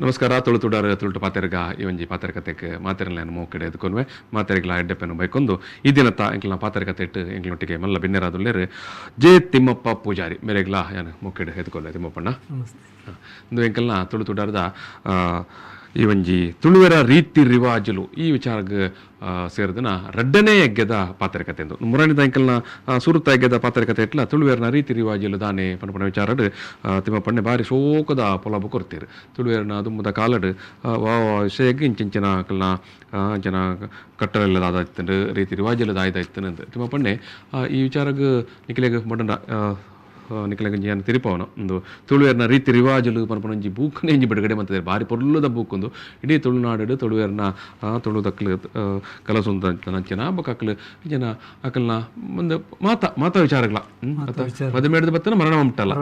ನಮಸ್ಕಾರ. ತುಳುತುಡಾರ ತುಳುಟು ಪಾತೆರ್ಗ ಈ ಒಂಜಿ ಪಾತೆರಕತೆಕ್ ಮಾತೆರ್ಲ ಮೋಕೆಡೆ ಎದ್ಕೊನ್ವೆ ಮಾತೆರ್ಗ್ಲ ಎಡ್ಡೆಪೆನು ಬೈಕೊಂದು ಈ ದಿನತ್ತ ಎಂಕ್ಲನ ಪಾತೆರಕತೆ ಇಟ್ಟು ಎಂಕ್ಲೊಟ್ಟಿಗೆ ಮಲ್ಲ ಬಿನ್ನೆರಾದುಲ್ಲೆರ್ ಜೆ ತಿಮ್ಮಪ್ಪ ಪೂಜಾರಿ ಮೇರೆಗ್ಲ ಯಾನು ಮೋಕೆಡೆ ಎದ್ಕೊಲ್ಲೆ. ತಿಮ್ಮಪ್ಪಣ್ಣ ನಮಸ್ತೆ. ಇಂದು ಎಂಕಲ್ನ ತುಳುತುಡಾರದ ಈ ಒಂಜಿ ತುಳುವರ ರೀತಿ ರಿವಾಜುಲು ಈ ವಿಚಾರಗ್ ಸೇರಿದನ ರಡ್ಡನೇ ಯಜ್ಞದ ಪಾತ್ರಕತೆ ಎಂದು ಮುರಾಣಿದ ಅಂಕಲ್ನ ಸುರುತ ಯಜ್ಞದ ಪಾತ್ರಕತೆ ಇಟ್ಲ ತುಳುವೇರ್ನ ರೀತಿ ರಿವಾಜುಲು ದಾನೆ ಪಣಪಣ ವಿಚಾರಡ್ ತಿಮ್ಮಪ್ಪಣ್ಣೆ ಬಾರಿ ಶೋಕದ ಪೊಲಬು ಕೊರ್ತೀರು. ತುಳುವೇರ್ನ ದುಮ್ಮದ ಕಾಲಡ್ ವಾ ವಿಷಯಕ್ಕೆ ಇಂಚಿಂಚಿನ ಅಕಲ್ನ ಜನ ಕಟ್ಟಲೆಲ್ಲ ದಾದಾಯ್ತಂಡು ರೀತಿ ರಿವಾಜುಲು ದಾಯ್ದಾಯ್ತಂದು ತಿಮ್ಮಪ್ಪಣ್ಣೆ ಈ ವಿಚಾರಗ್ ನಿಖಿಲೆಗ್ ಮೊಡಂಡ ನಿಖಿಲೆಗ್ ಒಂಜಿ ತಿರುಪವನ ಒಂದು ತುಳುವೇರ್ನ ರೀತಿ ರಿವಾಜುಲು ಪನ್ಪುನ ಒಂಜಿ ಬೂಕ್ನೇ ಒಂಜಿ ಬಿಡುಗಡೆ ಮಂತಿದ್ದಾರೆ. ಭಾರಿ ಪೊರ್ಲುದ ಬೂಕ್ ಒಂದು ಇಡೀ ತುಳುನಾಡು ತುಳುವೇರ್ನ ತುಳು ದಕ್ಲು ಕಲಸುಂತಂಚಿನ ಬೊಕ್ಕ ಅಕ್ಲು ಜನ ಅಕಲ್ನ ಒಂದು ಮಾತಾ ಮಾತಾ ವಿಚಾರಗಳ ಮದುವೆ ಬತ್ತನ ಮರಣ ಮುಟ್ಟಲ್ಲ,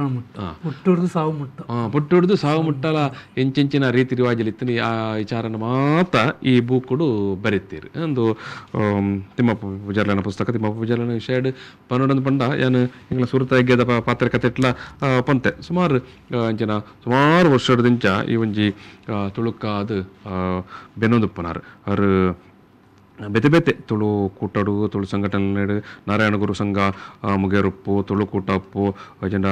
ಪುಟ್ಟುಡ್ದು ಸಾವು ಮುಟ್ಟ, ಪುಟ್ಟುಡ್ದು ಸಾವು ಮುಟ್ಟಲ ಎಂಚೆಂಚಿನ ರೀತಿ ರಿವಾಜುಲು ಇತ್ತು ಆ ವಿಚಾರನ ಮಾತ ಈ ಬೂಕುಡು ಬರೀತೀರು. ಒಂದು ತಿಮ್ಮಪ್ಪ ಪೂಜಾರ್ಲನ ಪುಸ್ತಕ. ತಿಮ್ಮಪ್ಪ ಪೂಜಾರ್ಲನ ವಿಷಯಡ್ ಪನ್ನೊಂದು ಪಂಡ ಯಾನು ಎಂಗ್ಲ ಸುರುತ ಯಜ್ಞದ ಪಾತ್ರಕತೆ ಇಟ್ಲ ಪಂತೆ ಸುಮಾರು ಅಂಚಿನ ಸುಮಾರು ವರ್ಷದಿಂಚ ಈ ಒಂಜಿ ತುಳುಕಾದ ಬೆನ್ನೊಂದುಪ್ಪನಾರು ಅವರು ಬೇತೆ ಬೇತೆ ತುಳು ಕೂಟಡು ತುಳು ಸಂಘಟನೆ ನಾರಾಯಣ ಗುರು ಸಂಘ ಮುಗೇರುಪ್ಪು ತುಳು ಕೂಟಪ್ಪು ಜನ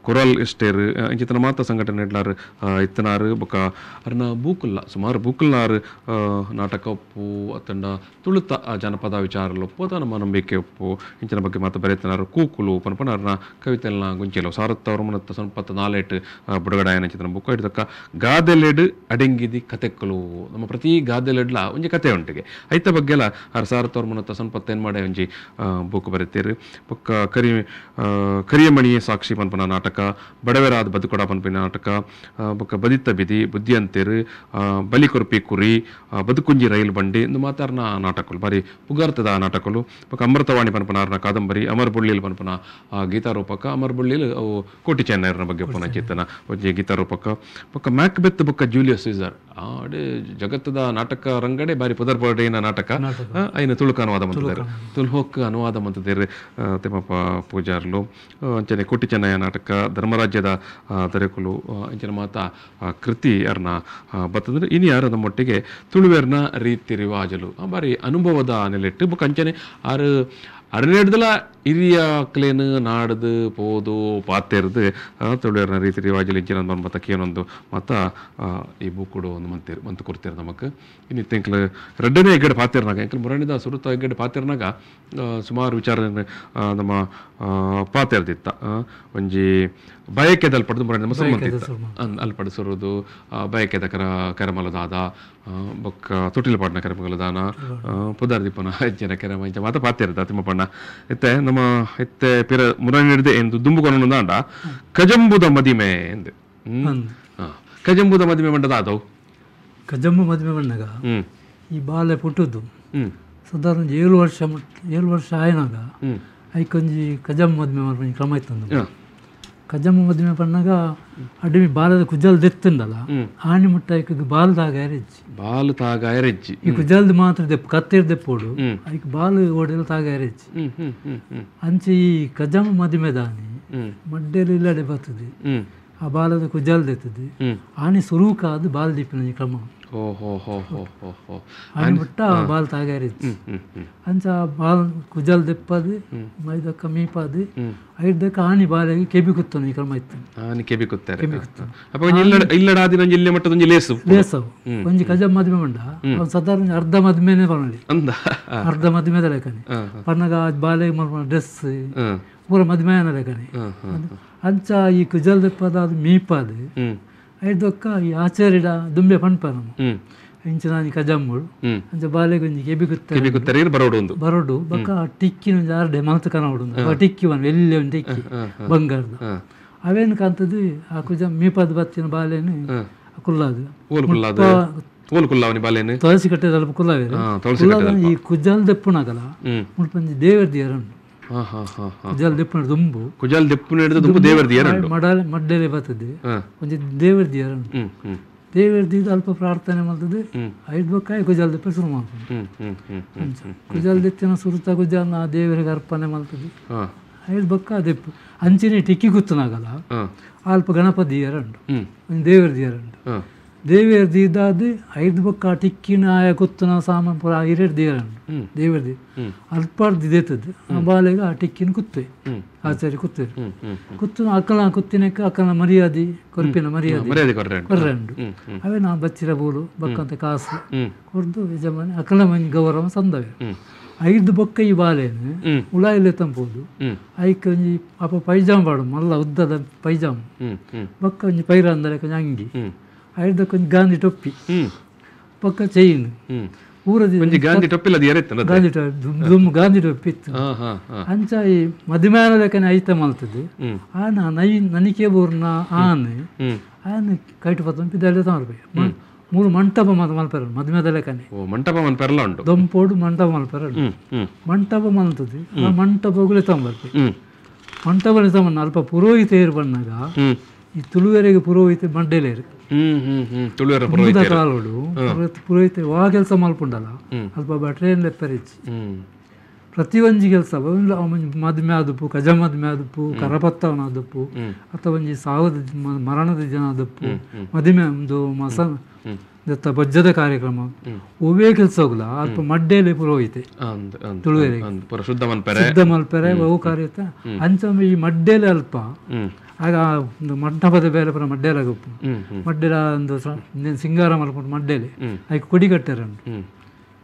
ಕೊರಲ್ ಇಷ್ಟೇರು ಇಂಚಿತನ ಮಾತ ಸಂಘಟನೆ ಇಡ್ಲಾರು ಇತ್ತನಾರು. ಬೊಕ್ಕ ಅರ್ನ ಬೂಕುಲ್ಲ ಸುಮಾರು ಬೂಕುಲ್ನಾರು ನಾಟಕ ಒಪ್ಪು ಅತ್ತಂಡ ತುಳುತ ಜನಪದ ವಿಚಾರಲೊಪ್ಪು ಅಥವಾ ನಮ್ಮ ನಂಬಿಕೆ ಒಪ್ಪು ಇಂಚಿನ ಬಗ್ಗೆ ಮಾತ ಬರೆತನಾರು. ಕೂಕುಲು ಪನ್ಪನ ಅರ್ನ ಕವಿತೆಲ್ನ ಗುಂಚೆಲು ಸಾರತ್ತವರ ಸಂಪತ್ತ ನಾಲೇಟು ಬಿಡುಗಡೆ ಇಂಚಿತನ ಬುಕ್ಕ ಹಿಡಿದಕ್ಕ ಗಾದೆಲೆಡು ಅಡೆಂಗಿದಿ ಕತೆಕ್ಕಲು. ನಮ್ಮ ಪ್ರತಿ ಗಾದೆಲೆಡ್ಲ ಒಂಜಿ ಕತೆ ಉಂಟಿಗೆ ಐತ ಬಗ್ಗೆ ಎಲ್ಲ ಆರು 1900 ಸಂಪತ್ತೇನು ಮಾಡಿ ಒಂಜಿ ಬೂಕು ಬರೀತೀರು. ಬೊಕ್ಕ ಕರಿಯಮಣಿಯೇ ಸಾಕ್ಷಿ ಪನ್ಪನ ನಾಟಕ, ಬಡವರಾದ ಬದುಕೊಡ ಪನ್ಪಿನ ನಾಟಕ, ಬೊಕ್ಕ ಬದಿತ್ತ ಬಿದಿ ಬುದ್ಧಿ ಅಂತೇರು, ಬಲಿ ಕೊರ್ಪಿ ಕುರಿ, ಬದುಕುಂಜಿ ರೈಲು ಬಂಡಿ ಇಂದು ಮಾತಾರ್ನ ನಾಟಕಲು ಬಾರಿ ಪುಗಾರ್ತದ ನಾಟಕಲು. ಬೊಕ್ಕ ಅಮೃತವಾಣಿ ಪನ್ಪನ ಆರ್ನ ಕಾದಂಬರಿ, ಅಮರ್ ಬುಳ್ಳಿಲ್ ಪನ್ಪನ ಗೀತಾರೂಪಕ, ಅಮರ್ ಬುಳ್ಳಿಲ್ ಅವು ಕೋಟಿ ಚೆನ್ನೈರ್ನ ಬಗ್ಗೆ ಪುನಃ ಚೇತನ ಒಂಜಿ ಗೀತಾರೂಪಕ. ಬೊಕ್ಕ ಮ್ಯಾಕ್ಬೆತ್ ಬೊಕ್ಕ ಜೂಲಿಯಸ್ ಸೀಸರ್ ಅಡೆ ಜಗತ್ತದ ನಾಟಕ ರಂಗಡೆ ಬಾರಿ ಪುದರ್ಪಡೆಯ ನಾಟಕ ಐನ ತುಳುಕು ಅನುವಾದ ಮಂತಿದ್ದಾರೆ, ತುಳುಕ್ ಅನುವಾದ ಮಂತಿದ್ದಾರೆ ತಿಮ್ಮಪ್ಪ ಪೂಜಾರ್ಲು. ಅಂಚನೆ ಕೋಟಿ ಚೆನ್ನಯ್ಯ ನಾಟಕ, ಧರ್ಮರಾಜ್ಯದ ದೊರೆಕುಲು ಅಂಚಿನ ಮಾತ ಕೃತಿ ಅರ್ನ ಬತ್ತಂದ್ರೆ ಇನಿ ಯಾರು ನಮ್ಮೊಟ್ಟಿಗೆ ತುಳುವೇರ್ನ ರೀತಿ ರಿವಾಜಲು ಬಾರಿ ಅನುಭವದ ನೆಲೆಟ್ಟು ಬೊಕ್ಕ ಅಂಚನೆ ಆರು ಅರನೇಡ್ದಲ ಹಿರಿಯ ಕ್ಲೇನು ನಾಡ್ದು ಪೋದು ಪಾತೆರ್ದು ತುಳುವೇರ್ನ ರೀತಿ ರಿವಾಜಲು ಇಂಚಿನ ಮತ್ತ ಏನೊಂದು ಮತ್ತ ಈ ಬೂಕುಡು ಒಂದು ಮಂತಿರ್ ಮಂತು ಕೊಡ್ತೀರ ನಮಕ್. ಇನ್ನು ಎಂಕ್ಲು ರಡ್ಡನೇ ಹೆಗ್ಗಡೆ ಪಾತೆರ್ನಾಗ ಎಂಕ್ಲು ಮುರಣಿದ ಸುರುತ ಹೆಗ್ಗಡೆ ಪಾತೆರ್ನಾಗ ಸುಮಾರು ವಿಚಾರ ನಮ್ಮ ಪಾತೆರ್ದಿತ್ತ. ಒಂಜಿ ಬಯಕೆದ ಅಲ್ಪಡ್ದು ಮುರಣಿ ನಮ್ಮ ಸುರುಮಂತಿತ್ತ ಅಲ್ಪಡು ಸುರುದು ಬಯಕೆದ ಕರ ಕರಮಲದಾದ ಬೊಕ್ಕ ತೊಟ್ಟಿಲು ಪಾಡಿನ ಕರಮಲದಾನ ಪುದಾರ್ ದೀಪನ ಹೆಚ್ಚಿನ ಕೆರಮ ಇಂಚ ಮಾತ ಪಾತೆರ್ದ ತಿಮ್ಮಪ್ಪಣ್ಣ. ಇತ್ತೆ ನಮ್ಮ ಇತ್ತೆ ಪಿರ ಮುರಣಿ ಹಿಡಿದೆ ಎಂದು ದುಂಬುಕೊನು ದಾಂಡ ಕಜಂಬುದ ಮದಿಮೆ ಎಂದು. ಕಜಂಬುದ ಮದಿಮೆ ಮಂಡದ ಆದವು ಕಜಂಬು ಮದಿಮೆ ಬಂದಾಗ ಈ ಬಾಲೆ ಪುಟ್ಟುದು ಸಾಧಾರಣ 7 ವರ್ಷ 7 ವರ್ಷ ಆಯ್ನಾಗ ಐಕೊಂಜಿ ಕಜಂಬು ಮದಿಮೆ ಮಾಡ್ಕೊಂಡು ಕ್ರಮ ಇತ್ತು. ಕಜಂಬು ಮದಿಮೆ ಪಣ್ಣಾಗ ಅಡಿಮಿ ಬಾಲದ ಕುಜಲ್ ದೆತ್ತುಂಡಲ್ಲ ಆಣಿ ಮುಟ್ಟ ಐಕ್ ಬಾಲ್ ತಾಗ ಎರೆಜ್ಜಿ, ಬಾಲ್ ತಾಗ ಎರೆಜ್ಜಿ ಈ ಕುಜಲ್ದು ಮಾತ್ರ ದೆಪ್ಪು ಕತ್ತೆರ್ ದೆಪ್ಪೋಡು ಐಕ್ ಬಾಲ್ ಓಡೆಲ್ಲ ತಾಗ ಎರೆಜ್ಜಿ. ಅಂಚೆ ಈ ಕಜಂಬು ಮದಿಮೆ ದಾನಿ ಮಡ್ಡೆಲು ಇಲ್ಲಡೆ ಬರ್ತದೆ ಆ ಬಾಲದ ಕುಜಲ್ ದೆತ್ತದೆ ಆಣಿ ಸುರೂಕಾದ ಬಾಲ್ ದೀಪಿನ ಕ್ರಮ ಆಣಿ ಮುಟ್ಟ ಬಾಲ್ ತಾಗ ಎರೆಜ್ಜಿ. ಅಂಚ ಬಾಲ್ ಕುಜಲ್ ದೆಪ್ಪದು ಮೈದಕ್ಕ ಮೀಪಾದು ಐದಕ್ಕ ಆಣಿ ಬಾಲೆಗೆ ಕೆಬಿ ಕುತ್ತನು ಈ ಕ್ರಮ ಇತ್ತು. ಆನಿ ಕೆಬಿ ಕುತ್ತಾರೆ, ಕೆಬಿ ಕುತ್ತ ಇಲ್ಲಡಾದಿನ ಇಲ್ಲೇ ಮಟ್ಟದ ಒಂಜಿ ಲೇಸು ಲೇಸವು ಒಂಜಿ ಕಜ ಮದುವೆ ಮಂಡ ಅವ್ನು ಸಾಧಾರಣ ಅರ್ಧ ಮದುವೆನೇ ಪನ್ನಲಿ, ಅರ್ಧ ಮದುವೆದ ಲೆಕ್ಕನೆ ಪನ್ನಗ ಬಾಲೆಗೆ ಮಲ್ಪನ ಡ್ರೆಸ್ ಪೂರ ಮದುವೆ ಲೆಕ್ಕನೆ. ಅಂಚ ಈ ಕುಜಲ್ ದೆಪ್ಪದ ಅದು ಮೀಪಾದು ಐದಕ್ಕ ಈ ಆಚಾರ್ಯಡ ದುಂಬೆ ಪನ್ಪ ನಮ್ಮ ಇಂಚಿನ ಕಜಂಬುಡು ಅಂಚ ಬಾಲೆಗೆ ಒಂಜಿ ಕೆಬಿ ಕುತ್ತಾರೆ ಬರೋಡು ಬರೋಡು ಬೊಕ್ಕ ಟಿಕ್ಕಿನ ಒಂಜಿ ಆರ್ಡೆ ಮಲ್ತ ಕನವಡು ಟಿಕ್ಕಿ ಒಂದು ಎಲ್ಲಿ ಒಂದು ಟಿಕ್ಕಿ ಬಂಗಾರದ ಅವೇನು ಕಾಂತದ್ದು ಆ ಕುಜ ಮೀಪಾದ ಬತ್ತಿನ ಬಾಲೆನು ಕುಲ್ಲಾದು ತುಳಸಿ ಕಟ್ಟೆ ಕುಲ್ಲಾವೆ ಈ ಕುಜಲ್ ದೆಪ್ಪುನಾಗಲ ಮುಲ್ಪ ದೇವರ ದಿಯರನ್ನು ಕುಜಲ್ ದೆಪ್ಪುನ ದುಂಬು ಕುಜಲ್ ದೆಪ್ಪುನ ದುಂಬು ದೇವರ ದಿಯರನ್ನು ಮಡಲೆ ಮಡ್ಡೆಲೆ ಬರ್ತದೆ ಒಂಜಿ ದೇವರ ದಿಯರನ್ನು ದೇವರ ದೀದ ಅಲ್ಪ ಪ್ರಾರ್ಥನೆ ಮಾಡ್ತದೆ ಐದು ಬಕ್ಕಾಯಿ ಕುಜಲ್ ದೆಪ್ಪ ಶುರು ಮಾಡ್ತದೆ. ಕುಜಲ್ ದೆತ್ತಿನ ಸುರುತ ಕುಜಲ್ನ ದೇವರಿಗೆ ಅರ್ಪಣೆ ಮಾಡ್ತದೆ ಐದು ಬಕ್ಕ ದೆಪ್ಪು ಅಂಚಿನ ಟಿಕ್ಕಿ ಕುತ್ತನಾಗಲ್ಲ ಅಲ್ಪ ಗಣಪತಿ ದಿಯರಂಡು ಒಂದು ದೇವರ ದಿಯರಂಡು ದೇವೇರ್ ದೀದಾದ್ ಐದು ಬೊಕ್ಕ ಟಿಕ್ಕಿನ ಆಯ ಕುತ್ತುನ ಸಾಮಾನು ಪೂರ ಹಿರಿಯರ್ ದೇವರನ್ನು ದೇವೇರ್ they ಅಲ್ಪಾರ್ದು ದಿದೇತದ್ದು ಆ ಬಾಲೆಗ ಆ ಟಿಕ್ಕಿನ ಕುತ್ತೆ ಆಚಾರ್ಯ ಕುತ್ತೇರು ಕುತ್ತುನ ಅಕ್ಕನ ಕುತ್ತಿನಕ್ಕೆ ಅಕ್ಕನ ಮರ್ಯಾದೆ ಕೊರ್ಪಿನ ಮರ್ಯಾದೆ ಕೊರ್ರಂಡು ಅವೇ ನಾ ಬಚ್ಚಿರ ಬೋಲು ಬಕ್ಕಂತ ಕಾಸು ಕೊರ್ದು ಯಜಮಾನಿ ಅಕ್ಕನ ಮಂಜಿ ಗೌರವ ಸಂದವೆ ಐದು ಬೊಕ್ಕ ಈ ಬಾಲೆನು ಉಳಾಯಿಲೆ ತಂಪೋದು ಐಕ್ ಒಂಜಿ ಅಪ್ಪ ಪೈಜಾಮ್ ಪಾಡು ಮಲ್ಲ ಉದ್ದದ ಪೈಜಾಮ್ ಬೊಕ್ಕ ಒಂಜಿ ಪೈರ ಅಂದರೆ ಕೊಂಚ ಅಂಗಿ ಐದಕ್ಕೆ ಒಂಜಿ ಗಾಂಧಿ ಟೊಪ್ಪಿ ಪಕ್ಕ ಚೈನ್ ಊರದಿ ಗಾಂಧಿ ಟೊಪ್ಪಿ ಗಾಂಧಿ ದುಮ್ಮು ಗಾಂಧಿ ಟೊಪ್ಪಿ ಇತ್ತು ಅಂಚ ಈ ಮದುಮೆನ ಲೆಕ್ಕನೆ ಐತ ಮಲ್ತದೆ ಆನ ನೈ ನನಿಕೆ ಬೋರ್ನ ಆನೆ ಆನೆ ಕೈಟು ಪತ್ತ ಪಿದಾಲೆ ತಮರ್ಪೆ ಮೂರು ಮಂಟಪ ಮಾತ ಮಲ್ಪೆರ ಮದುಮೆದ ಲೆಕ್ಕನೆ ಮಂಟಪ ಮಲ್ಪೆರಲ ಉಂಟು ದೊಂಪೋಡು ಮಂಟಪ ಮಲ್ಪೆರ ಮಂಟಪ ಮಲ್ತದೆ ಆ ಮಂಟಪಗಳು ತಗೊಂಬರ್ಪೆ ಮಂಟಪ ತಗೊಂಡು ಅಲ್ಪ ಪುರೋಹಿತೆಯರು ಬಂದಾಗ ಈ ತುಳುವೆರೆಗೆ ಪುರೋಹಿತ ಮಂಡೇಲೇರು ಕಾಲೋಡು ಪುರೋಹಿತ ವಾ ಕೆಲಸ ಮಲ್ಪುಂಡಲ್ಲ ಅಲ್ಪ ಟ್ರೈನ್ ಲೆಪ್ಪರಿಚ್ಚಿ ಪ್ರತಿಯೊಂಜಿ ಕೆಲಸ ಮದುವೆ ಆದಪ್ಪು ಕಜ ಮದುವೆ ಆದಪ್ಪು ಕರಪತ್ತವನ ಆದಪ್ಪು ಅಥವಾ ಒಂಜಿ ಸಾವದ ಮರಣದ ಜನ ಆದಪ್ಪು ಮದುವೆ ಒಂದು ಮಸ ಬಜ್ಜದ ಕಾರ್ಯಕ್ರಮ ಒವ್ವೇ ಕೆಲಸ ಹೋಗಲ್ಲ ಅಲ್ಪ ಮಡ್ಡೇಲೆ ಪುರೋಹಿತೆ ತುಳುವೆರೆಗೆ ಶುದ್ಧ ಮಲ್ಪೆರೆ ಬಹು ಕಾರ್ಯ ಅಂಚ ಈ ಮಡ್ಡೇಲೆ ಅಲ್ಪ ಆಗ ಒಂದು ಮಂಟಪದ ಬೇರೆ ಪುರ ಮಡ್ಡೇಲ ಗೊಪ್ಪು ಮಡ್ಡೇಲ ಒಂದು ಸಿಂಗಾರ ಮಲ್ಕೊಂಡು ಮಡ್ಡೇಲೆ ಅದಕ್ಕೆ ಕೊಡಿ ಕಟ್ಟಾರಂಟು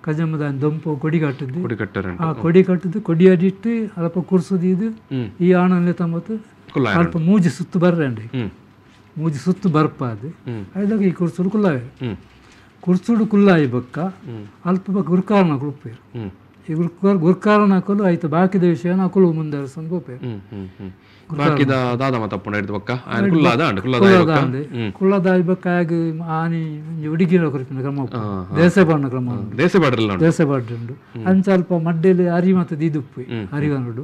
ಕಜಮದ ದೊಂಪು ಕೊಡಿ ಕಟ್ಟದ್ದು ಆ ಕೊಡಿ ಕಟ್ಟದ್ದು ಕೊಡಿ ಅಡಿಟ್ಟು ಅಲ್ಪ ಕುರ್ಸುದು ಈ ಆಣಲ್ಲಿ ತಂಬತ್ತು ಅಲ್ಪ ಮೂಜಿ ಸುತ್ತು ಬರ್ರಂಡಿ ಮೂಜಿ ಸುತ್ತು ಬರ್ಪ ಅದು ಐದಾಗ ಈ ಕುರ್ಸುಡು ಕುಲ್ಲಾವೆ ಕುರ್ಸುಡು ಕುಲ್ಲಾಯಿ ಬಕ್ಕ ಅಲ್ಪ ಬಕ್ಕ ಗುರ್ಕಾರನ ಕುಪ್ಪೇರು ಈ ಗುರ್ಕಾರನ ಹಾಕಲು ಆಯ್ತು ಬಾಕಿದ ವಿಷಯನ ಅಕುಲು ಮುಂದೆ ಗೋಪೇರು ಬಾಕಿದ ದಾದ ಮತಪ್ಪುಂಡ ಹಿಡ್ದು ಬಕ್ಕ ಕುಳ್ಳದಾಯಿ ಬಕ್ಕ ಆಗ ಆನಿ ಹುಡುಗಿನ ಕೊರ್ಪಿನ ಕ್ರಮ ದೇಶ ಬಾಡಿನ ಕ್ರಮ ದೇಶ ಬಾಡ್ರಲ್ಲ ದೇಶ ಬಾಡ್ರುಂಡು ಅಂಚ ಅಲ್ಪ ಮಡ್ಡೇಲಿ ಅರಿ ಮತ್ತು ದೀದುಪ್ಪು ಅರಿವನುಡು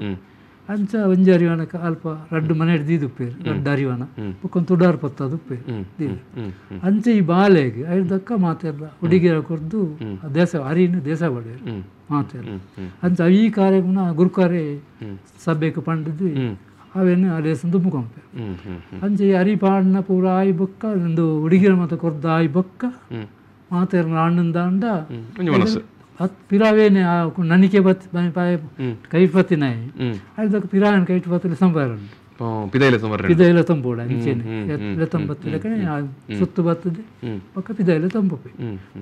ಅಂಚ ಒಂಜಿ ಅರಿವನಕ್ಕೆ ಅಲ್ಪ ರಡ್ಡು ಮನೆ ದೀದುಪ್ಪೇರು ರಡ್ಡು ಅರಿವನ ಬೊಕ್ಕೊಂದು ತುಡಾರ್ ಪತ್ತ ದುಪ್ಪೇರು ದೀದು ಅಂಚೆ ಈ ಬಾಲೆಗೆ ಐದಕ್ಕ ಮಾತೆಲ್ಲ ಹುಡುಗಿಯರ ಕೊರ್ದು ದೇಶ ಅರಿನ ದೇಶ ಬಾಡೇರು ಮಾತೆಲ್ಲ ಅಂಚ ಈ ಕಾರ್ಯಕ್ರಮ ಗುರುಕಾರೆ ಸಭೆಗೆ ಪಂಡದ್ದು ಅವೇನು ಅಲೇಸನ್ ತುಂಬಿಕೊಂಪೆ ಅಂಚೆ ಈ ಅರಿ ಪಾಡಿನ ಪೂರ ಆಯಿ ಬೊಕ್ಕ ಒಂದು ಹುಡುಗಿಯರ ಮಾತ ಕೊರ್ದು ಆಯಿ ಬೊಕ್ಕ ಮಾತೆರ್ ಆಣ್ಣಂದಾಂಡ ಪಿರಾವೇನೆ ನನಿಕೆ ಬತ್ ಕೈ ಪತ್ತಿನಾಯಿ ಅದಕ್ಕೆ ಪಿರಾವನ್ ಕೈ ಪತ್ತಿನ ಸಂಬಾರ ಪಿದೈಲ ತಂಬೋಡ ಅಂಚೆನೆ ತಂಬತ್ತಿನ ಸುತ್ತು ಬರ್ತದೆ ಪಕ್ಕ ಪಿದೈಲ ತಂಬುಪೆ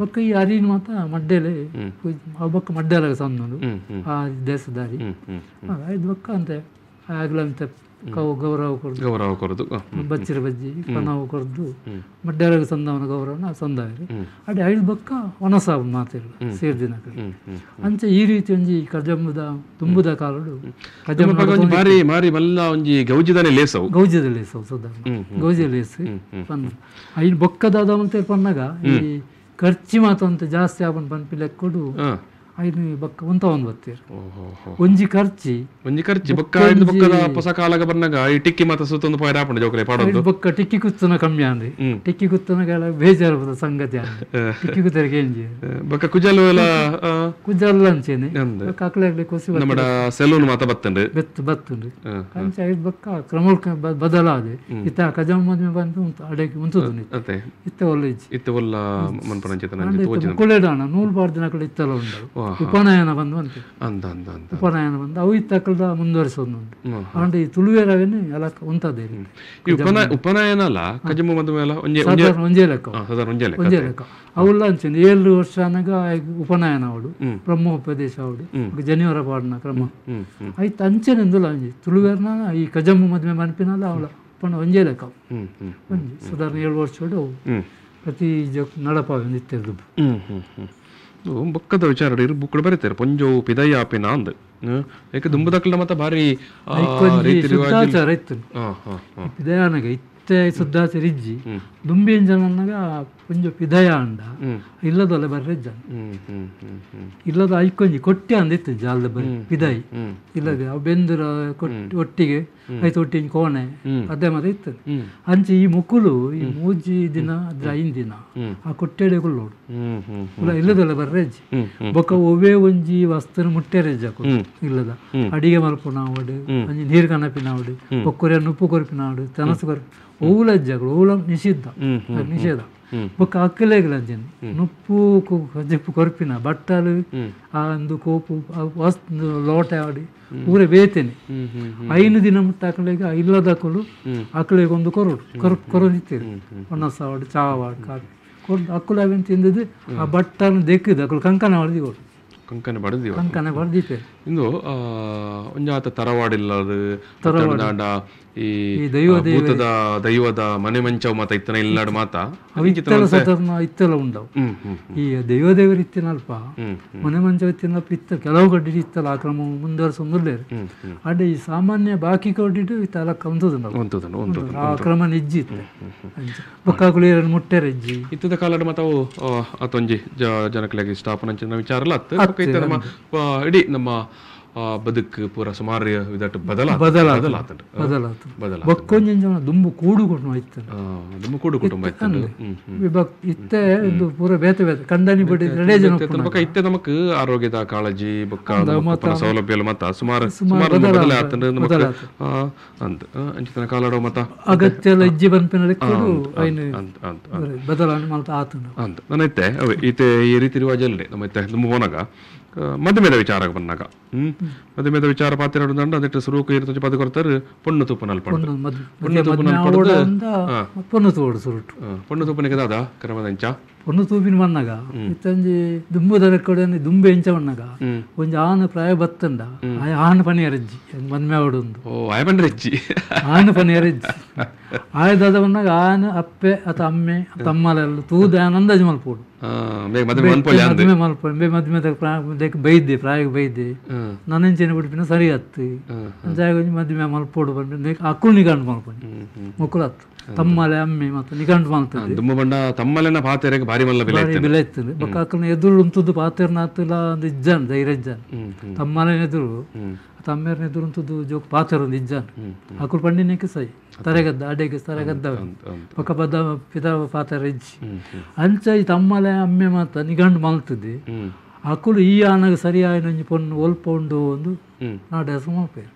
ಪಕ್ಕ ಈ ಅರಿನ ಮಾತ ಮಡ್ಡೇಲೆ ಆ ಬೊಕ್ಕ ಮಡ್ಡೇಲಾಗ ಸಣ್ಣದು ಆ ದೇಶದಾರಿ ಐದು ಬೊಕ್ಕ ಅಂತೆ ಆಗ್ಲಂತ ಗೌರವ ಕೊರ್ದು ಗೌರವ ಕೊರದು ಬಚ್ಚಿರ ಬಜ್ಜಿ ಪನಾವು ಕೊರ್ದು ಮಡ್ಡೇಲಾಗ ಸಂದವನ ಗೌರವನ ಸಂದವೇರು ಅಡೆ ಐದು ಬೊಕ್ಕ ಒನಸಾವು ಮಾತಿಲ್ಲ ಸೇರ್ದಿನ ಕಡೆ ಅಂಚೆ ಈ ರೀತಿ ಒಂಜಿ ಕಜಂಬದ ತುಂಬುದ ಕಾಲಡು ಕಜಂಬ ಬಾರಿ ಮಾರಿ ಮಲ್ಲ ಒಂಜಿ ಗೌಜಿದಾನೆ ಲೇಸವು ಗೌಜಿದ ಲೇಸವು ಸದಾ ಗೌಜಿ ಲೇಸು ಪನ್ನ ಐದು ಬೊಕ್ಕದಾದ ಅಂತ ಪನ್ನಾಗ ಈ ಖರ್ಚಿ ಮಾತು ಅಂತ ಜಾಸ್ತಿ ಆಪನ್ ಪನ್ಪಿ ಲೆಕ್ಕೊಡು ಐದು ಬೊಕ್ಕ ಉಂತ ಒಂದು ಬತ್ತೀರು ಒಂಜಿ ಖರ್ಚಿ ಒಂಜಿ ಖರ್ಚಿ ಬೊಕ್ಕ ಐದು ಬೊಕ್ಕದ ಹೊಸ ಕಾಲಗ ಬನ್ನಗ ಈ ಟಿಕ್ಕಿ ಮಾತ ಸುತ್ತೊಂದು ಪಾಯ್ರ ಆಪುಂಡು ಜೋಕುಲೆ ಪಾಡೊಂದು ಬೊಕ್ಕ ಟಿಕ್ಕಿ ಕುತ್ತುನ ಕಮ್ಮಿ ಅಂದೆ ಟಿಕ್ಕಿ ಕುತ್ತುನ ಬೇಜಾರು ಬದ ಸಂಗತಿ ಅಂದೆ ಟಿಕ್ಕಿ ಕುತ್ತರಿಗೆ ಎಂಜಿ ಬೊಕ್ಕ ಕುಜಲು ಎಲ್ಲ ಕುಜಲ್ ಅಂಚೇನೆ ಬೊಕ್ಕ ಅಕ್ಲೆ ಕೊಸಿ ನಮ್ಮ ಸೆಲೂನ್ ಮಾತ ಬತ್ತುಂಡು ಬೆತ್ತು ಬತ್ತುಂಡು ಅಂಚೆ ಐದು ಬೊಕ್ಕ ಕ್ರಮ ಬದಲಾದೆ ಇತ್ತ ಕಜಮ ಮದುವೆ ಬಂದು ಉಂಟು ಅಡೆಗೆ ಉಂಟು ಇತ್ತ ಒಲ್ಲ ಇಜ್ಜಿ ಇತ್ತ ಒಲ್ಲ ಮನ್ಪುನಂಚಿನ ಕುಳೆಡಾಣ ನೂಲು ಬಾರ್ದಿನ ಕಡೆ ಇತ್ತೆಲ್ಲ ಉಂಟು ಉಪನಯನ ಬಂದು ಅಂತೆ ಅಂದ ಅಂದ ಅಂದ ಉಪನಯನ ಬಂದು ಅವು ಇತ್ತಕ್ಕಲ್ದ ಮುಂದುವರಿಸೋದು ಉಂಟು ಅಂಡ್ ಈ ತುಳುವೇರವೇನೆ ಎಲ್ಲ ಉಂಟದೇ ಈ ಉಪನಯನ ಅಲ್ಲ ಕಜಂಬ ಮದುವೆ ಅಲ್ಲ ಸಾಧಾರಣ ಒಂಜೇ ಲೆಕ್ಕ ಒಂಜೇ ಒಂಜೇ ಲೆಕ್ಕ ಅವುಲ್ಲ ಅಂಚೆ 7 ವರ್ಷ ಅನಗ ಉಪನಯನ ಅವಳು ಬ್ರಹ್ಮೋಪದೇಶ ಅವಳು ಜನಿವಾರ ಪಾಡಿನ ಕ್ರಮ ಆಯ್ತು ಅಂಚೆನೆಂದುಲ್ಲ ಒಂಜಿ ತುಳುವೇರ್ನ ಈ ಕಜಂಬ ಮದುವೆ ಮನ್ಪಿನಲ್ಲ ಅವಳ ಪಣ ಒಂಜೇ ಲೆಕ್ಕ ಒಂಜಿ ಸಾಧಾರಣ 7 ವರ್ಷ ಪ್ರತಿ ನಡಪಾವೆ ನಿತ್ಯದ್ದು ಬೊಕ್ಕದ ವಿಚಾರ ಇರು ಬುಕ್ಕಡು ಬರೀತಾರೆ ಪೊಂಜೋ ಪಿದಯ್ಯಾಪಿನ ಅಂದ್ ಏಕೆ ದುಂಬುದಕ್ಕಲ ಮತ್ತ ಭಾರಿ ಶುದ್ಧಾಚಾರ ಇತ್ತು ಪಿದಯಾನಗ ಇತ್ತೆ ಶುದ್ಧಾಚಾರ ಇಜ್ಜಿ ದುಂಬಿನ ಜನನಾಗ ಪೊಂಜೋ ಪಿದಯ ಅಂಡ ಇಲ್ಲದಲ್ಲ ಬರ್ರೆ ಜನ ಇಲ್ಲದ ಐಕೊಂಜಿ ಕೊಟ್ಟೆ ಅಂದಿತ್ತು ಜಾಲದ ಬರಿ ಪಿದಾಯಿ ಇಲ್ಲದೆ ಅವು ಬೆಂದುರ ಕೊಟ್ಟಿ ಒಟ್ಟಿಗೆ ಐತು ಒಟ್ಟಿಗೆ ಕೋಣೆ ಅದೇ ಮತ್ತೆ ಇತ್ತು ಅಂಚೆ ಈ ಮುಕುಲು ಈ ಮೂಜಿ ದಿನ ಅದ್ರ 5 ದಿನ ಆ ಕೊಟ್ಟೆಡೆ ಕುಲ್ಲೋಡು ಇಲ್ಲದಲ್ಲ ಬರ್ರೆಜ್ಜಿ ಬೊಕ್ಕ ಒವ್ವೇ ಒಂಜಿ ವಸ್ತುನ ಮುಟ್ಟೆರೆಜ್ಜ ಇಲ್ಲದ ಅಡಿಗೆ ಮಲ್ಪುನಾವಡು ಒಂಜಿ ನೀರು ಕನಪಿನಾವಡು ಬೊಕ್ಕೊರೆ ನುಪ್ಪು ಕೊರ್ಪಿನಾವಡು ತನಸು ಕೊರ್ಪಿ ಓಲಜ್ಜಗಳು ಓಲ ನಿಷಿದ್ಧ ನಿಷೇಧ ಬೊಕ್ಕ ಅಕ್ಕಲೆಗ್ಲಂಚಿನ ನುಪ್ಪು ಕಜಿಪ್ಪು ಕೊರ್ಪಿನ ಬಟ್ಟಲು ಆ ಒಂದು ಕೋಪು ಲೋಟೆ ಆಡಿ ಊರೇ ಬೇತೇನೆ 5 ದಿನ ಮುಟ್ಟ ಅಕ್ಕಲೆಗೆ ಇಲ್ಲದಕ್ಕಳು ಅಕ್ಕಲೆಗೆ ಒಂದು ಕೊರಡು ಕೊರದಿತ್ತೀರಿ ಒಣಸ ಆಡು ಚಾವಾಡು ಕಾಫಿ ಕೊರಡು ಅಕ್ಕಲು ಅವೇನು ತಿಂದಿದ್ದು ಆ ಬಟ್ಟನ್ನು ದೆಕ್ಕಿದ್ದು ಅಕ್ಕಳು ಕಂಕಣ ಹೊಡೆದಿ ಕೊಡು ಕಂಕನೆ ಬಡದಿ ಕಂಕನೆ ಬಡದಿತ್ತೆ ಇಂದು ಒಂಜಾತ ತರವಾಡಿಲ್ಲದು ತರವಾಡ ಈ ಭೂತದ ದೈವದ ಮನೆ ಮಂಚವು ಮಾತ ಇತ್ತನ ಇಲ್ಲಾಡು ಮಾತ ಇತ್ತೆಲ್ಲ ಸತರ್ನ ಇತ್ತೆಲ್ಲ ಉಂಡವು ಈ ದೈವ ದೇವರು ಇತ್ತಿನಲ್ಪ ಮನೆ ಮಂಚ ಇತ್ತಿನಲ್ಪ ಇತ್ತ ಕೆಲವು ಕಡ್ಡಿ ಇತ್ತಲ್ಲ ಆ ಕ್ರಮ ಮುಂದುವರಿಸೊಂದುಲ್ಲೇರು ಅಡ್ಡೆ ಈ ಸಾಮಾನ್ಯ ಬಾಕಿ ಕಡ್ಡಿಟ್ಟು ಇತ್ತಲ್ಲ ಕಂತದ ಆ ಕ್ರಮ ನಿಜ್ಜಿ ಇತ್ತು ಬೊಕ್ಕಾಕುಲು ಮುಟ್ಟೆರೆ ಇಜ್ಜಿ ಇತ್ತದ ಕಾಲಡ್ ಮಾತಾವು ಆತೊಂಜಿ ಜನಕಲೆಗೆ ಸ್ಥಾಪನೆ ವಿಚಾರ ಅಲ್ಲ ನಮ್ಮ ಇಡೀ ನಮ್ಮ ಬದುಕು ಪೂರ ಸುಮಾರು ಇದಟ್ಟು ಬದಲಾತಂಡು ಬದಲಾತು ಬೊಕ್ಕೊಂಜಿ ದುಂಬು ಕೂಡು ಕುಟುಂಬ ಇತ್ತು ದುಂಬು ಕೂಡು ಕುಟುಂಬ ಇತ್ತು ವಿಭಕ್ತ ಇತ್ತೆ ಇದು ಪೂರ ಬೇತೆ ಬೇತೆ ಕಂಡನಿ ಬಡಿ ಎರಡೇ ಜನ ಬೊಕ್ಕ ಇತ್ತೆ ನಮಕ್ ಆರೋಗ್ಯದ ಕಾಳಜಿ ಬೊಕ್ಕ ಸೌಲಭ್ಯ ಮತ್ತ ಸುಮಾರು ಸುಮಾರು ಬದಲಾತಂಡು ನಮಕ್ ಅಂತ ಅಂಚಿತನ ಕಾಲಡ ಮತ್ತ ಅಗತ್ಯ ಇಜ್ಜಿ ಬಂಪಿನ ಬದಲಾವಣೆ ಮಲ್ತ ಆತಂಡು ಅಂತ ನನ್ನ ಇತ್ತೆ ಅವೇ ಇತ್ತೆ ಈ ರೀತಿ ರಿವಾಜಲ್ಲಿ ನಮ್ಮ ಇತ್ತೆ ದುಂಬು ಪೋನಾಗ ಮದುಮೆದ ವಿಚಾರ ಬಂದಾಗ ಮದುಮೆದ ವಿಚಾರ ಪಾತ್ರ ಅದಕ್ಕೆ ಸುರುಕು ಇರ್ತದೆ ಪದ ಕೊಡ್ತಾರೆ ಪೊಣ್ಣು ತೂಪನಲ್ಲಿ ಪಡ್ದು ಪೊಣ್ಣು ತೂಪನಲ್ಲಿ ಪಡ್ದು ಪೊಣ್ಣು ತೋಡು ಸುರುಟು ಪೊಣ್ಣು ತೂಪನಿಗೆ ದಾದ ಕ್ರಮದಂಚ ಪೊಣ್ಣು ತೂಪಿನ ಬಂದಾಗ ಇತ್ತಂಜಿ ದುಂಬುದರ ಕಡೆ ದುಂಬೆ ಎಂಚ ಬಂದಾಗ ಒಂಜಿ ಆನ ಪ್ರಾಯ ಬತ್ತಂಡ ಆನ ಪನಿಯರಜ್ಜಿ ಮದ್ಮೆ ಅವಡೊಂದು ಓ ಆಯ ಪಂಡ್ರಜ್ಜಿ ಆನ ಪನಿಯರಜ್ಜಿ ಆಯದಾದ ಬಂದಾಗ ಆನ ಅಪ್ಪೆ ಅಥವಾ ಅಮ್ಮೆ ತಮ್ಮಲೆಲ್ಲ ತೂದ ಆನ ಅಂದಾಜು ಮಲ್ಪೋಡು ಮದುವೆ ಮಲ್ಪೋಡು ಬೇ ಮದುವೆ ಬೈದೆ ಪ್ರಾಯಕ್ಕೆ ಬೈದೆ ನನ್ನೆಂಚಿನ ಬಿಡ್ಪಿನ ಸರಿ ಹತ್ತು ಜಾಗ ಮದುವೆ ಮಲ್ಪೋಡು ಬಂದು ಅಕ್ಕಳು ನಿಗಂಡು ಮಲ್ಪೋಡಿ ಮಕ್ಕಳು ಹತ್ತು ತಮ್ಮಲೆ ಅಮ್ಮೆ ಮತ್ತು ನಿಗಂಡು ಮಲ್ತದೆ ದುಂಬ ಬಂಡ ತಮ್ಮಲೆನ ಪಾತೆರೆಗೆ ಭಾರಿ ಮಲ್ಲ ಬೆಲೆ ಬೆಲೆ ಇತ್ತು ಬೊಕ್ಕ ಅಕ್ಕನ ಎದುರು ಉಂತದ್ದು ಪಾತೆರ್ನ ಹತ್ತಲ್ಲ ಒಂದು ಇಜ್ಜಾನ್ ಧೈರ್ಯ ಇಜ್ಜಾನ್ ತಮ್ಮಲೆನ ಎದುರು ತಮ್ಮೇರ್ನ ಎದುರು ಉಂತದ್ದು ಜೋಕ್ ಪಾತೆರೊಂದು ಇಜ್ಜಾನ್ ಅಕ್ಕಳು ಪಂಡಿನಕ್ಕೆ ಸೈ ತರೆಗದ್ದ ಅಡೆಗೆ ತರೆಗದ್ದ ಪಕ್ಕ ಪದ ಪಿತ ಪಾತೆರ ಇಜ್ಜಿ ಅಂಚ ಈ ತಮ್ಮಲೆ ಅಮ್ಮೆ ಮಾತ ನಿಗಂಡು ಮಲ್ತದೆ ಅಕ್ಕಳು ಈ ಆನಗ ಸರಿಯಾಯಿನ ಒಂಜಿ ಪೊಣ್ಣು ಒಲ್ಪ ಉಂಡು ಒಂದು ನಾಡು ಹೆಸರು ಮಲ್ಪೇರು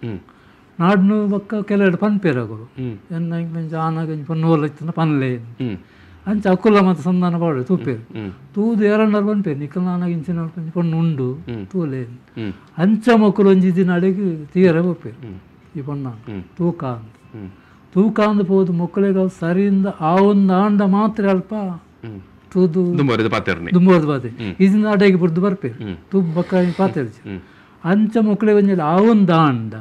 ನಾಡ್ನು ಬೊಕ್ಕ ಕೆಲವೆರಡು ಪನ್ಪೇರು ಅಕುಲು ಎನ್ನ ಇಂಚ ಆನಗ ಒಂಜಿ ಪೊಣ್ಣು ಒಲ್ಲ ಇತ್ತಂದ ಪನ್ಲೆ ಅಂಚ ಅಕ್ಕುಲ ಮಾತ ಸಂಧಾನ ಪಾಡು ತೂಪೇರು ತೂದು ಎರಡಲ್ಲಿ ಪನ್ಪೇರು ನಿಕ್ಕಲ್ ನಾನಾಗ ಇಂಚಿನ ಒಂಜಿ ಪೊಣ್ಣು ಉಂಡು ತೂಲೆ ಅಂಚ ಮಕ್ಕಳು ಒಂಜಿ ದಿನ ಅಡೆಗೆ ತೀರ ಪೋಪೇರು ಈ ಪೊಣ್ಣ ತೂಕ ಅಂತ ತೂಕ ಅಂದು ಪೋದು ಮಕ್ಕಳಿಗೆ ಸರಿಯಿಂದ ಆ ಒಂದು ಆಂಡ ಮಾತ್ರ ಅಲ್ಪ ತೂದು ದುಂಬುವರೆದ ಪಾತೆ ಇದನ್ನ ಅಡೆಗೆ ಬುಡ್ದು ಬರ್ಪೇರು ತೂಬ್ ಬಕ್ಕ ಪಾತೆ ಅಂಚ ಮಕ್ಕಳಿಗೆ ಒಂಜಿ ಆ ಒಂದು ಆಂಡ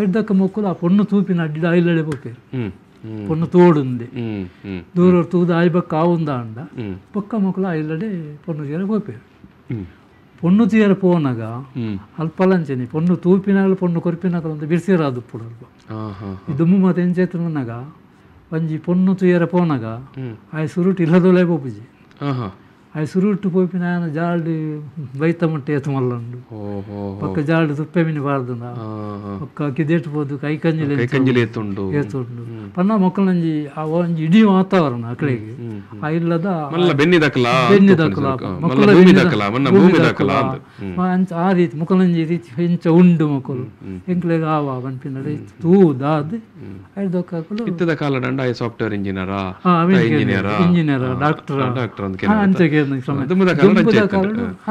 ಐದಕ್ಕ ಮಕ್ಕಳು ಆ ಪೊಣ್ಣು ತೂಪಿನ ಅಡ್ಡಿ ಐಲಡೆ ಪೋಪೇರು ಪೊಣ್ಣು ತೋಡುಂದೆ ದೂರ ತೂದು ಆಯ್ ಬಕ್ಕ ಆ ಒಂದು ಆಂಡ ಪೊಕ್ಕ ಮಕ್ಕಳು ಐಲಡೆ ಪೊಣ್ಣು ತೀರ ಪೋಪೇರು ಪೊಣ್ಣು ತೀರ ಪೋನಾಗ ಅಲ್ಪಲಂಚನಿ ಪೊಣ್ಣು ತೂಪಿನಾಗಲು ಪೊಣ್ಣು ಕೊರ್ಪಿನಾಗಲು ಅಂತ ಬಿರ್ಸಿರಾದು ಪುಡ ಅಲ್ಪ ಈ ದುಮ್ಮು ಮತ್ತೆ ಎಂಚೇತನಾಗ ಒಂಜಿ ಪೊಣ್ಣು ತುಯರ ಪೋನಾಗ ಆಯ್ ಸುರುಟು ಇಲ್ಲದೊಲೆ ಪೋಪುಜಿ ಆಯ್ ಸುರುಟು ಪೋಪಿನ ಆಯನ ಜಾಲ್ಡ್ ಬೈತ ಮುಟ್ಟೆ ಏತು ಮಲ್ಲುಂಡು ಪಕ್ಕ ಜಾಲ್ಡ್ ತುಪ್ಪೆ ಮೀನು ಬಾರ್ದುಂಡ ಪಕ್ಕ ಕಿದೇಟು ಪೋದು ಕೈ ಕಂಜಿಲಿ ಏತುಂಡು ಏತುಂಡು ಪನ್ನ ಮಕ್ಕಳಂಜಿ ಆ ಒಂಜಿ ಇಡೀ ವಾತಾವರಣ ಅಕಳಿಗೆ ಆ ಇಲ್ಲದ ಬೆನ್ನಿ ದಕ್ಕಲ ಮಕ್ಕಳ ಆ ರೀತಿ ಮುಕ್ಕಲಂಜಿ ರೀತಿ ಹೆಂಚ ಉಂಡು ಮಕ್ಕಳು ಎಂಕ್ಲೆಗ್ ಆವ ಪನ್ಪಿನಡೆ ತೂದಾದ್ ಐದೊಕ್ಕಲು ಇತ್ತದ ಕಾಲ ದಂಡ ಸಾಫ್ಟ್ವೇರ್ ಇಂಜಿನಿಯರಾ engineer doctor doctor ಅಂತ ಅಂಚೆ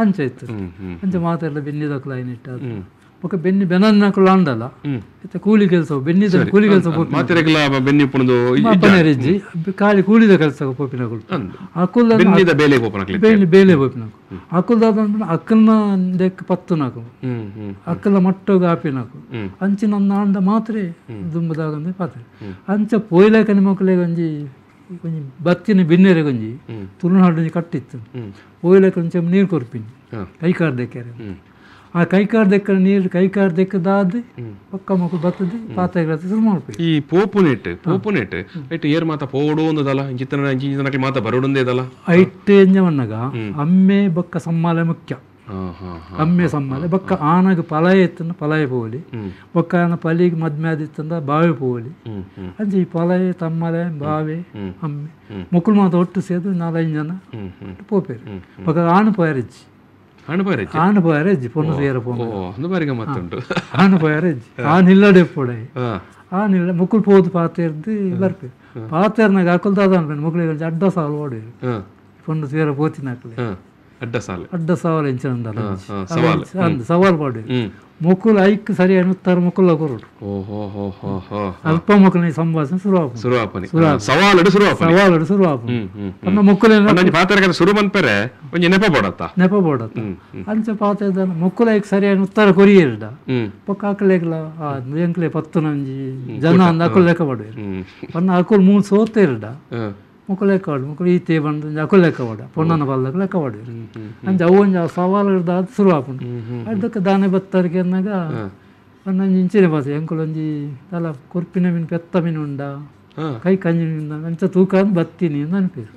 ಅಂಚೆ ಇತ್ತು ಅಂಚೆ ಮಾತೆಲ್ಲ ಬೆನ್ನಿ ದಕ್ಕಲ ಐನಿಟ್ಟ ಬೊಕ ಬೆನ್ನಿ ಬೆನನ್ನಕುಲು ಆಂಡಲ ಇತ್ತೆ ಕೂಲಿ ಕೆಲಸ ಬೆನ್ನಿದ ಕೂಲಿ ಕೆಲಸ ಬೆನ್ನಿ ಪನೇರಿಜ್ಜಿ ಖಾಲಿ ಕೂಲಿದ ಕೆಲಸ ಪೋಪಿನಕುಲು ಅಕುಲ್ ಬೇಲೆ ಬೆನ್ನಿ ಬೇಲೆ ಪೋಪಿನಕು ಅಕುಲ್ದಾದ ಅಕ್ಕಲ್ನ ದೆಕ್ ಪತ್ತುನಕು ಅಕ್ಕಲ ಮಟ್ಟೋಗ ಆಪಿನಕು ಅಂಚಿನ ಆಂಡ ಮಾತ್ರ ದುಂಬುದಾಗ ಪಾತ್ರೆ ಅಂಚ ಪೋಯ್ಲೇಕನಿ ಮಕ್ಕಳಿಗೆ ಒಂಜಿ ಒಂಜಿ ಬತ್ತಿನ ಬಿನ್ನೆರೆ ಒಂಜಿ ತುಳುನಾಡು ಒಂಜಿ ಕಟ್ಟಿತ್ತು ಪೋಯ್ಲೇಕ ಒಂಚೆ ನೀರು ಕೊರ್ಪಿನಿ ಕೈಕಾರ್ ದೆಕ್ಕೆರೆ ಆ ಕೈಕಾರ್ ದೆಕ್ಕ ನೀರು ಕೈಕಾರ್ ದೆಕ್ಕದಾದ್ ಪಕ್ಕ ಮಕ್ಕಳು ಬತ್ತದ ಪಾತ್ರೆ ಶುರು ಮಾಡ್ಬೇಕು ಈ ಪೋಪುನೆಟ್ ಪೋಪುನೆಟ್ ಐಟ್ ಏರ್ ಮಾತ ಪೋಡು ಒಂದದಲ್ಲ ಇಂಚಿತನ ಇಂಚಿತನಕ್ಕೆ ಮಾತ ಬರೋಡುಂದೇದಲ್ಲ ಐಟ್ ಎಂಜವನ್ನಗ ಅಮ್ಮೆ ಬೊಕ್ಕ ಸಮ್ಮಾಲೆ ಮುಖ್ಯ ಅಮ್ಮೆ ಸಮ್ಮಾಲೆ ಬೊಕ್ಕ ಆನಗ ಪಲಾಯ ಎತ್ತನ ಪಲಾಯ ಪೋಲಿ ಬೊಕ್ಕ ಆನ ಪಲಿಗೆ ಮದ್ಮೆ ಆದಿತ್ತಂದ ಬಾವೆ ಪೋಲಿ ಅಂಚೆ ಈ ಪಲಾಯ ತಮ್ಮಲೆ ಬಾವೆ ಅಮ್ಮೆ ಮೊಕ್ಕಳು ಮಾತ ಒಟ್ಟು ಸೇದು ನಾಲೈದು ಜನ ಪೋಪೇರು ಬೊಕ್ಕ ಆನು ಪೋಯರಿಜ್ಜಿ ಆನು ಪೋಯರೆಜ್ಜಿ ಪೊಣ್ಣು ಸೇರ ಪೋನು ಆನು ಪೋಯರೆಜ್ಜಿ ಆನ್ ಇಲ್ಲಡೆ ಪೋಡೆ ಆನ್ ಇಲ್ಲ ಮುಕ್ಕುಲು ಪೋದು ಪಾತೆರ್ದು ಬರ್ಪೇರು ಪಾತೆರ್ನಾಗ ಅಕುಲು ದಾದ ಅನ್ಪೇನು ಮೊಕ್ಲೆಗ್ ಒಂಜಿ ಅಡ್ಡ ಸಾಲು ಓಡೇರು ಪೊಣ್ಣು ತೂಯರ ಪೋತಿನಕ್ಲೆ ಅಡ್ಡ ಸಾಲು ಅಡ್ಡ ಸವಾಲು ಎಂಚಿನ ಅಂದ ಸವಾಲು ಪಾಡೇರು ಮೊಕುಲು ಐಕ್ ಸರಿಯಾದ ಉತ್ತರ ಮೊಕುಲ ಕೊರಡು ಅಲ್ಪ ಮೊಕುಲ ಸಂಭಾಷಣೆ ಶುರು ಆಪುಂಡು ಸವಾಲು ಸವಾಲು ಶುರು ಆಪುಂಡು ಪಂಡ ಮೊಕುಲು ಪಾತೆರ ಶುರು ಮನ್ಪೆರೆ ಒಂಜಿ ನೆಪ ಬೋಡತ್ತ ನೆಪ ಬೋಡತ್ತ ಅಂಚ ಪಾತೆರ ಮೊಕುಲು ಐಕ್ ಸರಿಯಾದ ಉತ್ತರ ಕೊರಿಯೇರ್ಡ ಬೊಕ್ಕ ಅಕಲೆಗ್ಲ ಎಂಕ್ಲೆ ಪತ್ತುನಂಜಿ ಜನ ಅಂದ ಅಕುಲು ಲೆಕ್ಕ ಪಾಡುವೆರ್ ಪಂಡ ಅಕುಲು ಮೂಲು ಸೋತೇರ್ಡ ಮೊಕುಲು ಲೆಕ್ಕ ಪಾಡು ಮೊಕುಲು ಈತೆ ಬಂದು ಅಕುಲು ಲೆಕ್ಕ ಪಾಡ ಪೊಣ್ಣನ ಬಲ್ಲಕ್ಕೆ ಲೆಕ್ಕ ಪಾಡುವೆರ್ ಅಂಚ ಅವು ಒಂಜಿ ಸವಾಲು ಇರ್ದ ಶುರು ಆಪುಂಡು ಅದಕ್ಕೆ ದಾನೆ ಬತ್ತರಿಗೆ ಅನ್ನಾಗ ಒಂದೊಂಜಿ ಇಂಚಿನ ಬಾಸೆ ಎಂಕುಲು ಒಂಜಿ ದಾಲ ಕೊರ್ಪಿನ ಮೀನು ಪೆತ್ತ ಮೀನು ಉಂಡ ಕೈ ಕಂಜಿ ಮೀನು ಅಂಚ ತೂಕ ಅಂದ್ ಬತ್ತೀನಿ ಅಂದ್ ಅನ್ಪೇರು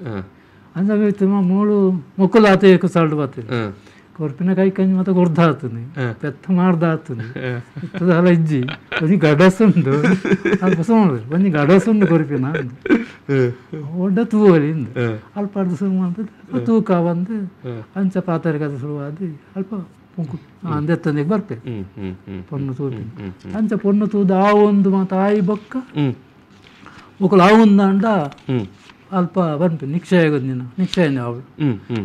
ಅಂಚ ಮೂಳು ಮೊಕ್ಕಲು ಆತ ಏಕು ಸಾಲ್ಡು ಬತ್ತೀನಿ ಕೊರ್ಪಿನ ಕೈ ಕಂಜಿ ಮತ್ತೆ ಕೊರ್ದ ಆತುನಿ ಪೆತ್ತ ಮಾಡ್ದ ಆತುನಿ ಇತ್ತದಲ್ಲ ಇಜ್ಜಿ ಒಂಜಿ ಗಡಸುಂಡು ಅಲ್ಪ ಸುಮಾರು ಒಂಜಿ ಗಡಸುಂಡು ಕೊರ್ಪಿನ ಒಡ್ಡ ತೂವಲಿ ಇಂದು ಅಲ್ಪ ಅರ್ಧ ಶುರು ಮಾಡ್ತದೆ ತೂಕ ಬಂದು ಅಂಚ ಪಾತರಿಕದ ಶುರುವಾದಿ ಅಲ್ಪ ಅಂದೆತ್ತಂದಿಗೆ ಬರ್ಪೆ ಪೊಣ್ಣು ತೂಪಿ ಅಂಚ ಪೊಣ್ಣು ತೂದು ಆ ಒಂದು ಮಾತು ಆಯಿ ಬೊಕ್ಕ ಒಕ್ಕಲು ಆ ಒಂದಂಡ ಅಲ್ಪ ಬರ್ಪೆ ನಿಕ್ಷಯ ಆಗೋದು ನೀನು ನಿಕ್ಷಯನೇ ಅವಳು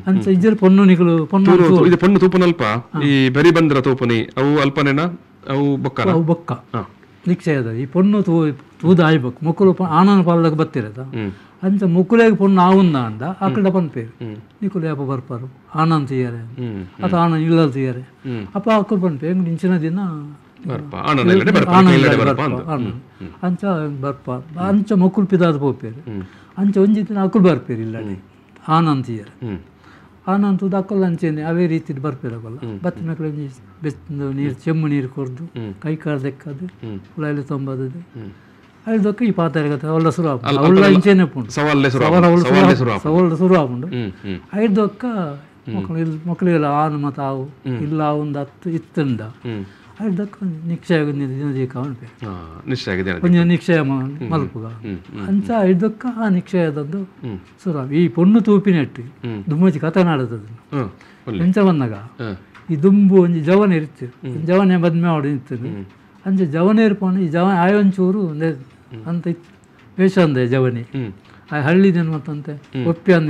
ಅಂಚ ಇಜ್ಜರ್ ಪೊಣ್ಣು ನಿಕಲು ಪೊಣ್ಣು ಇದು ಪೊಣ್ಣು ತೂಪನ ಅಲ್ಪ ಈ ಬರಿ ಬಂದ್ರ ತೂಪನಿ ಅವು ಅಲ್ಪನೇನ ಅವು ಬೊಕ್ಕ ಅವು ಬೊಕ್ಕ ನಿಕ್ಷಯದ ಈ ಪೊಣ್ಣು ತೂದು ಆಯ್ಬೇಕು ಮೊಕ್ಕಲು ಆನಂದ ಪಾಲದಾಗ ಬತ್ತಿರದ ಅಂಚ ಮುಕ್ಕುಲೆಗ್ ಪೊಣ್ಣು ಆವುಂದ ಅಂದ ಆಕಳ ಪನ್ಪೇರು ನಿಕುಲು ಯಾಪ ಬರ್ಪಾರು ಆನಂದ್ ತೀಯರೆ ಅಥವಾ ಆನಂದ್ ಇಲ್ಲಲ್ ತೀಯರೆ ಅಪ್ಪ ಆಕುಲು ಪನ್ಪೆ ಹೆಂಗ್ ಇಂಚಿನ ದಿನ ಅಂಚ ಬರ್ಪ ಅಂಚ ಮೊಕ್ಕುಲು ಪಿದಾದ ಪೋಪೇರು ಅಂಚ ಒಂಜಿ ದಿನ ಅಕುಲು ಬರ್ಪೇರು ಇಲ್ಲಡೆ ಆನಂದ್ ತೀಯರೆ ಆನಂದ್ ತೂದು ಅಕ್ಕಲ್ ಅಂಚೆನೆ ಅವೇ ರೀತಿ ಬರ್ಪೇರು ಅಕಲ್ಲ ಬತ್ತಿನಕುಲು ಒಂಜಿ ಬೆಚ್ಚ ನೀರು ಚೆಮ್ಮು ನೀರು ಕೊರ್ದು ಕೈ ಕಾಲು ದೆಕ್ಕದು ಉಳಾಲಿ ತೊಂಬದು ಅದಕ್ಕೆ ಈ ಪಾತರಿಗತೆ ಅವಳ ಶುರು ಆಪುಂಡು ಅವಳ ಇಂಚೆನೆ ಪುಂಡು ಸವಾಲು ಶುರು ಆಪುಂಡು ಐದೊಕ್ಕ ಮಕ್ಕಳು ಮಕ್ಕಳಿಗೆಲ್ಲ ಆನು ಮತ್ತು ಆವು ಇಲ್ಲ ಒಂದು ಹತ್ತು ಇತ್ತಂಡ ಐದಕ್ಕ ನಿಕ್ಷಯ ದಿನ ಒಂಜಿ ನಿಕ್ಷಯ ಮಲ್ಪುಗ ಅಂಚ ಐದಕ್ಕ ಆ ನಿಕ್ಷಯದಂದು ಶುರು ಈ ಪೊಣ್ಣು ತೂಪಿನೆಟ್ಟು ದುಮ್ಮಚಿ ಕಥೆ ನಾಡದದು ಎಂಚ ಬಂದಾಗ ಈ ದುಂಬು ಒಂಜಿ ಜವನ ಇರ್ತೀವಿ ಜವನೆ ಬದ್ಮೆ ಮಾಡಿ ನಿಂತೀನಿ ಅಂಚೆ ಜವನೇರು ಪೋಣ ಈ ಜವ ಆಯೊಂಚೂರು ಅಂತ ವೇಷ ಅಂದೆ ಜವನಿ ಆ ಹಳ್ಳಿದೇನು ಮತ್ತಂತೆ ಒಪ್ಪಿ ಅಂದ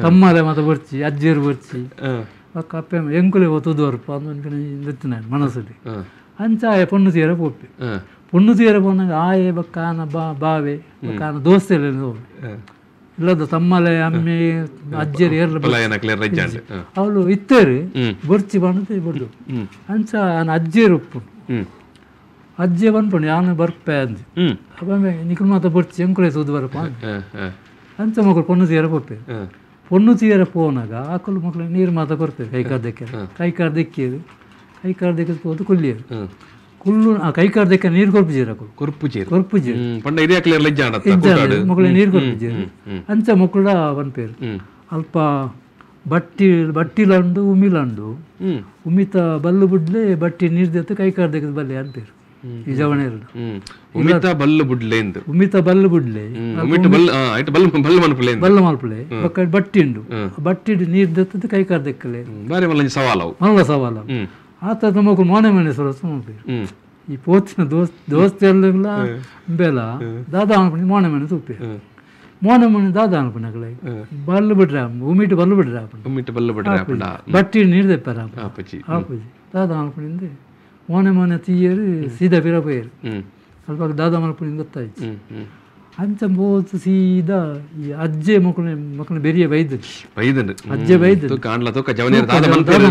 ತಮ್ಮಲೆ ಮತ್ತೆ ಬರ್ಚಿ ಅಜ್ಜಿಯರು ಬರ್ಚಿ ಪಕ್ಕ ಅಪ್ಪೆ ಎಂಕುಲೆ ಒತ್ತುದವರಪ್ಪ ಅಂದ ಮನಸ್ಸಲ್ಲಿ ಅಂಚ ಆಯ ಪೊಣ್ಣು ತೀರ ಪೋಪಿ ಪೊಣ್ಣು ತೀರ ಪೋನಾಗ ಆಯೆ ಬಕ್ಕ ಆನ ಬಾವೆ ಬಕ್ಕ ಆನ ದೋಸ್ತೆಲ್ಲ ಇಲ್ಲದ ತಮ್ಮಲೆ ಅಮ್ಮೆ ಅಜ್ಜಿಯರು ಏರ್ಲ ಅವಳು ಇತ್ತೇರು ಬೊರ್ಚಿ ಬಂದು ಬಡ್ದು ಅಂಚ ಆನ ಅಜ್ಜಿಯರು ಉಪ್ಪು ಅಜ್ಜಿ ಬಂದ್ಪಂಡು ಯಾನು ಬರ್ಪೆ ಅಂದು ಅಪ್ಪ ನಿಕುಲು ಮಾತ ಬೊರ್ಚಿ ಎಂಕುಲೆ ತೂದು ಬರಪ್ಪ ಅಂಚ ಮಕ್ಕಳು ಪೊಣ್ಣು ತೀರ ಪೋಪೆ ಪೊಣ್ಣು ತೀರ ಪೋನಾಗ ಆಕಲು ಮಕ್ಕಳು ನೀರು ಮಾತ ಕೊರ್ಪೇರು ಕೈ ಕಾಲು ದೆಕ್ಕ ಕೈ ಕಾಲು ದೆಕ್ಕಿಯರು ಕೈ ಕಾಲು ದೆಕ್ಕದು ಪೋದು ಕುಲ್ಲಿಯರು ಕುಲ್ಲು ಆ ಕೈ ಕಾಲು ದೆಕ್ಕ ನೀರು ಕೊರ್ಪುಜೀರು ಅಕುಲು ಕೊರ್ಪುಜೀರು ಕೊರ್ಪುಜೀರು ಮಕ್ಕಳು ನೀರು ಕೊರ್ಪುಜೀರು ಅಂಚ ಮಕ್ಕಳ ಪನ್ಪೇರು ಅಲ್ಪ ಬಟ್ಟಿ ಬಟ್ಟಿಲಂಡು ಉಮಿಲಂಡು ಉಮಿತ ಬಲ್ಲು ಬುಡ್ಲೆ ಬಟ್ಟಿ ನೀರು ದೆತ್ತು ಕೈ ಕಾಲು ದೆಕ್ಕದು ಬಲ್ಲೆ ಅನ್ಪೇರು ಈ ಜವಣೇರು ಉಮಿತ ಬಲ್ಲು ಬುಡ್ಲೆ ಎಂದು ಉಮಿತ ಬಲ್ಲು ಬುಡ್ಲೆ ಬಲ್ಲು ಮಲ್ಪುಲೆ ಬಲ್ಲು ಮಲ್ಪುಲೆ ಬೊಕ್ಕ ಬಟ್ಟಿ ಉಂಡು ಬಟ್ಟಿ ನೀರು ದೆತ್ತದು ಕೈ ಕಾಲು ದೆಕ್ಕಲೆ ಬಾರಿ ಮಲ್ಲ ಸವಾಲು ಮಲ್ಲ ಸವಾಲು ಆತ ಮಕ್ಕಳು ಮೋನೆ ಮನೆ ಸೊರಸು ಮಲ್ಪೇರು ಈ ಪೋತಿನ ದೋಸ್ತ ಎಲ್ಲ ಬೆಲ ದಾದಾ ಅನ್ಪುಣಿ ಮೋನೆ ಮನೆ ತೂಪೆ ಮೋನೆ ಮನೆ ದಾದಾ ಅನ್ಪುಣಕಲೆ ಬಲ್ಲು ಬಿಡ್ರೆ ಉಮಿಟ್ ಬಲ್ಲು ಬಿಡ್ರೆ ಉಮಿಟ್ ಬಲ್ಲು ಬಿಡ್ರೆ ಬಟ್ಟಿ ನೀರು ದೆಪ್ಪಾರ ಆಪುಜಿ ದಾದಾ ಅನ್ಪುಣಿಂದ ಮೋನೆ ಮೋನೆ ತೀಯರು ಸೀದಾ ಪಿರ ಪೋಯರು ಅಲ್ಪ ದಾದಾ ಮಲ್ಪುಣಿ ಗೊತ್ತಾಯ್ತು ಅಂಚ ಬೋತು ಸೀದಾ ಈ ಅಜ್ಜೆ ಮಕ್ಕಳು ಮಕ್ಕಳು ಬೆರಿಯ ಬೈದು ಬೈದಂಡು ಅಜ್ಜೆ ಬೈದು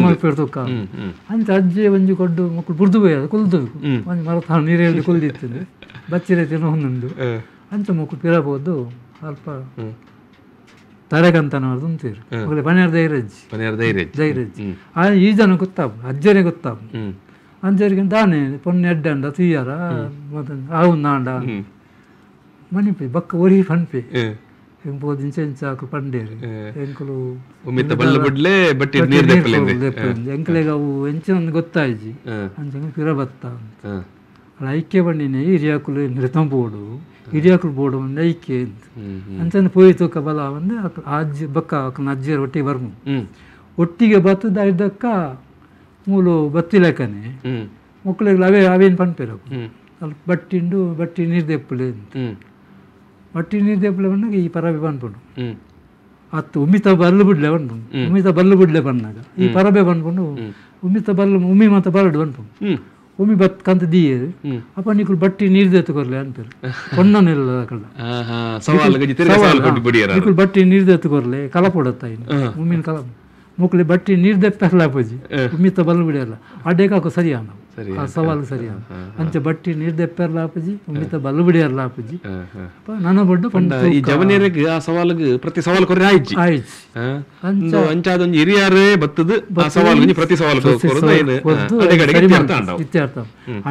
ಮಲ್ಪೇರು ತುಕ್ಕ ಅಂಚ ಅಜ್ಜೆ ಒಂಜಿ ಕೊಡ್ಡು ಮಕ್ಕಳು ಬುರ್ದು ಬೋಯದು ಕುಲ್ದು ಒಂಜಿ ಮರತ ನೀರಲ್ಲಿ ಕುಲ್ದಿತ್ತು ಬಚ್ಚಿರೆ ತಿನ್ನೋ ಒಂದೊಂದು ಅಂಚ ಮಕ್ಕಳು ಪಿರಬಹುದು ಅಲ್ಪ ತರಗಂತನ ಉಂತೀರು ಮಕ್ಕಳು ಪನಿಯಾರ ಧೈರ್ಯಜ್ಜಿ ಧೈರ್ಯಜ್ಜಿ ಆ ಈ ಜನ ಗೊತ್ತಾಪು ಅಜ್ಜನೇ ಗೊತ್ತಾಪು ಅಂಜರಿಗೆ ದಾನೆ ಪೊಣ್ಣೆ ಎಡ್ಡಂಡ ತೀಯಾರ ಮತ್ತೆ ಆವು ನಾಂಡ ಮನಿಪೆ ಬಕ್ಕ ಒರಿ ಪನ್ಪೆ ಎಂಪೋದು ಇಂಚ ಪಂಡೇರು ಎಂಕುಲು ಎಂಕಲೆಗ ಅವು ಎಂಚಿನ ಗೊತ್ತಾಯ್ಜಿ ಅಂಚ ಪಿರ ಬತ್ತ ಅಂತ ಅಲ್ಲ ಐಕ್ಯ ಬಂಡಿನೇ ಹಿರಿಯಾಕುಲು ನಿರ್ತಂಬೋಡು ಹಿರಿಯಾಕುಲು ಬೋಡು ಒಂದು ಐಕ್ಯ ಅಂತ ಅಂಚನೆ ಪೋಯಿ ತೂಕ ಬಲ ಒಂದು ಅಜ್ಜಿ ಬಕ್ಕ ಅಕ್ಕನ ಅಜ್ಜಿಯರು ಒಟ್ಟಿಗೆ ಬರ್ಮು ಒಟ್ಟಿಗೆ ಬತ್ತದ ಇದ್ದಕ್ಕ ಮೂಲು ಬತ್ತಿಲೆಕ್ಕನೆ ಮಕ್ಕಳಿಗೆ ಅವೇ ಅವೇನು ಪನ್ಪೇರು ಅಲ್ಪ ಬಟ್ಟಿಂಡು ಬಟ್ಟಿ ನೀರು ದೆಪ್ಪುಲೆ ಅಂತ ಬಟ್ಟಿ ನೀರು ದೇಪುಲೆ ಪನ್ನಾಗ ಈ ಪರಬೆ ಪನ್ಪುಂಡು ಅತ್ತು ಉಮಿತ ಬಲ್ಲು ಬಿಡ್ಲೆ ಪನ್ಪುಂಡು ಉಮಿತ ಬಲ್ಲು ಬಿಡ್ಲೆ ಪನ್ನಾಗ ಈ ಪರಬೆ ಪನ್ಪುಂಡು ಉಮಿತ ಬಲ್ಲು ಉಮಿ ಮಾತ ಬರಡು ಪನ್ಪುಂಡು ಉಮಿ ಬತ್ ಕಂತ ದೀಯರು ಅಪ್ಪ ನಿಕುಲು ಬಟ್ಟಿ ನೀರು ದೇತುಕೊರ್ಲೆ ಅನ್ಪೇರು ಪೊಣ್ಣನಿಲ್ಲ ಅಕಲ್ನ ನಿಕುಲು ಬಟ್ಟಿ ನೀರು ದೇತುಕೊರ್ಲೆ ಕಲಪೊಡತ್ತ ಇನ್ನು ಉಮ್ಮಿನ ಕಲ ಮುಕ್ಲಿ ಬಟ್ಟಿ ನೀರು ದೆಪ್ಪೆಲ್ಲ ಪೂಜಿ ಉಮ್ಮಿತ ಬಲ್ಲು ಬಿಡಿಯಲ್ಲ ಅಡ್ಡೇಕಾಕು ಸರಿಯಾನ ಆ ಸವಾಲು ಸರಿಯಾನ ಅಂಚೆ ಬಟ್ಟಿ ನೀರು ದೆಪ್ಪೆರ್ಲ ಆಪುಜಿ ಉಮ್ಮಿತ ಬಲ್ಲು ಬಿಡಿಯಲ್ಲ ಆಪುಜಿ ನನ್ನ ಬಡ್ಡು ಪಂಡ ಈ ಜವನಿಯರಿಗೆ ಆ ಸವಾಲಿಗೆ ಪ್ರತಿ ಸವಾಲು ಕೊರ್ರೆ ಆಯ್ಜಿ ಆಯ್ಜಿ ಅಂಚಾದೊಂಜಿ ಹಿರಿಯಾರೇ ಬತ್ತದು ಆ ಸವಾಲು ಪ್ರತಿ ಸವಾಲು ಇತ್ಯರ್ಥ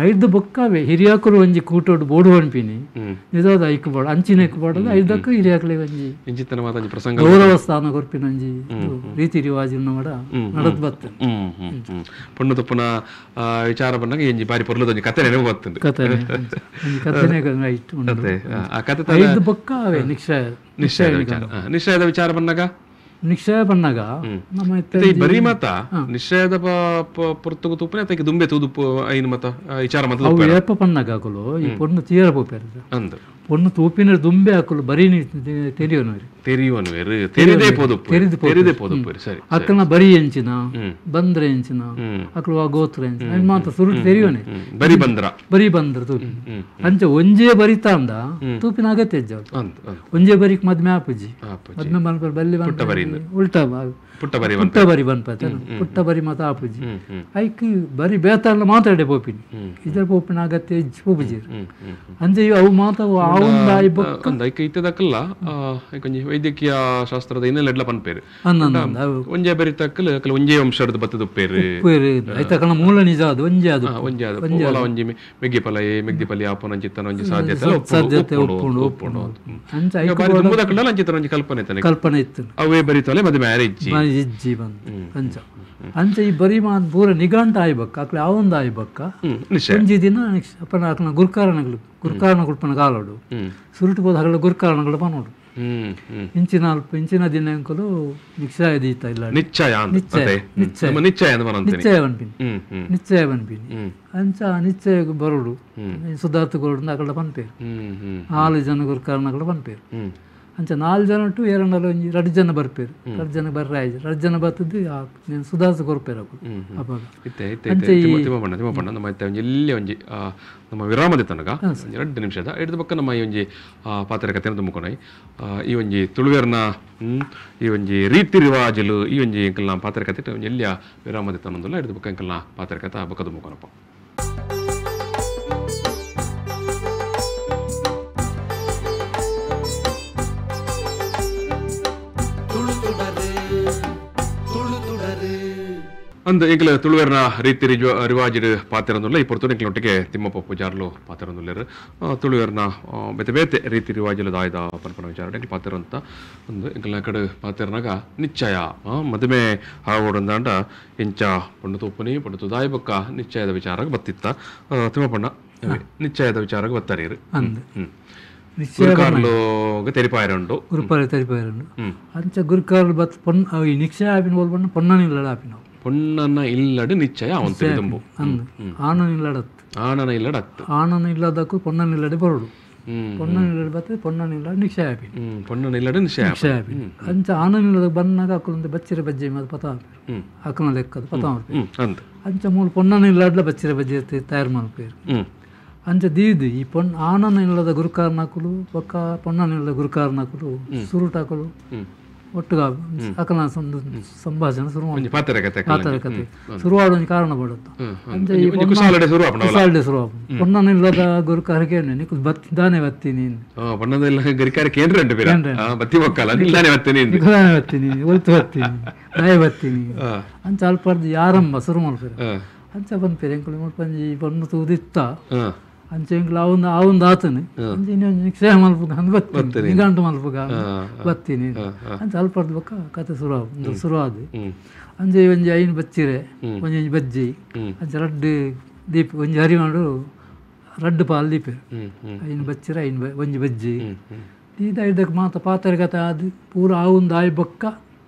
ಐದು ಬೊಕ್ಕವೇ ಹಿರಿಯಾಕರು ಒಂಜಿ ಕೂಟೋಡು ಬೋಡು ಅನ್ಪಿನಿ ನಿಜವಾದ ಐಕ್ ಬೋಡು ಅಂಚಿನ ಐಕ್ ಬೋಡದು ಐದಕ್ಕೂ ಹಿರಿಯಾಕಲೆ ಒಂಜಿ ಇಂಚಿತನ ಮಾತಾಂಜಿ ಪ್ರಸಂಗ ಗೌರವ ಸ್ಥಾನ ಕೊರ್ಪಿನ ಒಂಜಿ ರೀತಿ ರಿವಾಜಿನ ಮಾಡ ನಡದ್ ಬತ್ತ ಪೊಣ್ಣು ತಪ್ಪುನ ವಿಚಾರ ಬಂದಾಗ ಎಂಜಿ ಬಾರಿ ಪೊರ್ಲದೊಂಜಿ ಕತೆ ನೆನಪು ಬರ್ತದೆ ಕತೆ ಕತೆನೇ ರೈಟ್ ಆ ಕತೆ ಐದು ಬೊಕ್ಕವೇ ನಿಕ್ಷಯ ನಿಶ್ಚಯದ ವಿಚಾರ ನಿಶ್ಚಯದ ವಿಚಾರ ಬಂದಾಗ ನಿಶ್ಚಯ ಬಂದಾಗ ನಮ್ಮ ಬರೀ ಮಾತ ನಿಶ್ಚಯದ ಪೊರ್ತುಗು ತೂಪನೆ ಅದಕ್ಕೆ ದುಂಬೆ ತೂದು ಐನು ಮತ ವಿಚಾರ ಮತ ಅವು ಏಪ ಪನ್ನಾಗ ಹಾಕಲು ಈ ಪೊಣ್ಣು ತೀರ ಪೋಪೇರು ಅಂದು ಪೊಣ್ಣು ತೂಪಿನ ದುಂಬೆ ಹಾಕಲು ಬರೀ ತೆರಿಯೋನವರು ತೆರಿಯುವನು ತೆರಿದೇ ಪೋದು ತೆರಿದೇ ಪೋದು ಸರಿ ಅಕ್ಕನ ಬರೀ ಎಂಚಿನ ಬಂದ್ರೆ ಎಂಚಿನ ಅಕ್ಕಳು ಆ ಗೋತ್ರ ಎಂಚಿನ ಮಾತ ಸುರುಟು ತೆರಿಯೋನೆ ಬರಿ ಬಂದ್ರ ಬರೀ ಬಂದ್ರ ತೂಪಿನ ಅಂಚೆ ಒಂಜೇ ಬರಿತ ಅಂದ ತೂಪಿನ ಅಗತ್ಯ ಇಜ್ಜ ಒಂಜೇ ಬರಿಕ್ ಮದ್ಮೆ ಆಪುಜಿ ಮದ್ಮೆ ಮಲ್ಪ ಬಲ್ಲಿ ಉಲ್ಟಾ ಪುಟ್ಟ ಬರಿ ಪುಟ್ಟ ಬರಿ ಬನ್ಪತ ಪುಟ್ಟ ಬರಿ ಮಾತ ಆಪುಜಿ ಐಕ್ ಬರಿ ಬೇತಾಳ ಮಾತಾಡೆ ಪೋಪಿನಿ ಇದರ ಪೋಪಿನ ಅಗತ್ಯ ಇಜ್ಜಿ ಪೋಪುಜಿ ಅಂಚೆ ಅವು ಮಾತ ಐಕ್ ಇತ್ತದಕ್ಕಲ್ಲ ಒಂಜಿ ವೈದ್ಯಕೀಯ ಶಾಸ್ತ್ರದ ಇನ್ನೆಲ್ಲ ಪನ್ಪೇರು ಒಂಜೇ ಬರಿ ತಕ್ಕಲ್ ಅಕಲ್ ಒಂಜೇ ವಂಶದ ಬತ್ತದ ಉಪ್ಪೇರು ಐತಕನ ಮೂಲ ನಿಜ ಅದು ಒಂಜೇ ಅದು ಒಂಜೇ ಅದು ಓಲ ಒಂಜಿ ಮೆಗ್ಗಿ ಪಲಯ ಮೆಗ್ದಿ ಪಲಿ ಆಪನ ಅಂಚಿತ್ತನ ಒಂಜಿ ಸಾಧ್ಯತೆ ಸಾಧ್ಯತೆ ಒಪ್ಪುಂಡು ಒಪ್ಪುಂಡು ಅಂಚೆ ಐಕ್ ದುಂಬುದಕ್ಕಲ್ಲ ಅಂಚಿತ್ತನ ಒಂಜಿ ಕಲ್ಪನೆ ಇತ್ತನೆ ಕಲ್ಪನೆ ಇತ್ತು ಅವೇ ಬರಿತಲೆ ಮದುವೆ ಮ್ಯಾರೇಜ್ ಇಜ್ಜಿ ಬಂದು ಅಂಚ ಅಂಚೆ ಈ ಬರಿ ಮಾತು ಪೂರ ನಿಘಂಟ ಆಯ್ಬಕ್ಕ ಅಕ್ಲೆ ಆವೊಂದು ಆಯ್ಬಕ್ಕ ಒಂಜಿ ದಿನ ಅಪ್ಪನ ಅಕ್ನ ಗುರ್ಕಾರಣಗಳು ಗುರ್ಕಾರಣ ಕುಲ್ಪನ ಕಾಲೋಡು ಸುರುಟು ಬೋದ ಹಗಲ ಗುರ್ಕಾರಣಗಳು ಪನೋಡು ಇಂಚಿನ ಅಲ್ಪ ಇಂಚಿನ ದಿನ ಅಂಕಲು ನಿಶ್ಚಯ ದೀತ ಇಲ್ಲ ನಿಶ್ಚಯ ನಿಶ್ಚಯ ನಿಶ್ಚಯ ನಿಶ್ಚಯ ಪನ್ಪಿನಿ ನಿಶ್ಚಯ ಪನ್ಪಿನಿ ಅಂಚ ನಿಶ್ಚಯ ಬರೋಡು ಸುಧಾರ್ಥ ಕೊರಡು ಅಕಡ ಪನ್ಪೇರು 4 ಜನ ಗುರ್ಕಾರಣಗಳು ಪನ್ಪೇರು ಅಂಚೆ 4 ಜನ ಟು ಎರಡಲ್ಲ ಒಂಜಿ 2 ಜನ ಬರ್ಪೇರು 2 ಜನ ಬರ್ರೆ ಆಯ್ತು 2 ಜನ ಬರ್ತದ್ದು ನೀನು ಸುಧಾರಿಸ ಕೊರ್ಪೇರು ಅప్పుడు ಅವಾಗ ಇತ್ತೆ ಇತ್ತೆ ತಿಮ್ಮಪ್ಪಣ್ಣ ತಿಮ್ಮಪ್ಪಣ್ಣ ನಮ್ಮ ಇತ್ತೆ ಒಂಜಿ ಎಲ್ಲಿ ಒಂಜಿ ನಮ್ಮ ವಿರಾಮದ ತನಕ 2 ನಿಮಿಷದ ಹಿಡಿದ ಪಕ್ಕ ನಮ್ಮ ಈ ಒಂಜಿ ಪಾತ್ರ ಕಥೆಯನ್ನು ತುಂಬಿಕೊಂಡಾಯಿ ಈ ಒಂಜಿ ತುಳುವೆರ್ನ ಈ ಒಂಜಿ ರೀತಿ ರಿವಾಜುಲು ಈ ಒಂಜಿ ಎಂಕಲ್ನ ಪಾತ್ರ ಕಥೆ ಒಂಜಿ ಎಲ್ಲಿಯ ವಿರಾಮದ ತನ್ನೊಂದಲ್ಲ ಹಿಡಿದ ಪಕ್ಕ ಎಂಕಲ್ನ ಪಾತ್ರ ಕಥೆ ಬಕ್ಕ ತುಂಬಿಕೊನಪ್ಪ. ಅಂದು ಎಂಕಲ ತುಳುವೆರ್ನ ರೀತಿ ರಿವಾಜಿಡ್ ಪಾತ್ರೊಂದುಲ್ಲ ಈ ಪೊರ್ತುಡು ಎಂಕಲೊಟ್ಟಿಗೆ ತಿಮ್ಮಪ್ಪ ಪೂಜಾರ್ಲು ಪಾತ್ರೊಂದುಲ್ಲೆರ್ ತುಳುವೆರ್ನ ಬೇತೆ ಬೇತೆ ರೀತಿ ರಿವಾಜುಲು ದಾಯ್ದ ಪನ್ಪನ ವಿಚಾರ ಎಂಕಲ್ ಪಾತ್ರ ಅಂತ ಒಂದು ಎಂಕಲ್ನ ಕಡೆ ಪಾತ್ರನಾಗ ನಿಶ್ಚಯ ಮದುವೆ ಆವೋಡಂದಾಂಡ ಇಂಚ ಪೊಣ್ಣು ತೂಪುನಿ ಪೊಣ್ಣು ತುದಾಯಿ ಬೊಕ್ಕ ನಿಶ್ಚಯದ ವಿಚಾರಕ್ಕೆ ಬತ್ತಿತ್ತ ತಿಮ್ಮಪ್ಪಣ್ಣ ನಿಶ್ಚಯದ ವಿಚಾರಕ್ಕೆ ಬತ್ತಾರೀರು ಗುರುಕಾರ್ಲು ತೆರಿಪಾಯರುಂಡು ಗುರುಪಾರ ತೆರಿಪಾಯರುಂಡು ಅಂಚ ಗುರುಕಾರ್ಲು ಬತ್ ಪೊಣ್ಣು ಈ ನಿಶ್ಚಯ ಆಪಿನ ಓಲ್ಪಣ್ಣ ಪೊಣ್ಣನಿಲ್ಲ ಆಪಿನ ಪೊಣ್ಣನ ಇಲ್ಲಡು ನಿಶ್ಚಯ ಅವಂತ ದುಂಬು ಆಣನ ಇಲ್ಲಡತ್ತು ಆಣನ ಇಲ್ಲಡತ್ತು ಆಣನ ಇಲ್ಲದಕ್ಕೂ ಪೊಣ್ಣನ ಇಲ್ಲಡೆ ಬರೋಡು ಪೊಣ್ಣನ ಇಲ್ಲಡೆ ಬರ್ತದೆ ಪೊಣ್ಣನ ಇಲ್ಲ ನಿಶ್ಚಯ ಆಪಿನಿ ಪೊಣ್ಣನ ಇಲ್ಲಡೆ ನಿಶ್ಚಯ ನಿಶ್ಚಯ ಆಪಿನಿ ಅಂಚ ಆಣನ ಇಲ್ಲದ ಬಂದಾಗ ಅಕ್ಕಲೊಂದು ಬಚ್ಚಿರ ಬಜ್ಜೆ ಮತ್ತು ಪತ ಆಪೇರು ಅಕ್ಕನ ಲೆಕ್ಕದ ಪತ ಆಪೇರು ಅಂಚ ಮೂಲ ಪೊಣ್ಣನ ಇಲ್ಲಡ್ಲ ಬಚ್ಚಿರ ಬಜ್ಜೆ ತಯಾರು ಮಲ್ಪೇರು ಅಂಚ ದೀದು ಈ ಪೊಣ್ಣ ಆಣನ ಇಲ್ಲದ ಗುರುಕಾರನಕುಲು ಬೊಕ್ಕ ಪೊಣ್ಣನ ಇಲ್ಲದ ಗುರುಕಾರನಕುಲು ಸುರುಟಾಕಲು ಒಟ್ಟುಗ ಅಕಲ ಸಂಭಾಷಣೆ ಶುರು ಪಾತ್ರ ಕತೆ ಶುರುವಾಡ ಒಂಜಿ ಕಾರಣ ಪಡುತ್ತ ಕುಸಾಲಡೆ ಶುರು ಪೊಣ್ಣನ ಇಲ್ಲದ ಗುರುಕಾರಕ್ಕೆ ನಿಕ್ಕು ದಾನೆ ಬತ್ತೀನಿ ಬತ್ತೀನಿ ಒಲ್ತು ಬತ್ತೀನಿ ದಾಯ ಬತ್ತೀನಿ ಅಂಚ ಅಲ್ಪರ್ದು ಯಾರಂಬ ಶುರು ಮಲ್ಪೇರು ಅಂಚ ಪನ್ಪೇರು ಎಂಕುಲು ಮುಲ್ಪಂಜಿ ಪೊಣ್ಣು ತೂದಿತ್ತ ಅಂಚೆ ಎಂಕುಲು ಆವೊಂದು ಆವೊಂದು ಆತನೆ ಅಂಚೆ ಇನ್ನೊಂದು ನಿಕ್ಷಯ ಮಲ್ಪುಗ ಅಂದ್ ಬತ್ತೀನಿ ನಿಘಂಟು ಮಲ್ಪುಗ ಬತ್ತೀನಿ ಅಂಚೆ ಅಲ್ಪರ್ದು ಬೊಕ್ಕ ಕತೆ ಶುರು ಶುರು ಆದ್ ಅಂಚೆ ಒಂಜಿ 5 ಬಚ್ಚಿರೆ ಒಂಜಿ ಬಜ್ಜಿ ಅಂಚೆ ರಡ್ಡು ದೀಪ ಒಂಜಿ ಹರಿಮಾಡು ರಡ್ಡು ಪಾಲ್ ದೀಪೇರು 5 ಬಚ್ಚಿರೆ 5 ಒಂಜಿ ಬಜ್ಜಿ ದೀದ ಐದಕ್ಕೆ ಮಾತ ಪಾತ್ರೆ ಕತೆ ಆದ್ ಪೂರ ಆವೊಂದು ಆಯ್ ಬೊಕ್ಕ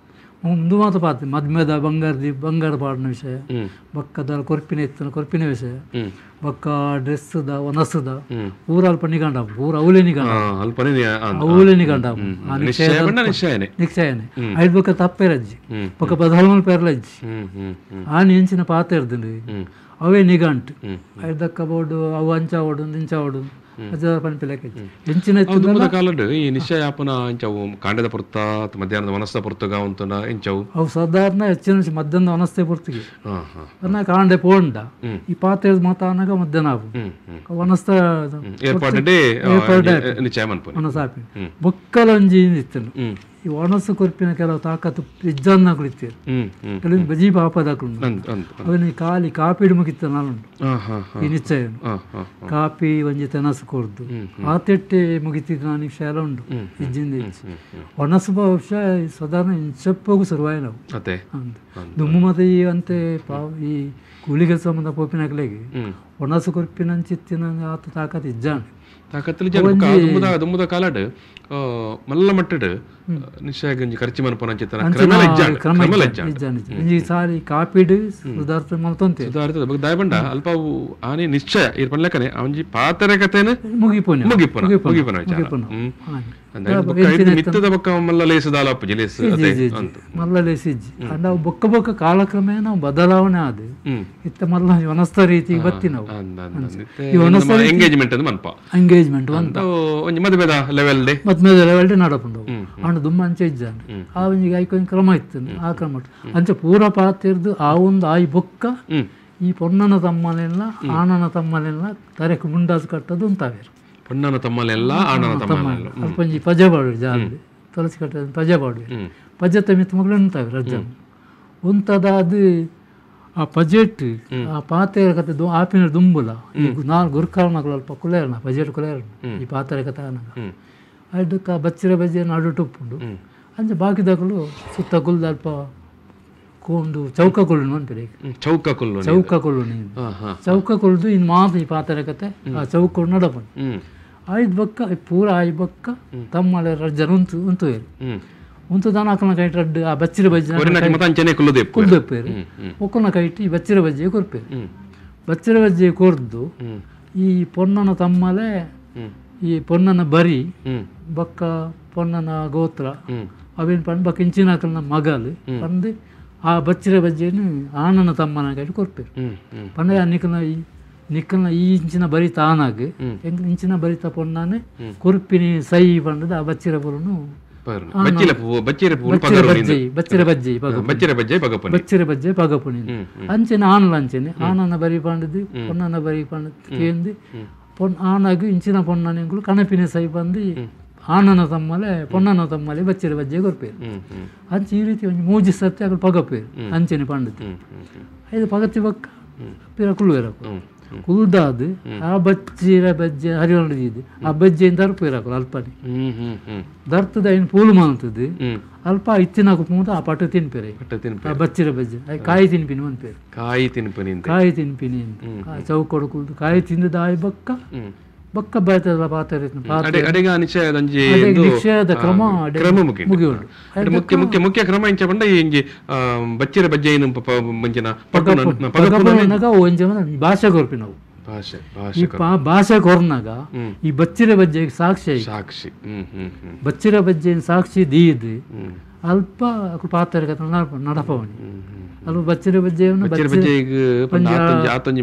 ಉಂದು ಮಾತ ಪಾತ್ರೆ ಮದ್ಮೆದ ಬಂಗಾರ ಬಂಗಾರ ಪಾಡಿನ ವಿಷಯ, ಬೊಕ್ಕದ ಕೊರ್ಪಿನ ಇತ್ತಿನ ಕೊರ್ಪಿನ ವಿಷಯ, ಬೊಕ್ಕ ಡ್ರೆಸ್ದ ಒನಸುದ ಪೂರ ಅಲ್ಪ ನಿಗಂಡ ಪೂರ ಅವಲೇ ನಿಗಂಡ ಅವಲೇ ನಿಗಂಡ ನಿಶ್ಚಯನೆ ಐದು ಬೊಕ್ಕ ತಪ್ಪೇರಜ್ಜಿ ಬೊಕ್ಕ ಬದಲಾವಣೆ ಪೇರ್ಲಜ್ಜಿ ಆ ಎಂಚಿನ ಪಾತ್ರೆ ಇರ್ದುಂಡು ಅವೇ ನಿಗಂಟು ಐದಕ್ಕ ಬೋರ್ಡು ಅವು ಅಂಚಾವಡು ಇಂಚಾವಡು ಎಂಚಿನ ಕಾಲಡ್ ಈ ನಿಶ್ಚಯಾಪನ ಇಂಚವು ಕಾಂಡದ ಪೊರ್ತ ಮಧ್ಯಾಹ್ನದ ವನಸ್ತ ಪೊರ್ತುಗ ಉಂತುನ ಇಂಚವು ಅವು ಸಾಧಾರಣ ಹೆಚ್ಚಿನ ಮಧ್ಯಾಹ್ನದ ವನಸ್ತೆ ಪೊರ್ತಿಗೆ ಅನ್ನ ಕಾಂಡೆ ಪೋಂಡ ಈ ಪಾತ್ರೆ ಮಾತಾನಗ ಮಧ್ಯಾಹ್ನ ಆಪು ವನಸ್ತ ಏರ್ಪಾಡೆ ನಿಶ್ಚಯ ಮನ್ಪುನಿ ವನಸ ಆಪಿ ಬೊಕ್ಕಲಂಜಿ ಇತ್ತನು ಈ ಒಣಸು ಕೊರ್ಪಿನ ಕೆಲವು ತಾಕತ್ತು ಇಜ್ಜನ್ನಾಕಲು ಇತ್ತೀರು ಕೆಲವೊಂದು ಬಜಿ ಪಾಪದಾಕಲು ಅವನ ಖಾಲಿ ಕಾಪಿಡು ಮುಗಿತ್ತ ನಾನುಂಟು ಈ ನಿಶ್ಚಯ ಕಾಪಿ ಒಂಜಿ ತೆನಸು ಕೊರ್ದು ಆತೆಟ್ಟೆ ಮುಗಿತಿದ್ದು ನಾನು ನಿಶ್ಚಯ ಉಂಟು ಇಜ್ಜಿಂದ ಇಜ್ಜಿ ಒಣಸು ಬಹುಶಃ ಸಾಧಾರಣ ಇಂಚಪ್ಪಗೂ ಶುರುವಾಯ ನಾವು ದುಮ್ಮು ಮತ್ತೆ ಈ ಅಂತೆ ಈ ಕೂಲಿ ಕೆಲಸ ಬಂದ ಪೋಪಿನಕಲೆಗೆ ಒಣಸು ಕೊರ್ಪಿನಂಚಿತ್ತಿನ ಆತ ತಾಕತ್ತು ಇಜ್ಜಾಣ ತಾಕತ್ತಲ್ಲಿ ದುಮ್ಮುದ ಕಾಲಡ್ ಮಲ್ಲ ಮಟ್ಟಡ್ ನಿಶ್ಚಯ ಗಂಜಿ ಖರ್ಚು ಮನ್ಪುನ ಅಂಚಿತ್ತನ ಕ್ರಮ ಇಜ್ಜಾಣ ಇಂಜಿ ಸಾರಿ ಕಾಪಿಡ್ ಸುಧಾರ್ಥ ಮಲ್ತೊಂತೆ ಸುಧಾರ್ತದ ಬೊಕ್ಕ ದಾಯ ಪಂಡ ಅಲ್ಪ ಅವು ಆನೆ ನಿಶ್ಚಯ ಇರ್ ಪನ್ಲೆಕನೆ ಅವಂಜಿ ಪಾತೆರೆ ಕತೆನೆ ಮುಗಿಪುನ ಮುಗಿಪುನ ಮುಗಿಪುನ ವಿಚಾರ ಮಿತ್ತದ ಬೊಕ್ಕ ಮಲ್ಲ ಲೇಸು ದಾಲ ಅಪ್ಪುಜಿ ಲೇಸು ಅತೆ ಅಂತು ಮಲ್ಲ ಲೇಸು ಇಜ್ಜಿ ಅಂಡ ಅವು ಬೊಕ್ಕ ಬೊಕ್ಕ ಕಾಲಕ್ರಮೇಣ ಬದಲಾವಣೆ ಆದ್ ಇತ್ತ ಮಲ್ಲ ವನಸ್ತ ರೀತಿ ಬತ್ತಿ ನಾವು ಎಂಗೇಜ್ಮೆಂಟ್ ಅಂದ್ ಮನ್ಪ ಎಂಗೇಜ್ಮೆಂಟ್ ಅಂತ ಒಂಜಿ ಮದುವೆದ ಲೆವೆಲ್ ಡೆ ಮದ್ಮೆದ ಲೆವೆಲ್ ಡೆ ನಡಪುಂಡು ಅಂಡ ದುಮ್ಮ ಅಂಚೆ ಇಜ್ಜಾಂಡ್ ಆ ಒಂಜಿ ಐಕೊಂಜಿ ಕ್ರಮ ಇತ್ತು ಆ ಕ್ರಮ ಅಂಚೆ ಪೂರ ಪಾತಿರ್ದು ಆ ಒಂದು ಆಯಿ ಬೊಕ್ಕ ಈ ಪೊನ್ನನ ತಮ್ಮನೆಲ್ಲ ಆನನ ತಮ್ಮನೆಲ್ಲ ತರೆಕ್ ಮುಂಡಾಸು ಕಟ್ಟದು ಉಂತಾವೇರು ಪೊನ್ನನ ತಮ್ಮಲೆಲ್ಲ ಆನನ ತಮ್ಮನೆಲ್ಲ ಅಲ್ಪ ಒಂಜಿ ಪಜೆ ಬಾಡುವೆ ಜಾಲಿ ತುಳಸಿ ಕಟ್ಟದ ಪಜೆ ಬಾಡುವೆ ಪಜೆ ಮಿತ್ತ ಮಗಳು ಉಂತಾವೆ ರಜ್ಜ ಉಂತದ ಅದು ಆ ಪಜೆಟ್ ಆ ಪಾತೆರ ಕತೆ ಆಪಿನ ದುಂಬುಲ ನಾಲ್ ಗುರ್ಕಾರನಗಳು ಅಲ್ಪ ಕುಲೇರನ ಪಜೆಟ್ ಕುಲೇರನ ಈ ಪಾತೆರ ಕತೆ ಆನಗ ಅದಕ್ಕೆ ಬಚ್ಚಿರ ಬಜ್ಜೆ ನಡು ಟುಪ್ಪುಂಡು ಅಂಚೆ ಬಾಕಿದಕಲು ಸುತ್ತ ಗುಲ್ದ ಅಲ್ಪ ಒಂದು ಚೌಕ ಕೊಲ್ಲು ಅನ್ಪಿರಿ ಚೌಕ ಕೊಲ್ಲು ಚೌಕ ಕೊಲ್ಲು ನೀನು ಚೌಕ ಕೊಲ್ದು ಇನ್ನು ಮಾತ್ರ ಈ ಪಾತೆರ ಕತೆ ಆ ಚೌಕ ನಡಪುಂಡು ಆಯ್ದು ಬೊಕ್ಕ ಪೂರ ಆಯ್ ಬೊಕ್ಕ ತಮ್ಮಲೆ ರಜ್ಜನ ಉಂತು ಉಂತುವೇರು ಉಂತು ದಾನ ಅಕ್ಕನ ಕೈಟ್ ರಡ್ಡು ಆ ಬಚ್ಚಿರ ಬಜ್ಜೆ ಕುಲ್ದೆಪ್ಪೇರು ಒಕ್ಕನ ಕೈಟ್ ಈ ಬಚ್ಚಿರ ಬಜ್ಜೆ ಕೊರ್ಪೇರು ಬಚ್ಚಿರ ಬಜ್ಜೆ ಕೊರ್ದು ಈ ಪೊನ್ನನ ತಮ್ಮಲೆ ಈ ಪೊನ್ನನ ಬರಿ ಬೊಕ್ಕ ಪೊನ್ನನ ಗೋತ್ರ ಅವೇನು ಪಂಡ್ ಬೊಕ್ಕ ಇಂಚಿನ ಅಕ್ಕನ ಮಗಲು ಪಂದು ಆ ಬಚ್ಚಿರ ಬಜ್ಜೆನು ಆನನ ತಮ್ಮನ ಕೈಟ್ ಕೊರ್ಪೇರು ಪಂಡ ನಿಕ್ಕನ ಈ ನಿಕ್ಕನ ಈ ಇಂಚಿನ ಬರಿ ತಾನಾಗ ಇಂಚಿನ ಬರಿತ ಪೊನ್ನಾನೆ ಕೊರ್ಪಿನಿ ಸೈ ಪಂಡದ ಆ ಬಚ್ಚಿರ ಪೊರನು ಬಚ್ಚಿರ ಬಜ್ಜೆ ಬಚ್ಚಿರ ಬಜ್ಜೆ ಪಗಪುನಿ ಅಂಚೆನೆ ಆನಲ ಅಂಚೆನೆ ಆನನ ಬರಿ ಪಂಡದು ಪೊನ್ನನ ಬರಿ ಪಂಡ ಕೇಂದು ಪೊನ್ ಆನಾಗ ಇಂಚಿನ ಪೊನ್ನನೆಂಗುಳು ಕಣಪಿನ ಸೈ ಬಂದು ಆನನ ತಮ್ಮಲೆ ಪೊನ್ನನ ತಮ್ಮಲೆ ಬಚ್ಚಿರ ಬಜ್ಜೆ ಕೊರ್ಪೇರು ಅಂಚೆ ಈ ರೀತಿ ಒಂಜಿ ಮೂಜಿ ಸರ್ತಿ ಅಕುಲು ಪಗಪೇರು ಅಂಚೆನೆ ಪಂಡದು ಐದು ಪಗತಿ ಬೊಕ್ಕ ಪಿರ ಕುಳ್ಳುವೇರಕು ಕುಲ್ದಾದ್ ಆ ಬಚ್ಚಿರ ಬಜ್ಜೆ ಹರಿವಣ್ಣದಿದ್ದು ಆ ಬಜ್ಜೆಯಿಂದ ದರ್ಪೇರಕುಲು ಅಲ್ಪನೆ ದರ್ತದ ಐನ್ ಪೂಲು ಮಾಡ್ತದೆ ಅಲ್ಪ ಇತ್ತಿನ ಮೂತ ಆ ಪಟ್ಟು ತಿನ್ಪೇರೆ ಆ ಬಚ್ಚಿರ ಬಜ್ಜೆ ಕಾಯಿ ತಿನ್ಪಿನಿ ಮನ್ಪೇರು ಕಾಯಿ ತಿನ್ಪಿನಿ ಕಾಯಿ ತಿನ್ಪಿನಿ ಅಂತ ಆ ಚೌಕೊಡು ಕುಲ್ದು ಕಾಯಿ ತಿಂದದ ಆಯ್ ಬೊಕ್ಕ ಬೊಕ್ಕ ಬಾಯ್ತದ ಪಾತ್ರೆ ನಿಶ್ಚಯದ ಕ್ರಮ ಕ್ರಮ ಮುಗಿಯುಂಡು ಮುಖ್ಯ ಮುಖ್ಯ ಮುಖ್ಯ ಕ್ರಮ ಇಂಚ ಪಂಡ ಇಂಜಿ ಬಚ್ಚಿರ ಬಜ್ಜೆ ಒಂಜಿ ಭಾಷೆ ಕೊರ್ಪಿ ನಾವು ಭಾಷೆ ಈ ಭಾಷೆ ಕೊರ್ನಾಗ ಈ ಬಚ್ಚಿರ ಬಜ್ಜೆಗೆ ಸಾಕ್ಷಿ ಸಾಕ್ಷಿ ಬಚ್ಚಿರ ಬಜ್ಜೆ ಸಾಕ್ಷಿ ದೀದು ಅಲ್ಪ ಪಾತ್ರೆ ನಡಪವಣಿ ಅಲ್ಪ ಬಚ್ಚಿರ ಬಜ್ಜೆಯನ್ನು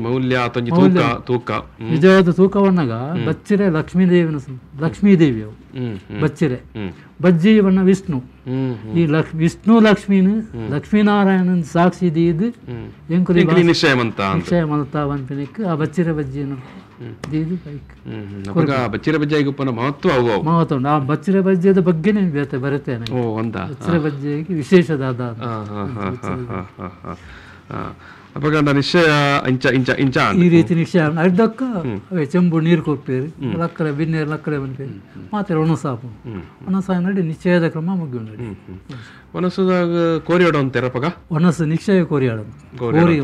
ಮೌಲ್ಯ ತೂಕ ತೂಕ ನಿಜವಾದ ತೂಕವನ್ನಾಗ ಬಚ್ಚಿರೆ ಲಕ್ಷ್ಮೀದೇವಿನ ಲಕ್ಷ್ಮೀದೇವಿ ಅವು ಬಚ್ಚಿರೆ ಬಜ್ಜಿ ಬಣ್ಣ ವಿಷ್ಣು ಈ ವಿಷ್ಣು ಲಕ್ಷ್ಮೀನ ಲಕ್ಷ್ಮೀನಾರಾಯಣನ ಸಾಕ್ಷಿ ದೀದು ಎಂಕುಲಿ ನಿಶ್ಚಯ ನಿಶ್ಚಯ ಮಲ್ತ ಅನ್ಪಿನಿಕ್ ಆ ಬಚ್ಚಿರ ಬಜ್ಜಿಯನ್ನು ದೀದು ಬೈಕ್ ಬಚ್ಚಿರ ಬಜ್ಜೆಗೆ ಮಹತ್ವ ಮಹತ್ವ ಉಂಟು. ಆ ಬಚ್ಚಿರ ಬಜ್ಜೆದ ಬಗ್ಗೆನೇ ಬೇತೆ ಬರುತ್ತೇನೆ. ಬಚ್ಚಿರ ಬಜ್ಜೆಗೆ ವಿಶೇಷದಾದ ನಿಶ್ಚಯ ಇಂಚ ಇಂಚ ಇಂಚ ಈ ರೀತಿ ನಿಶ್ಚಯ ಅರ್ಧಕ್ಕ ಅವೇ ಚೆಂಬು ನೀರು ಕೊರ್ಪೇರು ಲಕ್ಕರೆ ಬಿನ್ನೇರು ಲಕ್ಕರೆ ಬಂದ್ಪೇರು ಮಾತ್ರ ಒಣಸಾಪು ಒಣಸಾಯ ನಡಿ ನಿಶ್ಚಯದ ಕ್ರಮ ಮುಗಿಯುಂಡು. ಒಣಸುದಾಗ ಕೋರಿಯಾಡ ಅಂತೀರಪ್ಪಗ ಒಣಸು ನಿಶ್ಚಯ ಕೋರಿಯಾಡ ಕೋರಿ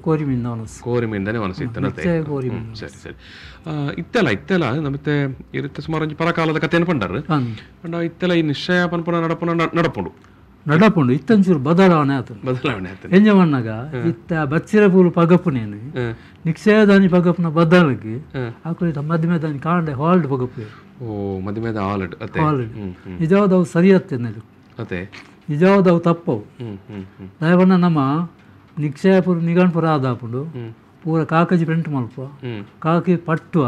ಕೋರಿ ಮೀನಿನ ಒಣಸು ಕೋರಿ ಮೀನಿಂದಾನೆ ಒಣಸು ಇತ್ತು ನಿಶ್ಚಯ ಕೋರಿ ಮೀನು. ಸರಿ ಸರಿ ಇತ್ತೆಲ್ಲ ಇತ್ತೆಲ್ಲ ನಮ್ಮತ್ತೆ ಇರುತ್ತೆ ಸುಮಾರು ಒಂಜಿ ಪರಕಾಲದ ಕಥೆಯನ್ನು ಪಂಡಾರು ಪಂಡ ಇತ್ತೆಲ್ಲ ಈ ನಿಶ್ಚಯ ಪನ್ಪುನ ನಡಪುನ ನಡಪುಂಡು ನಡಪುಂಡು ಇತ್ತಂಚೂರು ಬದಲಾವಣೆ ಆತು ಬದಲಾವಣೆ ಆತು ಎಂಜ ಮಣ್ಣಾಗ ಇತ್ತ ಬಚ್ಚಿರ ಪೂಲು ಪಗಪುನೇನು ನಿಕ್ಷಯದಾನಿ ಪಗಪುನ ಬದಲಿಗೆ ಆಕುಲು ಮದ್ಮೆದಾನಿ ಕಾಂಡೆ ಹಾಲ್ಡ್ ಪಗಪು ಓ ಮದ್ಮೆದ ಹಾಲ್ಡ್ ಅತೆ ಹಾಲ್ಡ್ ನಿಜವಾದ ಅವು ಸರಿ ಅತ್ತೆ ಅತೆ ನಿಜವಾದ ಅವು ತಪ್ಪವು ದಯವಣ್ಣ ನಮ್ಮ ನಿಕ್ಷಯಪುರ ನಿಗಣ್ಪುರ ಆದಾಪುಂಡು ಪೂರ ಕಾಕಜಿ ಪ್ರಿಂಟ್ ಮಲ್ಪ ಕಾಕಿ ಪಟ್ಟುವ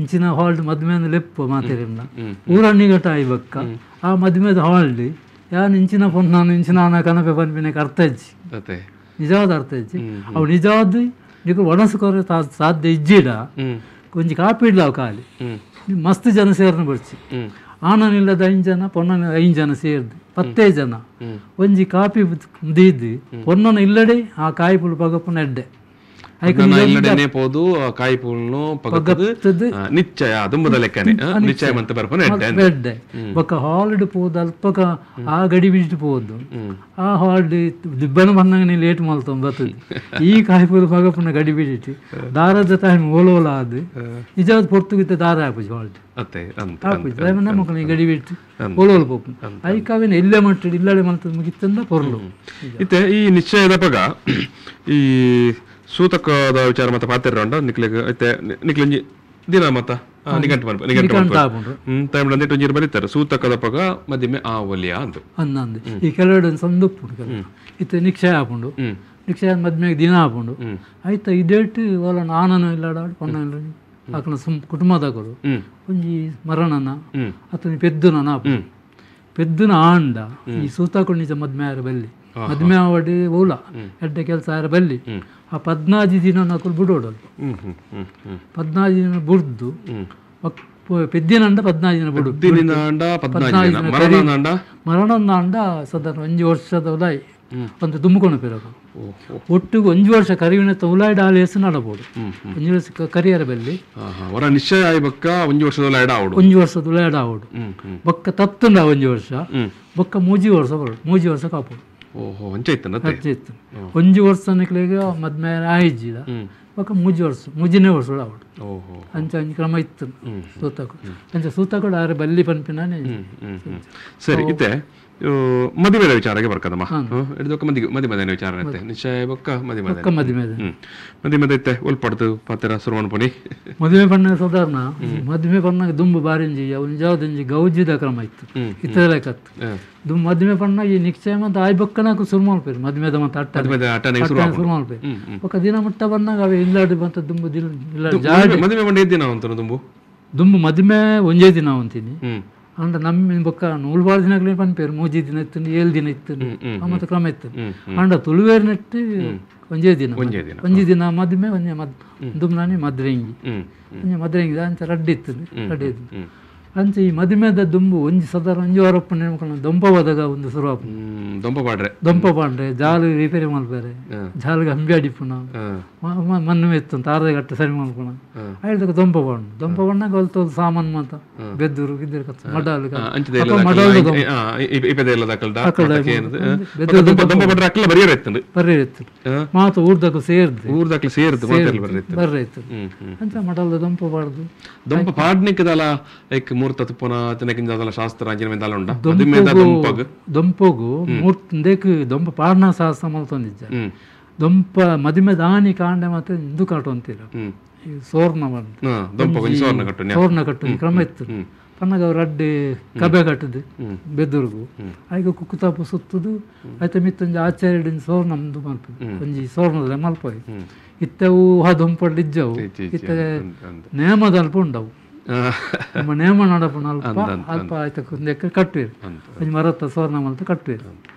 ಇಂಚಿನ ಹಾಲ್ಡ್ ಮದ್ಮೆನ ಲೆಪ್ಪು ಮಾತೆರಿನ ಪೂರ ನಿಗಟ ಆಯ್ಬಕ್ಕ ಆ ಮದ್ಮೆದ ಹಾಲ್ಡ್ ಯಾನ್ ಇಂಚಿನ ಪೊನ್ನಾನು ಇಂಚಿನ ಆನ ಕನಪೆ ಪನ್ಪಿನಕ್ಕೆ ಅರ್ಥ ಇಜ್ಜಿ ನಿಜವಾದ ಅರ್ಥ ಇಜ್ಜಿ ಅವು ನಿಜವಾದ ನಿಕು ಒಣಸು ಕೊರ ಸಾಧ್ಯ ಇಜ್ಜಿಡ ಒಂಜಿ ಕಾಪಿ ಇಡ್ಲ ಅವು ಖಾಲಿ ಮಸ್ತ್ ಜನ ಸೇರ್ನ ಬರ್ಚಿ ಆನನಿಲ್ಲದ 5 ಜನ ಪೊನ್ನನ 5 ಜನ ಸೇರ್ದು 10 ಜನ ಒಂಜಿ ಕಾಪಿ ದೀದ್ದು ಪೊನ್ನನ ಇಲ್ಲಡೆ ಆ ಕಾಯಿ ಪುಲ್ ಪಗಪ್ಪನ ಎಡ್ಡೆ ಇಲ್ಲಡೆನೆ ಪೋದು ಕಾಯಿ ಪುಲ್ನು ಪಗತ್ತದು ನಿಶ್ಚಯ ದುಂಬದ ಲೆಕ್ಕನೆ ನಿಶ್ಚಯ ಮಂತ ಬರ್ಪನ ಎಡ್ಡೆ ಎಡ್ಡೆ ಬೊಕ್ಕ ಹಾಲ್ಡ್ ಪೋದು ಅಲ್ಪಕ ಆ ಗಡಿ ಬಿಟ್ಟು ಪೋದು ಆ ಹಾಲ್ಡ್ ದಿಬ್ಬನ ಬಂದಂಗ ಲೇಟ್ ಮಲ್ತೊಂದು ಬರ್ತದೆ ಈ ಕಾಯಿ ಪುಲ್ ಪಗಪ್ಪನ ಗಡಿ ಬಿಡಿಟ್ಟು ದಾರದ ಟೈಮ್ ಓಲೋಲ ಅದು ನಿಜವಾದ ಪೊರ್ತುಗಿತ್ತ ದಾರ ಹಾಪುಜಿ ಹಾಲ್ಡ್ ಹಾಪುಜಿ ಮಕ್ಕಳು ಗಡಿ ಬಿಟ್ಟು ಓಲೋಲ ಪೋಪು ಐಕಾವೇನ ಇಲ್ಲೇ ಮಟ್ಟ ಇಲ್ಲಡೆ ಮಲ್ತದ ಮುಗಿತ್ತಂದ ಪೊರ್ಲು ಇತ್ತೆ ಈ ನಿಶ್ಚಯದ ಪಗ ಈ ಸೂತಕದ ವಿಚಾರ ಮತ್ತೆ ಪಾತಿರ ನಿಕ್ಲೆಗ್ ಐತೆ ನಿಕ್ಲಂಜಿ ದಿನ ಮತ್ತ ನಿಘಂಟು ಮನ್ಪ ನಿಘಂಟು ಟೈಮ್ ಅಂದಿಟ್ಟು ಒಂಜಿ ಬರೀತಾರೆ ಸೂತಕದ ಪಗ ಮದಿಮೆ ಆವಲಿಯ ಅಂದು ಅಂದಂದು ಈ ಕೆಲವೆರಡು ಸಂದುಪ್ಪುಂಡು ಇತ್ತೆ ನಿಕ್ಷಯ ಆಪುಂಡು ನಿಕ್ಷಯ ಮದ್ಮೆಗೆ ದಿನ ಆಪುಂಡು ಆಯ್ತ ಇದೇಟು ಓಲನ ಆನನ ಇಲ್ಲಡ ಪೊಣ್ಣ ಇಲ್ಲ ಆಕನ ಸುಮ್ ಕುಟುಂಬದಕರು ಒಂಜಿ ಮರಣನ ಅಥವಾ ಪೆದ್ದುನ ಆಪುಂಡು ಪೆದ್ದುನ ಆಂಡ ಈ ಸೂತಕೊಂಡು ನಿಜ ಮದ್ಮೆ ಆರ ಬಲ್ಲಿ ಮದ್ಮೆ ಆವಡಿ ಓಲ ಎಡ್ಡೆ ಕೆಲಸ ಆರ ಬಲ್ಲಿ ಆ 14 ದಿನ ನಕುಲು ಬಿಡೋಡಲ್ಲ 14 ದಿನ ಬುಡ್ದು ಪೆದ್ದಿನಂಡ 14 ದಿನ ಬಿಡು ಮರಣಂಡ ಸಾಧಾರಣ 1 ವರ್ಷದ ಉಲಾಯಿ ಒಂದು ದುಮ್ಮುಕೊಂಡು ಪಿರಕು ಒಟ್ಟಿಗೆ 1 ವರ್ಷ ಕರಿವಿನ ಉಲಾಯಿ ಡಾಲೇಸ್ ನಡಬಹುದು 1 ವರ್ಷ ಕರಿಯರ ಬಲ್ಲಿ ನಿಶ್ಚಯ ಆಯ್ಬಕ್ಕ 1 ವರ್ಷದ ಉಲಾಯಿ ಆವಡು 1 ವರ್ಷದ ಉಲಾಯಿ ಆವಡು ಬೊಕ್ಕ ತತ್ತುಂಡ 1 ವರ್ಷ ಬೊಕ್ಕ 3 ವರ್ಷ ಬರೋಡು 3 ವರ್ಷ ಕಾಪೋಡು ಓಹೋ ಅಂಚೆ ಇತ್ತು 1 ವರ್ಷ ನಿಕ್ಲೆಗ್ ಮದ್ಮೆ ಆಯಿಜ್ಜಿದ ಬೊಕ್ಕ 3 ವರ್ಷ 3ನೇ ವರ್ಷ ಆವಡು ಅಂಚ ಅಂಚ ಕ್ರಮ ಇತ್ತು ಸೂತಕ ಅಂಚ ಸೂತಕಡು ಆರೆ ಬಲ್ಲಿ ಪನ್ಪಿನಾನೆ ಸರಿ ಇತ್ತೆ ಮದುವೆದ ವಿಚಾರಕ್ಕೆ ಬರ್ಕದಮ್ಮ ಹಿಡಿದೊಕ್ಕ ಮದಿ ಮದಿಮದನ ವಿಚಾರ ಇತ್ತೆ ನಿಶ್ಚಯ ಬೊಕ್ಕ ಮದಿಮದ ಮದಿಮೆ ಮದಿಮದ ಇತ್ತೆ ಉಲ್ಪಡ್ದು ಪಾತ್ರ ಸುರುವಣ ಪುನಿ ಮದುವೆ ಪಣ್ಣ ಸಾಧಾರಣ ಮದುವೆ ಪಣ್ಣಾಗ ದುಂಬು ಬಾರಿಂಜಿ ಒಂಜಾವ್ದೊಂಜಿ ಗೌಜಿದ ಕ್ರಮ ಇತ್ತು ಇತ್ತರ ಲೆಕ್ಕತ್ತು ದುಂಬು ಮದುವೆ ಪಣ್ಣ ಈ ನಿಶ್ಚಯ ಮತ್ತು ಆಯ್ ಬೊಕ್ಕನಾಕು ಸುರು ಮಲ್ಪೇರು ಮದುವೆದ ಮತ್ತು ಅಟ್ಟ ಸುರು ಮಲ್ಪೇರು ಬೊಕ್ಕ ದಿನ ಮುಟ್ಟ ಬಂದಾಗ ಅವೆ ಇಲ್ಲಾಡು ಬಂತ ದುಂಬು ದಿನ ಇಲ್ಲ ಜಾಡಿ ಮದುವೆ ಪಂಡ ದಿನ ಅಂತ ದುಂಬು ದುಂಬು ಮದುವೆ ಒಂಜೇ ದಿನ ಅಂತೀನಿ ಅಂಡ ನಮ್ಮ ಬೊಕ್ಕ ನೂಲ್ಬಾರು ದಿನಗಳೇ ಪನ್ಪೇರು 3 ದಿನ ಇತ್ತು 7 ದಿನ ಇತ್ತು ಮತ್ತೆ ಕ್ರಮ ಇತ್ತು ಅಂಡ ತುಳುವೇರು ನೆಟ್ಟು ಒಂಜೇ ದಿನ ಒಂಜಿ ದಿನ ಮದುವೆ ಒಂಜೆ ಮದ್ ದುಮ್ನಾನಿ ಮದ್ರೆಂಗಿ ಒಂಜೆ ಮದ್ರೆಂಗಿ ಅಂಚ ರಡ್ಡಿ ಇತ್ತು ರಡ್ಡಿ ಇತ್ತು ಅಂಚೆ ಈ ಮದುವೆದ ದುಂಬು ಒಂಜಿ ಸಾಧಾರಣ ಒಂಜಿ ವಾರಪ್ಪ ನೆನಪು ದೊಂಪವಾದಾಗ ಒಂದು ಸುರುವಾಪ ದೊಂಪ ಪಾಡ್ರೆ ದೊಂಪ ಪಾಡ್ರೆ ಜಾಲು ರಿಪೇರಿ ಮಲ್ಪೇರೆ ಜಾಲಿಗೆ ಅಂಬಿ ಅಡಿಪುನ ಮಣ್ಣು ಎತ್ತು ತಾರದ ಗಟ್ಟ ಸರಿ ಮಲ್ಪುನ ಐದಕ್ಕೆ ದೊಂಪ ಪಾಡು ದೊಂಪ ಬಣ್ಣ ಕೊಲ್ತ ಸಾಮಾನು ಮಾತ ಬೆದ್ದುರು ಗಿದ್ದರು ಮಡಾಲು ಮಡಾಲು ಬರ್ರಿ ಮಾತು ಊರ್ದಕ್ಕೂ ಸೇರ್ದು ಊರ್ದಕ್ಕೂ ಸೇರ್ದು ಬರ್ರೆ ಇತ್ತು ಅಂಚ ಮಡಾಲು ದೊಂಪ ಪಾಡ್ದು ದೊಂಪ ಪಾಡ್ನಿಕ್ಕದಲ್ಲ ಏಕ್ ಮೂರ್ತ ತುಪ್ಪನ ತಿನ್ನಕಿಂಜಾದಲ್ಲ ಶಾಸ್ತ್ರ ಅಂಚಿನ ಮೇದಾಲ ಉಂಡ ದೊಂಪಗು ಮೂರ್ತ ದೊಂಪ ಪಾಡ್ನ ಶಾಸ್ತ್ರ ಮಲ್ತೊಂದಿಜ್ಜ ದೊಂಪ ಮದಿಮೆ ದಾನಿ ಕಾಂಡೆ ಮತ್ತೆ ಇಂದು ಕಾಟು ಅಂತೀರ ಸೋರ್ನ ಸೋರ್ನ ಕಟ್ಟು ಕ್ರಮ ಇತ್ತು ಪನ್ನಗ ಅವ್ರು ಅಡ್ಡೆ ಕಬೆ ಕಟ್ಟದು ಬೆದುರ್ಗು ಆಯ್ಕೆ ಕುಕ್ಕುತಾಪು ಸುತ್ತದು ಆಯ್ತು ಮಿತ್ತೊಂಜಿ ಆಚಾರ್ಯ ಸೋರ್ನ ನಮ್ದು ಮಲ್ಪ ಒಂಜಿ ಸೋರ್ನದಲ್ಲ ಮಲ್ಪೋಯ್ ಇತ್ತವು ಆ ದೊಂಪಡ್ಲು ಇಜ್ಜವು ಇತ್ತ ನೇಮದ ಅಲ್ಪ ಉಂಡವು ನಮ್ಮ ನೇಮ ನಡಪುನ ಅಲ್ಪ ಅಲ್ಪ ಆಯ್ತ ಕುಂದಕ್ಕೆ ಕಟ್ಟುವಿರು ಒಂಜಿ ಮರತ್ತ ಸೋರ್ನ ಮಲ್ತ ಕಟ್ಟುವಿರು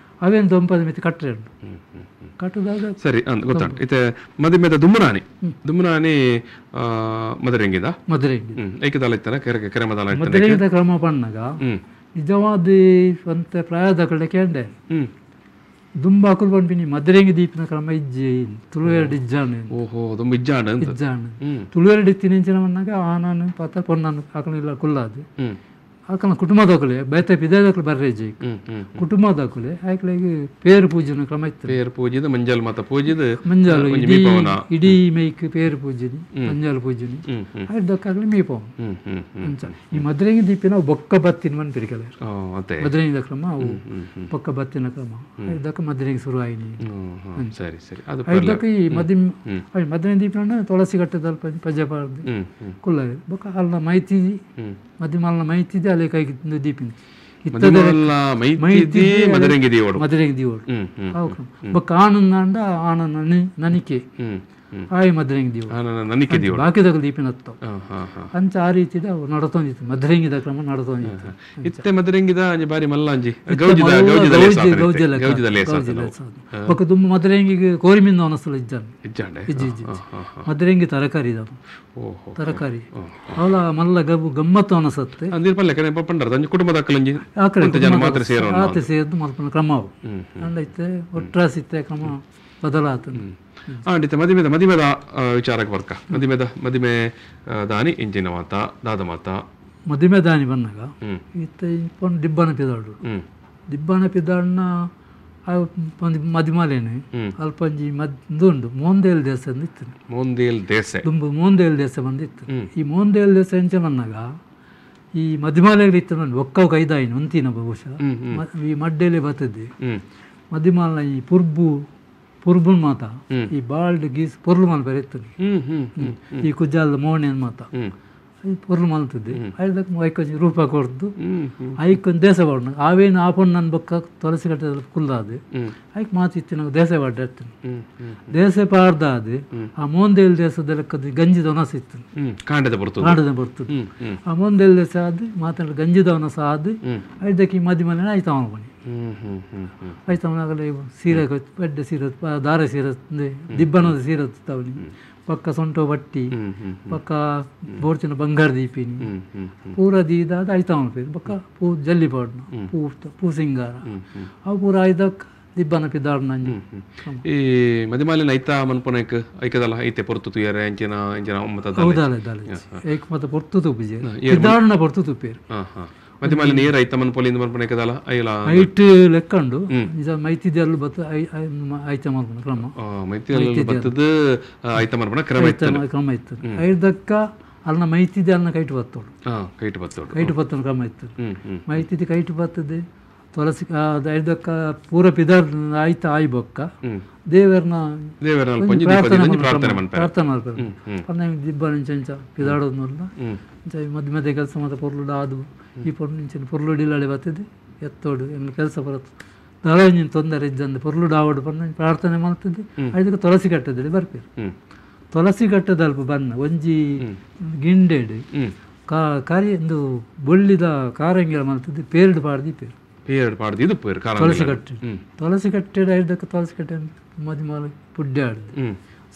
ಅವೇನು ದೊಂಪದ ಮಿತಿ ಕಟ್ಟರೆ ಉಂಟು ಕಟ್ಟುದಾಗ ಸರಿ ಗೊತ್ತಾಂಟು ಇತ್ತೆ ಮದಿಮೆದ ದುಮ್ಮನಾನಿ ದುಮ್ಮನಾನಿ ಮದರೆಂಗಿದ ಮದರೆಂಗಿ ಏಕದಾಲ ಇತ್ತನ ಕೆರೆ ಕೆರೆ ಮದಾಲ ಮದರೆಂಗಿದ ಕ್ರಮ ಪಣ್ಣಗ ನಿಜವಾದ ಅಂತ ಪ್ರಾಯದ ಕಡೆ ಕೇಂಡೆ ದುಂಬಾಕುಲ್ ಪನ್ಪಿನಿ ಮದರೆಂಗಿ ದೀಪಿನ ಕ್ರಮ ಇಜ್ಜಿ ತುಳುವೆರಡು ಇಜ್ಜಾಣು ಓಹೋ ದುಂಬ ಇಜ್ಜಾಣು ಇಜ್ಜಾಣು ತುಳುವೆರಡು ಇತ್ತಿನ ಇಂಚಿನ ಮಣ್ಣಾಗ ಆನಾನು ಪಾತ ಪೊನ್ನನು ಹಾಕಣಿಲ್ಲ ಕುಲ್ಲಾದು ಅಕನ ಕುಟುಂಬದಕುಲೆ ಬೇತೆ ಪಿದಾದಕುಲು ಬರ್ರೇಜಿ ಕುಟುಂಬದಕುಲೆ ಆಯ್ಕಲೆಗ್ ಪೇರು ಪೂಜೆನ ಕ್ರಮ ಇತ್ತು. ಪೇರು ಪೂಜಿದ ಮಂಜಲ್ ಮಾತ ಪೂಜಿದ ಮಂಜಲ್ ಇಡೀ ಮೈಕ್ ಪೇರು ಪೂಜಿನಿ ಮಂಜಲ್ ಪೂಜಿನಿ ಐದಕ್ಕಾಗಲಿ ಮೀಪವು ಅಂಚ. ಈ ಮದ್ರೆಂಗಿ ದೀಪಿನ ಬೊಕ್ಕ ಬತ್ತಿನ ಮನ್ ಪಿರಿಕಲೆ ಮದ್ರೆಂಗಿದ ಕ್ರಮ ಅವು ಬೊಕ್ಕ ಬತ್ತಿನ ಕ್ರಮ ಐದಕ್ಕ ಮದ್ರೆಂಗಿ ಶುರು ಆಯಿನಿ. ಸರಿ ಸರಿ. ಐದಕ್ಕೆ ಈ ಮದಿ ಮದ್ರೆಂಗಿ ದೀಪಿನ ತುಳಸಿ ಕಟ್ಟದಲ್ಪ ಪಜೆ ಪಾಡ್ದು ಕುಲ್ಲ ಬೊಕ್ಕ ಅಲ್ಲ ಮೈತಿ ಮದಿಮಲ್ನ ಮೈತಿದೆ ಅಲ್ಲೇ ಕೈಗೆ ದೀಪಿನಿ ಮದರಂಗಿ ದೀವೋಡು ಬೊಕ್ಕ ಆನಂದ ಆನಂದ ನನಿಕೆ ಆಯ್ ಮದರಂಗಿ ದೀವೋಡು ಬಾಕಿದಾಗ ದೀಪಿನ ಹತ್ತವು ಅಂಚ ಆ ರೀತಿ ನಡತೊಂದಿತ್ತು ಮದರಂಗಿದ ಕ್ರಮ ನಡತೊಂದಿತ್ತು. ಇತ್ತೆ ಮದರಂಗಿದ ಬಾರಿ ಮಲ್ಲಂಜಿ ಬೊಕ್ಕ ದುಂಬು ಮದರಂಗಿಗೆ ಕೋರಿಮಿಂದ ಅನಸಲ ಇಜ್ಜಾನೆ ಇಜ್ಜಿ ಇಜ್ಜಿ ಮದರಂಗಿ ತರಕಾರಿ ಇದಾವ ತರಕಾರಿ ಅವಲ ಮಲ್ಲ ಗಬ್ಬು ಗಮ್ಮತ್ತು ಅನಸತ್ತೆ ಆತ ಸೇರ್ದು ಮಲ್ಪನ ಕ್ರಮ ಅವು ಅಂಡೈತೆ ಒಟ್ರಾಸಿತ್ತೆ ಕ್ರಮ ಬದಲಾತನ. ಆಂಡಿತ ಮದಿಮೆದ ಮದಿಮೆದ ವಿಚಾರಕ್ಕೆ ಬರ್ಕ ಮದಿಮೆದ ಮದಿಮೆ ದಾನಿ ಇಂಜಿನ ಮಾತ ದಾದ ಮಾತ ಮದಿಮೆ ದಾನಿ ಬಂದಾಗ ಇತ್ತೆ ಪೊಣ್ಣು ದಿಬ್ಬನ ಪಿದಾಡು ದಿಬ್ಬನ ಪಿದಾಡ್ನ ಮದಿಮಾಲೇನೆ ಅಲ್ಪಂಜಿ ಮದ್ದು ಉಂಡು ಮೋಂದೇಲ್ ದೇಶ ಇತ್ತು. ಮೋಂದೇಲ್ ದೇಶ ದುಂಬು ಮೋಂದೇಲ್ ದೇಶ ಬಂದಿತ್ತು. ಈ ಮೋಂದೇಲ್ ದೇಶ ಎಂಚ ಬಂದಾಗ ಈ ಮದಿಮಾಲೆಗಳು ಇತ್ತು ನೋಡಿ ಒಕ್ಕವು ಕೈದಾಯಿನ ಒಂತಿನ ಬಹುಶಃ ಈ ಮಡ್ಡೇಲೆ ಬರ್ತದೆ ಮದಿಮಾಲ್ನ ಈ ಪುರ್ಬು ಪುರ್ಬುನ್ ಮಾತ ಈ ಬಾಲ್ಡ್ ಗೀಸ್ ಪೊರ್ಲು ಮಾಲ್ ಬೇರೆ ಇತ್ತು ಈ ಕುಜ್ಜಾಲದ ಮೋಣೆನ್ ಮಾತ ಪೊರ್ಲು ಮಲ್ತದೆ ಐದಕ್ಕೆ ಐಕೊಂಚ ರೂಪ ಕೊಡ್ದು ಐಕೊಂದು ದೇಶ ಬಾಡ್ನ ಆವೇನು ಆಪಣ್ಣ ನನ್ನ ಬೊಕ್ಕ ತುಳಸಿ ಕಟ್ಟದ ಕುಲ್ಲಾದು ಐಕ್ ಮಾತಿತ್ತು ನಾವು ದೇಶ ಪಾಡ್ಡ ಇರ್ತೀನಿ ದೇಶ ಪಾಡ್ದಾದು ಆ ಮೋಂದೇಲ್ ದೇಶದ ಲೆಕ್ಕದ ಗಂಜಿದ ಒನಸ ಇತ್ತು ಕಾಂಡದ ಬರ್ತದೆ ಆ ಮೋಂದೇಲ್ ದೇಶ ಅದು ಮಾತಾಡ ಗಂಜಿದ ಒನಸ ಅದು ಐದಕ್ಕೆ ಈ ಮದಿ ಮನೆ ಆಯ್ತು ಅವನು ಬನ್ನಿ ಆಯ್ತು ಅವನಾಗಲೇ ಸೀರೆ ಪಡ್ಡೆ ಸೀರೆ ದಾರ ಸೀರೆ ದಿಬ್ಬನದ ಸೀರೆ ತಾವನಿ ಪಕ್ಕ ಸೊಂಟೋ ಬಟ್ಟಿ ಪಕ್ಕ ಬೋರ್ಚಿನ ಬಂಗಾರ ದೀಪಿನಿ ಪೂರ ದೀದಾದ ಆಯ್ತು ಅವನ ಪೇರು ಪಕ್ಕ ಪೂ ಜಲ್ಲಿ ಪಾಡ್ನ ಪೂ ಪೂ ಸಿಂಗಾರ ಅವು ಪೂರ ಆಯ್ದಕ್ಕ ದಿಬ್ಬನ ಪಿದಾಡ್ನ. ಈ ಮದಿಮಾಲಿನ ಐತಾ ಮನ್ಪೊನೈಕ್ ಐಕದಲ್ಲ ಐತೆ ಪೊರ್ತು ತುಯರೆ ಅಂಚಿನ ಅಂಚಿನ ಹೌದಲ್ಲ ಐಕ್ ಮತ್ತೆ ಪೊರ್ತು ತುಪ್ಪಿಜೆ ಪಿದಾಡ್ನ ಪೊರ್ತು ತುಪ್ಪೇರು ಮದಿಮಾಲಿ ನೀರು ಐತ ಮನ್ಪೊಲಿಂದ ಮನ್ಪೊನೈಕದಲ್ಲ ಐಲ ಐಟ್ ಲೆಕ್ಕಂಡು ನಿಜ ಮೈತಿದೆಲ್ಲ ಬತ್ತ ಐತ ಮನ್ಪುನ ಕ್ರಮ ಮೈತಿಯಲ್ಲಿ ಬತ್ತದ ಐತ ಮನ್ಪುನ ಕ್ರಮ ಇತ್ತು ಕ್ರಮ ಇತ್ತು. ಐದಕ್ಕ ಅಲ್ನ ಮೈತಿದೆ ಅಲ್ನ ಕೈಟು ಬತ್ತೋಡು ಕೈಟು ಬತ್ತೋಡು ಕೈಟು ಬತ್ತನ ಕ್ರಮ ಇತ್ತು. ಮೈತಿದೆ ಕೈಟು ಬತ್ತದೆ ತುಳಸಿ ಐದಕ್ಕ ಪೂರ ಪಿದಾರ್ ಆಯ್ತ ಆಯ್ ಬೊಕ್ಕ ದೇವರನ್ನ ಪ್ರಾರ್ಥನೆ ಮಾಡ್ತಾರೆ ದಿಬ್ಬ ನಿಂಚ ಪಿದಾಡೋದ್ನಲ್ಲ ಮಧ್ಯ ಮಧ್ಯೆ ಕೆಲಸ ಮಾತ್ರ ಪೊರ್ಲುಡು ಅದು ಈ ಪೊರ್ಲು ನಿಂಚಿನ ಪೊರ್ಲುಡು ಇಲ್ಲಡೆ ಬರ್ತದೆ ಎತ್ತೋಡು ಎಂಬ ಕೆಲಸ ಬರುತ್ತೆ ದಳ ತೊಂದರೆ ಇದ್ದಂದು ಪೊರ್ಲುಡು ಆವಡು ಬಂದು ಪ್ರಾರ್ಥನೆ ಮಾಡ್ತದೆ ಐದಕ್ಕೆ ತುಳಸಿ ಕಟ್ಟದಲ್ಲಿ ಬರ್ಪೇರು. ತುಳಸಿ ಕಟ್ಟದಲ್ಪ ಬನ್ನ ಒಂಜಿ ಗಿಂಡೆಡು ಕಾರಿ ಒಂದು ಬೊಳ್ಳಿದ ಕಾರಂಗಿಲ ಮಾಡ್ತದೆ ಪೇರ್ಡು ಪಾಡ್ದಿ ಪೇರು ಪೇರ್ಡು ಪಾಡ್ದಿ ಇದು ಪೇರು ತುಳಸಿ ಕಟ್ಟೆ ತುಳಸಿ ಕಟ್ಟೆಡು ಐದಕ್ಕೆ ತುಳಸಿ ಕಟ್ಟೆ ಮದಿಮಾಲ ಪುಡ್ಡೆ ಆಡ್ದು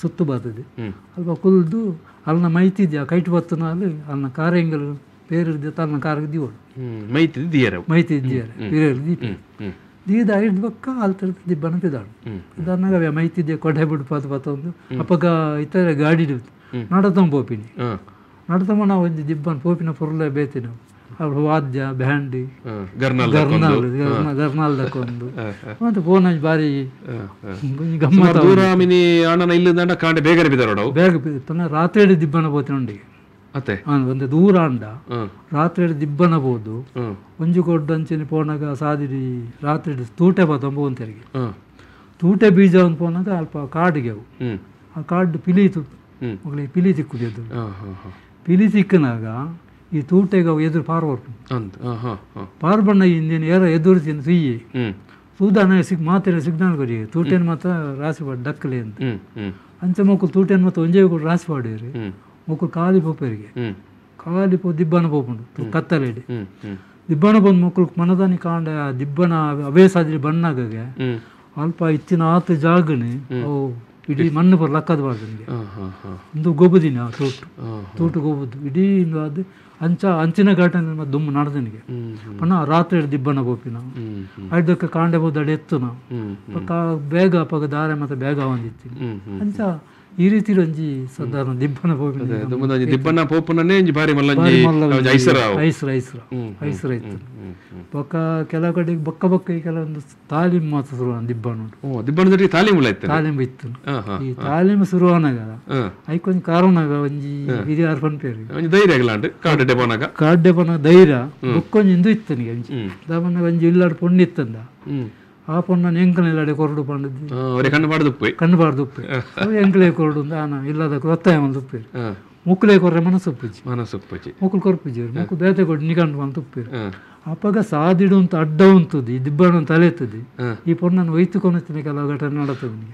ಸುತ್ತು ಬರ್ತದೆ ಅಲ್ಪ ಕುಲ್ದು ಅಲ್ನ ಮೈತಿದ್ಯಾ ಕೈಟು ಬತ್ತನಾಲು ಅಲ್ನ ಕಾರಂಗಿಲ ಪೇರು ತನ್ನ ಕಾರಿಗೆ ದಿವೋಡು ಮೈತಿದ್ದು ದಿಯರ ಮೈತಿದ್ದು ದಿಯರ ಪೇರು ದೀಪ ದೀದ ಐದು ಬಕ್ಕ ಅಲ್ತರ ದಿಬ್ಬನ ಪಿದಾಡು ಪಿದಾಡ್ನಾಗ ಅವೇ ಮೈತಿದ್ದೆ ಕೊಡೆ ಬಿಡು ಪಾತು ಪತ್ತೊಂದು ಅಪ್ಪಗ ಇತರ ಗಾಡಿ ನಡತಂಬ ಪೋಪಿನಿ ನಡತಂಬ ನಾವು ಒಂದು ದಿಬ್ಬನ ಪೋಪಿನ ಪೊರ್ಲ ಬೇತಿ ನಾವು ಅವ್ರ ವಾದ್ಯ ಬ್ಯಾಂಡಿ ಗರ್ನಾಲ್ ಗರ್ನಾಲ್ ದಕ್ಕೊಂದು ಮತ್ತೆ ಫೋನ್ ಬಾರಿ ಗಮ್ಮತ್ ಬೇಗ ಬಿದ್ದಾರೋಡು ಬೇಗ ತನ್ನ ರಾತ್ರಿ ದಿಬ್ಬನ ಪೋತಿನ ಅತ್ತೆ ಒಂದು ದೂರ ಅಂಡ ರಾತ್ರಿ ದಿಬ್ಬನ ಬೋದು ಒಂಜು ಕೊಡ್ಡು ಅಂಚಿನ ಪೋನಾಗ ಸಾದಿರಿ ರಾತ್ರಿ ತೂಟೆ ಬತ್ತಂಬ ಒಂತೆರಿಗೆ ತೂಟೆ ಬೀಜ ಒಂದು ಪೋನಾಗ ಅಲ್ಪ ಕಾಡಿಗೆ ಅವು ಆ ಕಾಡು ಪಿಲಿ ಮಗಳಿಗೆ ಪಿಲಿ ತಿಕ್ಕುದು ಪಿಲಿ ತಿಕ್ಕನಾಗ ಈ ತೂಟೆಗೆ ಅವು ಎದುರು ಪಾರ್ ಬರ್ಪು ಪಾರ್ ಬಣ್ಣ ಹಿಂದಿನ ಏರ ಎದುರು ತಿನ್ನು ಸುಯ್ಯಿ ಸೂದಾನ ಸಿಗ್ ಮಾತಿನ ಸಿಗ್ನಲ್ ಕೊರಿ ತೂಟೆನ ಮಾತ್ರ ರಾಸಿ ಪಾಡು ಡಕ್ಕಲಿ ಅಂತ ಅಂಚೆ ಮಕ್ಕಳು ತೂಟೆನ ಮಾತ್ರ ಒಂಜೇ ಕೂಡ ರಾಸಿ ಪಾಡಿರಿ ಮಕ್ಕಳು ಖಾಲಿ ಪೋಪರಿಗೆ ಖಾಲಿ ಪೋ ದಿಬ್ಬನ ಪೋಪುಂಡು ಕತ್ತಲೆಡಿ ದಿಬ್ಬನ ಬಂದು ಮಕ್ಕಳು ಮನದಾನಿ ಕಾಂಡ ದಿಬ್ಬನ ಅವೇ ಸಾದಿರಿ ಬಣ್ಣಾಗೆ ಅಲ್ಪ ಇತ್ತಿನ ಆತ ಜಾಗನೆ ಅವು ಇಡೀ ಮಣ್ಣು ಬರ ಲಕ್ಕದ ಬಾರ್ದು ಒಂದು ಗೊಬ್ಬದಿನ ತೋಟು ತೋಟು ಗೊಬ್ಬದು ಇಡೀ ಅದು ಅಂಚ ಅಂಚಿನ ಘಟನೆ ದುಮ್ಮು ನಡೆದನಿಗೆ ಪುನಃ ರಾತ್ರಿ ದಿಬ್ಬನ ಗೋಪಿನ ಐದಕ್ಕೆ ಕಾಂಡೆ ಬೋದಡೆ ಎತ್ತು ನಾವು ಪಕ್ಕ ಬೇಗ ಪಕ್ಕ ದಾರೆ ಮತ್ತೆ ಬೇಗ ಒಂದಿತ್ತೀನಿ ಅಂಚ ಈ ರೀತಿ ಒಂಜಿ ಸಾಧಾರಣ ದಿಬ್ಬನ ಪೋಪಿನ ದಿಬ್ಬನ ಪೋಪುನನೇ ಒಂಜಿ ಬಾರಿ ಮಲ್ಲ ಐಸರ ಐಸರ ಐಸರ ಐಸರ ಇತ್ತು. ಬೊಕ್ಕ ಕೆಲವು ಕಡೆ ಬೊಕ್ಕ ಬೊಕ್ಕ ಕೆಲವೊಂದು ತಾಲೀಮು ಮಾತ್ರ ಶುರು ದಿಬ್ಬನ ದಿಬ್ಬನ ತಾಲೀಮು ತಾಲೀಮು ಇತ್ತು. ಈ ತಾಲೀಮು ಶುರುವಾನಾಗ ಐಕೊಂಜಿ ಕಾರಣಾಗ ಒಂಜಿ ಹಿರಿಯಾರ್ ಪನ್ಪೇರು ಧೈರ್ಯ ಕಾಡ್ಡೆ ಪೋನಾಗ ಕಾಡ್ಡೆ ಪೋನಾಗ ಧೈರ್ಯ ಬೊಕ್ಕೊಂಜಿ ಇಂದು ಇತ್ತು ಒಂಜಿ ದಾಮನಾಗ ಒಂಜಿ ಇಲ್ಲಾಡ್ ಪೊಣ್ಣು ಇತ್ತಂದ ಆ ಪೊಣ್ಣನ ಎಂಕಲ ಇಲ್ಲಾಡೆ ಕೊರಡು ಪಂಡದ್ದು ಕಣ್ಣು ಬಾರ್ದು ಉಪ್ಪು ಕಣ್ಣು ಬಾರ್ದು ಉಪ್ಪು ಎಂಕಲೇ ಕೊರಡು ಆನ ಇಲ್ಲದ ಒತ್ತಾಯ ಒಂದು ಉಪ್ಪೇರು ಮುಕ್ಕುಲೇ ಕೊರ್ರೆ ಮನಸ್ಸು ಉಪ್ಪುಜಿ ಮನಸ್ಸು ಉಪ್ಪುಜಿ ಮುಕ್ಕುಲು ಕೊರ್ಪುಜಿ ಮುಕ್ಕು ಬೇತೆ ಕೊಡು ನಿಕಂಡು ಅಂತ ಉಪ್ಪೇರು. ಅಪ್ಪಗ ಸಾದಿಡು ಅಂತ ಅಡ್ಡ ಉಂತುದು ಈ ದಿಬ್ಬಣ ತಲೆ ಎತ್ತುದು ಈ ಪೊಣ್ಣನ್ನು ಒಯ್ತುಕೊನತ್ತಿನ ಕೆಲವು ಘಟನೆ ನಡತದೆ.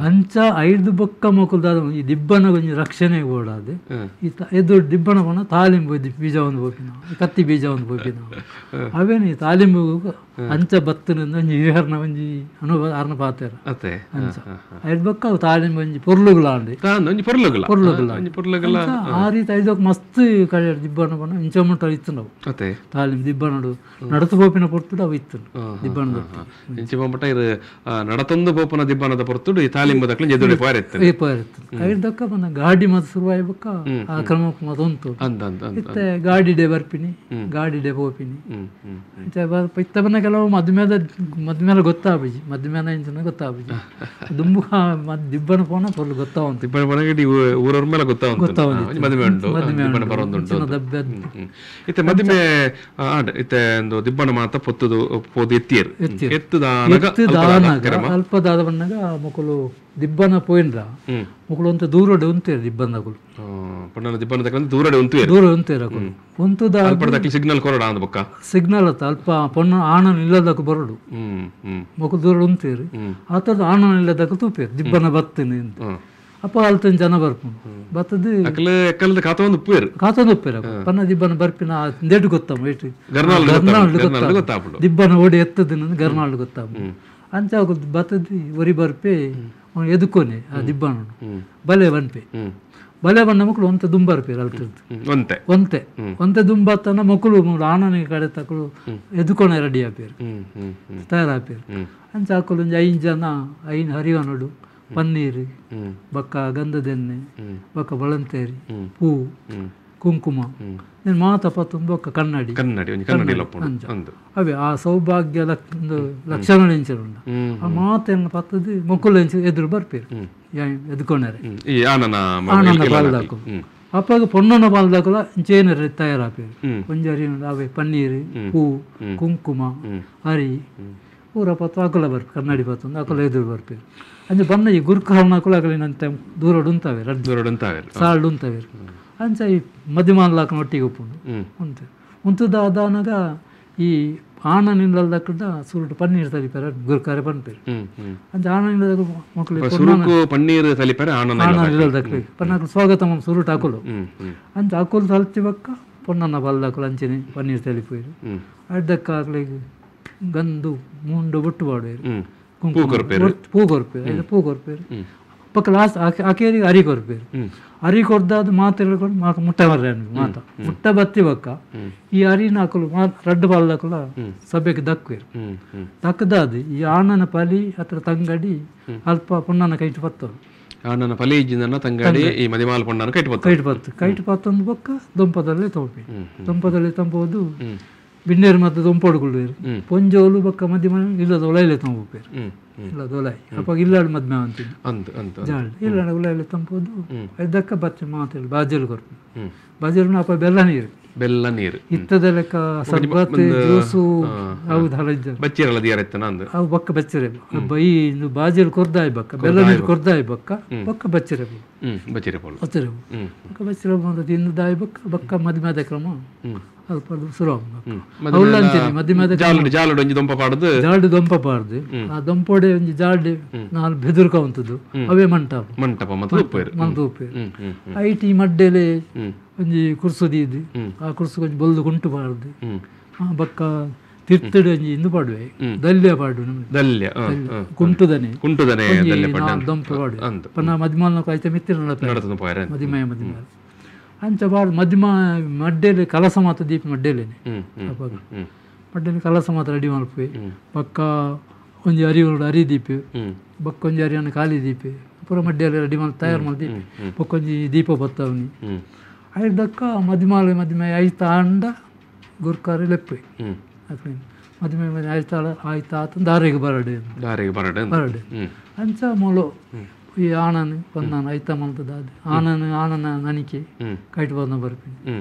ಅಂಚ ಐದು ಬೊಕ್ಕ ಮಕ್ಕಳು ಈ ದಿಬ್ಬನ ಒಂಜಿ ರಕ್ಷಣೆ ಓಡಾದೆ ಈ ಎದುರು ದಿಬ್ಬಣ ಪೋಣ ತಾಲಿಂಬು ಬೀಜ ಒಂದು ಪೋಪಿನ ಕತ್ತಿ ಬೀಜ ಒಂದು ಪೋಪಿನ ಅವೇನು ಈ ತಾಲಿಂಬು ಅಂಚ ಬತ್ತನ ಒಂಜಿ ಹಿರಿಯರ್ನ ಒಂಜಿ ಅನುಭವ ಅರ್ನ ಪಾತೆರ ಅಂಚ ಐದು ಬೊಕ್ಕ ಅವು ತಾಲಿಂಬು ಒಂಜಿ ಪೊರ್ಲುಗುಲಾಂಡಿ ಪೊರ್ಲುಗುಲ ಪೊರ್ಲುಗುಲ ಆ ರೀತಿ ಐದಕ್ಕೆ ಮಸ್ತ್ ಕಡೆ ದಿಬ್ಬಣ ಪೋಣ ಇಂಚ ಮುಟ್ಟ ಇತ್ತು ನಾವು ತಾಲಿಂಬು ದಿಬ್ಬನಡು ನಡತು ಪೋಪಿನ ಪೊರ್ತುಡು ಅವು ಇತ್ತು ದಿಬ್ಬಣ ನಡತೊಂದು ಪೋಪನ ದಿಬ್ಬನದ ಪೊರ್ತುಡು ಈ ತಾಲಿಂಬು ದಕ್ಕಲು ಎದುರು ಪೋರಿತ್ತು ಐದಕ್ಕ ಬಂದ ಗಾಡಿ ಮಾತು ಶುರುವಾಯಿ ಬೊಕ್ಕ ಆ ಕ್ರಮಕ್ಕೆ ಮತ್ತೊಂತು ಇತ್ತೆ ಗಾಡಿ ಡೇ ಬರ್ಪಿನಿ ಗಾಡಿ ಡೇ ಪೋಪಿನಿ ಇತ್ತ ಬಂದ ಕೆಲವು ಮದ್ಮೇದ ಮದ್ಮೇಲೆ ಗೊತ್ತಾಪುಜಿ ಮದ್ಮೇನ ಇಂಚಿನ ಗೊತ್ತಾಪುಜಿ ದುಂಬು ದಿಬ್ಬನ ಪೋನ ಪೊರ್ಲು ಗೊತ್ತಾವಂತು ದಿಬ್ಬನ ಪೋನ ಊರವ್ರ ಮೇಲೆ ಗೊತ್ತಾವಂತು ಮದುವೆ ಉಂಟು ದಬ್ಬೆ ಇತ್ತೆ ಮದುವೆ ಆಂಡ್ ಇತ್ತೆ ಒಂದು ದಿಬ್ಬನ ಮಾತ ಪೊತ್ತುದು ಪೋದು ಎತ್ತಿಯರು ಎತ್ತುದಾನಗ ಅಲ್ಪದಾದ ಬಂದಾಗ ಮಕ್ಕಳು ದಿಬ್ಬನ ಪೋಯಿಂದ್ರ ಮಕ್ಕಳು ಅಂತ ದೂರಡೆ ಉಂತೇರು ದಿಬ್ಬನಗಳು ದಿಬ್ಬನ ದೂರಡೆ ಉಂತೇರು ದೂರ ಉಂತೇರು ಅಕುಲು ಉಂತುದ ಸಿಗ್ನಲ್ ಕೊರಡ ಅಂದ ಬೊಕ್ಕ ಸಿಗ್ನಲ್ ಅತ್ತ ಅಲ್ಪ ಪೊಣ್ಣ ಆಣನ ಇಲ್ಲದಕ್ಕೆ ಬರಡು ಮಕ್ಕಳು ದೂರ ಉಂತೇರು ಆತದ ಆಣನ ಇಲ್ಲದಕ್ಕೆ ತೂಪೇರು ದಿಬ್ಬನ ಬತ್ತೇನೆ ಅಂತ. ಅಪ್ಪ ಅಲ್ತನ ಜನ ಬರ್ಪುಂಡು ಬತ್ತದು ಕಾತೊಂದು ಉಪ್ಪೇರು ಕಾತೊಂದು ಉಪ್ಪೇರು ಪನ್ನ ದಿಬ್ಬನ ಬರ್ಪಿನ ದೇಟು ಗೊತ್ತಮ್ಮ ಏಟು ಗರ್ನಾಲ್ಡ್ ಗೊತ್ತಾಪುಂಡು ದಿಬ್ಬನ ಓಡಿ ಎತ್ತದ ಗರ್ನಾಲ್ಡ್ ಗೊತ್ತಾಪುಂಡು ಅಂಚ ಬತ್ತದು ಒರಿ ಬರ್ಪೆ ಎದುಕೋನೆ ಆ ದಿಬ್ಬನ ಬಲೆ ಬನ್ಪೆ ಬಲೆ ಬಣ್ಣ ಮಕ್ಕಳು ಒಂತೆ ದುಂಬರ್ಪೇರು ಅಲ್ತದ್ದು ಒಂತೆ ಒಂತೆ ಒಂತೆ ದುಂಬತ್ತನ ಮಕ್ಕಳು ಆನನ ಕಡೆ ತಕ್ಕಳು ಎದುಕೋನೆ ರೆಡಿ ಆಪೇರು ತಯಾರಾಪೇರು. ಅಂಚ ಹಾಕಲು ಒಂಜಿ ಐದು ಜನ ಐನ್ ಹರಿವನಡು ಪನ್ನೀರು ಬಕ್ಕ ಗಂಧದೆಣ್ಣೆ ಬಕ್ಕ ಬಳಂತೇರಿ ಹೂ ಕುಂಕುಮ ಮಾತ ಪತ್ತೊಂದು ಬೊಕ್ಕ ಕನ್ನಡಿ ಕನ್ನಡಿ ಕನ್ನಡಿ ಅವೇ ಆ ಸೌಭಾಗ್ಯ ಒಂದು ಲಕ್ಷಣ ಎಂಚ ಉಂಡು ಆ ಮಾತೆಯನ್ನು ಪತ್ತದು ಮೊಕ್ಕಲು ಎಂಚ ಎದುರು ಬರ್ಪೇರು ಎದ್ಕೊಂಡರೆ ಆನನ ಬಾಲ್ದಾಕು ಅಪ್ಪಾಗ ಪೊಣ್ಣನ ಬಾಲ್ದಾಕುಲ ಇಂಚೇನರೆ ತಯಾರಾಪೇರು ಒಂಜಿ ಅರಿ ಅವೇ ಪನ್ನೀರು ಹೂ ಕುಂಕುಮ ಅರಿ ಪೂರ ಪತ್ತು ಅಕುಲ ಬರ್ಪೆ ಕನ್ನಡಿ ಪತ್ತೊಂದು ಅಕುಲ ಎದುರು ಬರ್ಪೇರು. ಅಂಚೆ ಬಣ್ಣ ಈ ಗುರ್ಕಾರಣ ಅಕುಲ ದೂರಡು ಉಂತಾವೆ ದೂರಡು ಸಾಲ್ಡು ಉಂತಾವೆ ಅಂಚ ಈ ಮದ್ಯಮಾನ್ಲಾಕನ ಒಟ್ಟಿಗೆ ಉಪ್ಪುಂಡು ಉಂಟು ಉಂತುದಾದನಾಗ ಈ ಆನನಿಲ್ಲದಕ್ಕಡ ಸುರುಟು ಪನ್ನೀರ್ ತಲಿಪಾರ ಗುರ್ಕಾರೆ ಪನ್ಪೇರು. ಅಂಚ ಆನನಿಲ್ಲದ ಮಕ್ಕಳು ಪನ್ನೀರ್ ತಲಿಪಾರೆ ಆನನಿಲ್ಲದಕ್ಕೆ ಪನ್ನಾಕಲು ಸ್ವಾಗತ ಸುರುಟು ಹಾಕಲು ಅಂಚ ಅಕುಲು ತಲುತಿ ಬಕ್ಕ ಪೊನ್ನನ್ನ ಬಲ್ದಾಕಲು ಅಂಚನೆ ಪನ್ನೀರ್ ತಲಿಪೇರು ಅಡ್ಡಕ್ಕ ಆಕಲಿಗೆ ಗಂದು ಮುಂಡು ಬೊಟ್ಟು ಪಾಡುವೇರು ಪೂ ಕೊರ್ಪೇರು ಪೂ ಕೊರ್ಪೇರು ಪಕ್ಕ ಲಾಸ್ಟ್ ಆಕೇರಿಗೆ ಅರಿ ಕೊರ್ಪೇರು ಅರಿ ಕೊರ್ದಾದ ಮಾತು ಹೇಳ್ಕೊಂಡು ಮಾತು ಮುಟ್ಟ ಬರ್ರೆ ಮಾತ ಮುಟ್ಟ ಬತ್ತಿ ಬಕ್ಕ ಈ ಅರಿನ ಹಾಕಲು ರಡ್ಡು ಬಾಲ್ದಾಕಲ ಸಭೆಗೆ ದಕ್ಕುವೇರು ದಕ್ಕದಾದ ಈ ಆಣನ ಪಲಿ ಹತ್ರ ತಂಗಡಿ ಅಲ್ಪ ಪೊಣ್ಣನ ಕೈಟು ಪತ್ತರು ಆಣನ ಪಲಿ ಇಜ್ಜಿನ ತಂಗಡಿ ಈ ಮದಿಮಾಲ್ ಪೊಣ್ಣನ ಕೈಟು ಪತ್ತು ಕೈಟು ಪತ್ತು ಕೈಟು ಪತ್ತೊಂದು ಬೊಕ್ಕ ದೊಂಪದಲ್ಲೇ ತೊಂಪಿ ದೊಂಪದಲ್ಲೇ ತಂಪೋದು ಬಿನ್ನೇರು ಮತ್ತು ದೊಂಪೊಡುಕೊಳ್ಳುವೇರು ಪೊಂಜೋಲು ಬೊಕ್ಕ ಮದಿಮ ಇಲ್ಲದ ಒಲೈಲೆ ತಂಪೇರು ಇಲ್ಲದ ಒಲೈ ಅಪ್ಪ ಇಲ್ಲಾಡು ಮದ್ಮೆ ಅಂತೀನಿ ಜಾಳ್ ಇಲ್ಲಾಡ ಉಲೈಲೆ ತಂಪೋದು ಇದಕ್ಕ ಬಚ್ಚ ಮಾತೇಳಿ ಬಾಜಲು ಕೊರ್ಪು ಬಾಜಲು ಅಪ್ಪ ಬೆಲ್ಲ ನೀರು ಬೆಲ್ಲ ನೀರು ಇತ್ತದ ಲೆಕ್ಕ ಸರ್ಬತ್ ಜ್ಯೂಸು ಅವು ಬಚ್ಚಿರಲ್ಲ ದಿಯರೆತ್ತನ ಅವು ಬಕ್ಕ ಬಚ್ಚಿರೆ ಈ ಬಾಜಲು ಕೊರ್ದಾಯ್ ಬಕ್ಕ ಬೆಲ್ಲ ನೀರು ಕೊರ್ದಾಯ್ ಬಕ್ಕ ಬಕ್ಕ ಬಚ್ಚಿರೆ ಬಚ್ಚಿರೆ ಬಚ್ಚಿರೆ ಬಕ್ಕ ಬಚ್ಚಿರೆ ತಿಂದಾಯ್ ಬಕ್ಕ ಬಕ್ಕ ಮದ್ಮೆ ಕ್ರಮ ಅಲ್ಪ ಶುರು ಜಾಲ್ಡು ದೊಂಪ ಪಾಡ್ದು ಆ ದೊಂಪೊಡೆ ಒಂಜಿ ಜಾಲ್ಡು ನಾಲ್ ಬೆದುರ್ಕ ಉಂತದ್ದು ಅವೇ ಮಂಟಪ ಮಂಟಪ ಮಂತ ಉಪ್ಪೇರು IT ಮಡ್ಡೆಲೆ ಒಂಜಿ ಕುರ್ಸು ದೀದು ಆ ಕುರ್ಸು ಒಂಜಿ ಬೊಲ್ದು ಕುಂಟು ಪಾಡ್ದು ಬಕ್ಕ ತಿರ್ತಡು ಒಂಜಿ ಇಂದು ಪಾಡುವೆ ದಲ್ಯ ಪಾಡು ದಲ್ಯ ಕುಂಟುದನೆ ಕುಂಟುದನೆ ದೊಂಪ ಪಾಡುವೆ ಪನ್ನ ಮದಿಮಾಲ್ನ ಐತೆ ಮಿತ್ತಿರ ಮದಿಮಯ ಮದಿಮಾಲ್ ಅಂಚ ಬಾರ್ದು ಮಧ್ಯಮ ಮಡ್ಡೇಲಿ ಕಲಸ ಮಾತ್ರ ದೀಪ ಮಡ್ಡೇಲೇನೆ ಅಪ್ಪಾಗ ಮಡ್ಡೇಲಿ ಕಲಸ ಮಾತ್ರ ರೆಡಿ ಮಲ್ಪುವೆ ಪಕ್ಕ ಒಂಜಿ ಅರಿ ಅರಿ ದೀಪ ಬೊಕ್ಕೊಂಜಿ ಅರಿಯನ್ನು ಖಾಲಿ ದೀಪೆ ಪೂರ ಮಡ್ಡಿಯಲ್ಲಿ ರೆಡಿ ಮಾಡಿ ತಯಾರು ಮಾಡಿ ದೀಪೆ ಬೊಕ್ಕೊಂಜಿ ದೀಪ ಬತ್ತವನಿ ಐದಕ್ಕ ಮದಿಮಾಲೆ ಮದಿಮೆ ಐತ ಅಂಡ ಗುರ್ಕಾರಿ ಲೆಪ್ಪೆ ಮದುವೆ ಮದುವೆ ಆಯ್ತಾಳ ಆಯ್ತಾ ಆತ ದಾರಿಗೆ ಬರಡೆ ದಾರಿಗೆ ಬರಡೆ ಬರಡೆ ಅಂಚ ಮೂಲು ಈ ಆಣನ ಪೊನ್ನನ ಐತ ಮಲ್ತದ ಆಣನ ಆಣನ ನನಿಕೆ ಕೈಟ್ ಬಂದ ಬರ್ಪೆ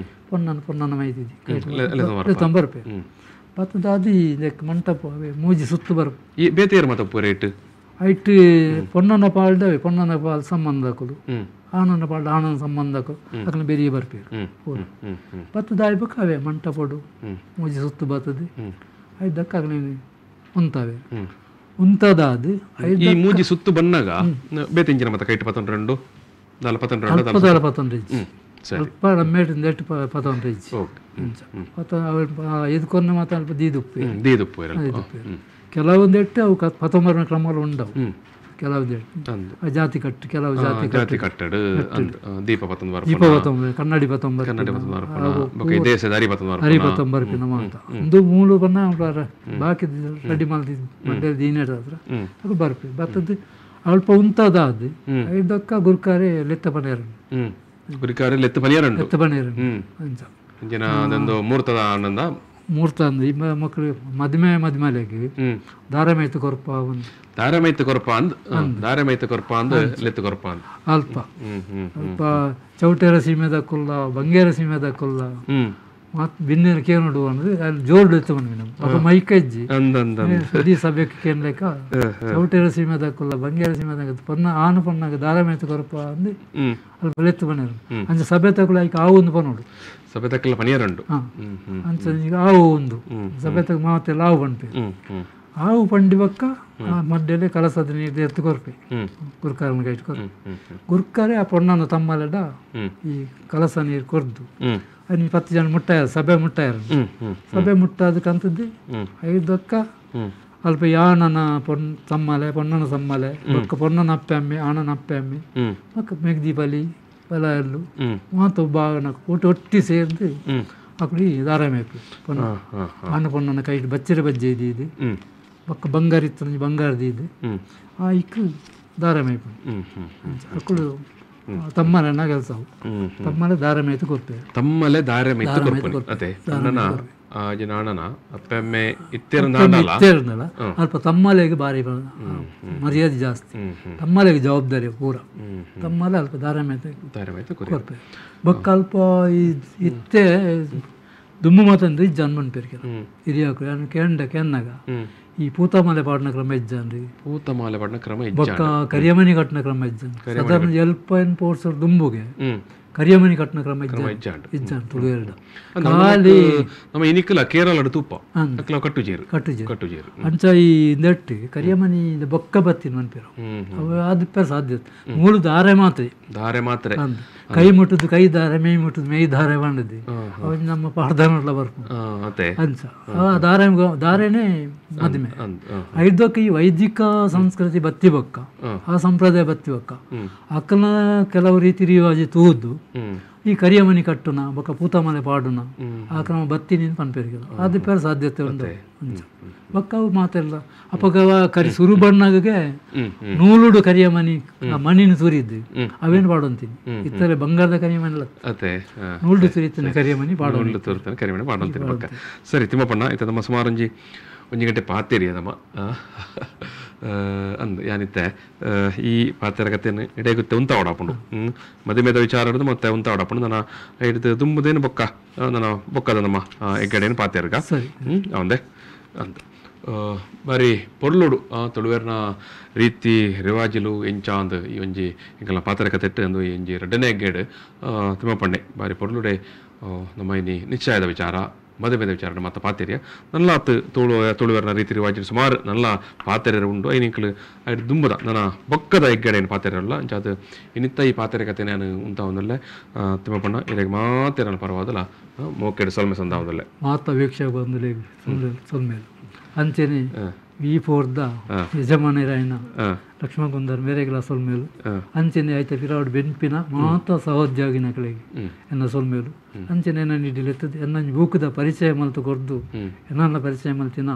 ಪೊನ್ನನ ಪೊನ್ನನ ಮೈತಿದ್ದಿ ಕೈಟ್ ಬರ್ಪೆ ಬತ್ತದಾದಿ ಮಂಟಪ ಮೂಜಿ ಸುತ್ತು ಬರ್ಪೆ ಈ ಬೇತೇರು ಮತಪ್ಪು ರೇಟ್ ಐಟ್ ಪೊನ್ನನ ಪಾಲ್ದವೆ ಪೊನ್ನನ ಪಾಲ್ ಸಂಬಂಧಕುಲು ಆನನ ಪಾಲ್ದ ಆನನ ಸಂಬಂಧಕುಲು ಅಕನ ಬೆರಿಯ ಬರ್ಪೆ ಬತ್ತದಾಯಿ ಬೊಕ್ಕ ಅವೇ ಮಂಟಪಡು ಮೂಜಿ ಸುತ್ತು ಬರ್ತದೆ ಐದಕ್ಕ ಅಗ್ನಿ ಉಂತವೆ ಉಂತದಾದ ಈ ಮೂಜಿ ಸುತ್ತು ಬನ್ನಾಗ ಬೇತಿಂಜಿನ ಮತ್ತೆ ಕೈಟ್ ಪತ್ತೊಂದು ರೆಂಡು ನಾಲ್ ಪತ್ತೊಂದು ರೆಂಡು ಅಲ್ಪ ಪತ್ತೊಂದು ಇಜ್ಜಿ ಅಲ್ಪ ನಮ್ಮೇಟಿಂದ ಎಟ್ಟು ಪತ್ತೊಂದು ಇಜ್ಜಿ ಪತ್ತ ಇದಕ್ಕೊಂದು ಮಾತ್ರ ಅಲ್ಪ ದೀದುಪ್ಪು ದೀದುಪ್ಪು ದೀದುಪ್ಪು ಕೆಲವೊಂದು ಎಟ್ಟು ಅವು ಪತ್ತೊಂಬರನ ಕ್ರಮಗಳು ಉಂಡವು ಕೆಲವೊಂದು ಜಾತಿ ಕಟ್ಟು ಕೆಲವು ಜಾತಿ ಜಾತಿ ಕಟ್ಟಡು ದೀಪ ಪತ್ತೊಂದು ದೀಪ ಪತ್ತೊಂಬ ಕನ್ನಡಿ ಪತ್ತೊಂಬ ಕನ್ನಡಿ ಪತ್ತೊಂಬ ಹರಿ ಪತ್ತೊಂಬರ್ಪಿನ ಮಾತ ಒಂದು ಮೂಲು ಬಣ್ಣ ಬಾಕಿ ರೆಡಿ ಮಾಡಿ ಮಂಡ್ಯ ದೀನೇಟ ಹತ್ರ ಅದು ಬರ್ಪಿ ಬರ್ತದ್ದು ಅಲ್ಪ ಉಂತದ ಅದು ಐದಕ್ಕ ಗುರ್ಕಾರೆ ಲೆತ್ತ ಪನೇರ ಗುರಿಕಾರೆ ಲೆತ್ತ ಪನಿಯರ ಲೆತ್ತ ಪನೇರ ಅಂಚ ಮೂರ್ತದ ಆನಂದ ಮೂರ್ತ ಅಂದ್ರೆ ಈ ಮಕ್ಕಳು ಮದುವೆ ಮದುಮೆಲೆಗೆ ದಾರಮೈತು ಕೊರ್ಪ ಒಂದು ದಾರಮೈತು ಕೊರ್ಪ ಅಂದ್ ದಾರಮೈತು ಕೊರ್ಪ ಅಂದ್ ಲೆತ್ತು ಕೊರ್ಪ ಅಂದ್ ಅಲ್ಪ ಅಲ್ಪ ಚೌಟೇರ ಸೀಮೆದ ಕುಲ್ಲ ಬಂಗೇರ ಸೀಮೆದ ಕುಲ್ಲ ಮತ್ ಬಿನ್ನೇರು ಕೇನುಡು ಅಂದ್ರೆ ಅಲ್ಲಿ ಜೋರ್ಡು ಎತ್ತು ಬಂದ್ವಿ ನಮ್ಮ ಅಪ್ಪ ಮೈಕಜ್ಜಿ ಇಡೀ ಸಭೆಗೆ ಕೇನ್ಲೆಕ್ಕ ಚೌಟೇರ ಸೀಮೆದ ಕುಲ್ಲ ಬಂಗೇರ ಸೀಮೆದಾಗ ಪೊನ್ನ ಆನು ಪೊನ್ನಾಗ ದಾರಮೈತು ಕೊರ್ಪ ಅಂದ್ ಅಲ್ಪ ಲೆತ್ತು ಬನ್ನಿರು ಅಂಚ ಸಭೆ ತಗುಲ ಈಗ ಆ ಒಂದು ಪನೋಡು ಸಭೆ ತಕ್ಕಲ ಪನಿಯರಂಡು ಅಂಚ ಈಗ ಆವು ಒಂದು ಸಭೆ ತಗ ಮಾತೆಲ್ಲ ಆವು ಪಂಪೆ ಆವು ಪಂಡಿ ಬಕ್ಕ ಆ ಮಡ್ಡಲ್ಲಿ ಕಲಸದ ನೀರು ಎತ್ತು ಕೊರ್ಪೆ ಗುರ್ಕಾರನ ಕೈಟ್ ಕೊರ್ಪೆ ಗುರ್ಕಾರೆ ಆ ಪೊಣ್ಣನ ತಮ್ಮಲೆಡ ಈ ಕಲಸ ನೀರು ಕೊರ್ದು ಅಲ್ಲಿ 10 ಜನ ಮುಟ್ಟಾಯ ಸಭೆ ಮುಟ್ಟಾಯರು ಸಭೆ ಮುಟ್ಟಾದಕ್ಕಂಥದ್ದು ಐದಕ್ಕ ಅಲ್ಪ ಯಾಣನ ಪೊನ್ ತಮ್ಮಲೆ ಪೊನ್ನನ ಸಮ್ಮಲೆ ಬೊಕ್ಕ ಪೊನ್ನನ ಅಪ್ಪೆ ಅಮ್ಮೆ ಆಣನ ಅಪ್ಪೆ ಅಮ್ಮೆ ಬೊಕ್ಕ ಮೆಗ್ದಿ ಬಲಿ ಬಲ ಎಲ್ಲು ಮಾತು ಬಾಗನ ಊಟ ಒಟ್ಟಿ ಸೇರ್ದು ಅಕ್ಕಡಿ ದಾರಮೇಪು ಪೊನ್ನ ಆಣ ಪೊನ್ನನ ಕೈಟ್ ಬಚ್ಚಿರ ಬಜ್ಜೆ ಇದು ಬೊಕ್ಕ ಬಂಗಾರ ಇತ್ತು ಬಂಗಾರದ ಇದು ಆ ಇಕ್ಕು ದಾರಮೇಪು ಅಕ್ಕಳು ತಮ್ಮಲೆನ ಕೆಲಸ ತಮ್ಮಲೆ ದಾರಮೇತು ಕೊರ್ಪೆ ತಮ್ಮಲೆ ದಾರಮೇತು ಕೊರ್ಪೆ ಅದೇ ನನ್ನ ನಾಣನ ಅಪ್ಪೆಮ್ಮೆ ಇತ್ತೇರ್ನಲ್ಲ ಅಲ್ಪ ತಮ್ಮಲೆಗೆ ಭಾರಿ ಮರ್ಯಾದೆ ಜಾಸ್ತಿ ತಮ್ಮಲೆಗೆ ಜವಾಬ್ದಾರಿ ಪೂರ ತಮ್ಮಲೆ ಅಲ್ಪ ದಾರಮೇತು ಕೊರ್ಪೆ ಬೊಕ್ಕ ಅಲ್ಪ ಇತ್ತೆ ದುಮ್ಮು ಮಾತಂದ್ರೆ ಇಜ್ಜಾನ್ ಮನ್ಪೇರು ಹಿರಿಯಾಕರು ನಾನು ಕೇಂಡ ಕೆನ್ನಾಗ ಈ ಪೂತಮಾಲೆ ಪಾಡಿನ ಕ್ರಮ ಇಜ್ಜಾನ್ರಿ ಪೂತಮಾಲೆ ಪಾಡಿನ ಕ್ರಮ ಬೊಕ್ಕ ಕರಿಯಮನಿ ಕಟ್ಟಿನ ಕ್ರಮ ಇಜ್ಜಾನ್ ಸಾಧಾರಣ ಎಲ್ಪೈನ್ ಪೋರ್ಸರ್ ದುಂಬುಗೆ ಕರಿಯಮನಿ ಕಟ್ಟಿನ ಕ್ರಮ ಇಜ್ಜಾನ್ ಇಜ್ಜಾನ್ ತುಳುವೆರಡ ಖಾಲಿ ನಮ್ಮ ಇನಿಕಲ ಕೇರಳದ ತುಪ್ಪ ಕಟ್ಟುಜೇರು ಕಟ್ಟುಜೇರು ಕಟ್ಟುಜೇರು ಅಂಚ ಈ ನೆಟ್ಟು ಕರಿಯಮನಿ ಬೊಕ್ಕ ಬತ್ತಿನ ಮನ್ಪೇರು ಅವು ಅದು ಸಾಧ್ಯತೆ ಮೂಲು ದಾರೆ ಮಾತ್ರ ದಾರೆ ಮಾತ್ರ ಕೈ ಮುಟ್ಟುದು ಕೈ ದಾರೆ ಮೇಯ್ ಮುಟ್ಟುದು ಮೇಯ್ ದಾರೆ ಬಂಡದಿ ಅವು ನಮ್ಮ ಪಾಡ್ದಾನಲ್ಲ ಬರ್ಪು ಅಂಚ ಆ ದಾರೆ ದಾರೆನೇ ಮದುವೆ ಐದಕ್ಕೆ ಈ ವೈದಿಕ ಸಂಸ್ಕೃತಿ ಬತ್ತಿ ಬೊಕ್ಕ ಆ ಸಂಪ್ರದಾಯ ಬತ್ತಿ ಬೊಕ್ಕ ಅಕ್ಕನ ಕೆಲವು ರೀತಿ ರಿವಾಜಿ ತೂದು ಈ ಕರಿಯಮನಿ ಕಟ್ಟುನ ಬೊಕ್ಕ ಪೂತಮನೆ ಪಾಡುನ ಆ ಕ್ರಮ ಬತ್ತಿ ನೀನು ಪನ್ಪೇರಿಗೆಲ್ಲ ಅದು ಪೇರ ಸಾಧ್ಯತೆ ಉಂಟು ಅಂಚ ಬೊಕ್ಕ ಅವು ಮಾತೆಲ್ಲ ಅಪಗವ ಕರಿ ಸುರು ಬಣ್ಣಗೆ ನೂಲುಡು ಕರಿಯಮನಿ ಆ ಮಣ್ಣಿನ ಸುರಿದ್ದು ಅವೇನು ಪಾಡಂತೀನಿ ಇತ್ತರೆ ಬಂಗಾರದ ಕರಿಯಮನಿ ಅಲ್ಲ ನೂಲ್ಡು ಸುರಿತಾನೆ ಕರಿಯಮನಿ ಪಾಡೋ ಕರಿಯಮನಿ ಪಾಡಂತೀನಿ ಬೊಕ್ಕ. ಸರಿ ತಿಮ್ಮಪ್ಪಣ್ಣ ಇತ್ತ ನಮ್ಮ ಸುಮಾರು ಒಂಜಿ ಒಂಜಿ ಗಂಟೆ ಪಾತೇರಿ ನಮ್ಮ ಅಂದ್ ಯಾನಿತ್ತೆ ಈ ಪಾತೆರ ಕತೆಯನ್ನು ಇಡೇಗುತ್ತೆ ಉಂತ ಓಡಾಪುಂಡು ಮದುಮೆದ ವಿಚಾರ ಹಿಡಿದು ಮತ್ತೆ ಉಂತ ಓಡಾಪುಂಡು ನನ್ನ ಹಿಡಿದು ದುಂಬುದೇನು ಬೊಕ್ಕ ನನ್ನ ಬೊಕ್ಕದ ನಮ್ಮ ಎಗ್ಗಡೇನು ಪಾತೇರ್ಗ ಅವಂದೆ ಅಂದ ಬಾರಿ ಪೊರ್ಲುಡು ತುಳುವೆರ್ನ ರೀತಿ ರಿವಾಜಿಲು ಎಂಚ ಅಂದ್ ಈ ಒಂಜಿ ಎಂಕಲ್ನ ಪಾತೆರ ಕತೆಟ್ಟು ಅಂದು ಈ ಒಂಜಿ ರಡ್ಡನೇ ಎಗ್ಗೇಡು ತಿಮ್ಮಪ್ಪಣ್ಣೆ ಬಾರಿ ಪೊರ್ಲುಡೆ ನಮ್ಮ ಇನಿ ನಿಶ್ಚಯದ ವಿಚಾರ ಮದುವೆದ ವಿಚಾರ ಮತ್ತು ಪಾತೆರಿಯ ನಲ್ಲಾತ್ ತುಳುವೆರ್ನ ರೀತಿ ರಿವಾಜು ಸುಮಾರು ನಲ್ಲ ಪಾತೆರೆರು ಉಂಡು ಐನಿಂಕ್ಲು ಐಟ್ ದುಂಬದ ನನ್ನ ಬೊಕ್ಕದ ಎಗ್ಗಡೆಯನ್ನು ಪಾತೆರಲ್ಲ ಅಂಚಾದ ಇನ್ನಿತ್ತ ಈ ಪಾತೆರೆ ಕತೆ ನಾನು ಉಂತಾವೊಂದಲ್ಲೇ ತಿಮ್ಮಪ್ಪಣ್ಣ ಇರೆಗ್ ಮಾತೇರನ ಪರವಾದಲ್ಲ ಮೋಕೆಡು ಸೊಲ್ಮೆ ಸಂದಾವದಲ್ಲೇ ಮಾತ ವೀಕ್ಷಕ ಬಂದು ಸೊಲ್ಮೇಲು ಅಂಚೆನೆ ವಿ4ದ ಯಜಮಾನರಾಯನ ಲಕ್ಷ್ಮಣ ಕುಂದರ್ ಮೇರೆಗ್ಲ ಸೊಲ್ಮೇಲು ಅಂಚನೆ ಐತ ಪಿರಾವಡ್ ಬೆನ್ಪಿನ ಮಾತ ಸಹೋದ್ಯೋಗಿನಕಲೆಗ್ ಎನ್ನ ಸೊಲ್ಮೇಲು ಅಂಚನೆ ಎನ್ನ ನಿಡಿಲೆತ್ತದು ಎನ್ನ ಬೂಕುದ ಪರಿಚಯ ಮಲ್ತು ಕೊರ್ದು ಎನ್ನ ಪರಿಚಯ ಮಲ್ತಿನ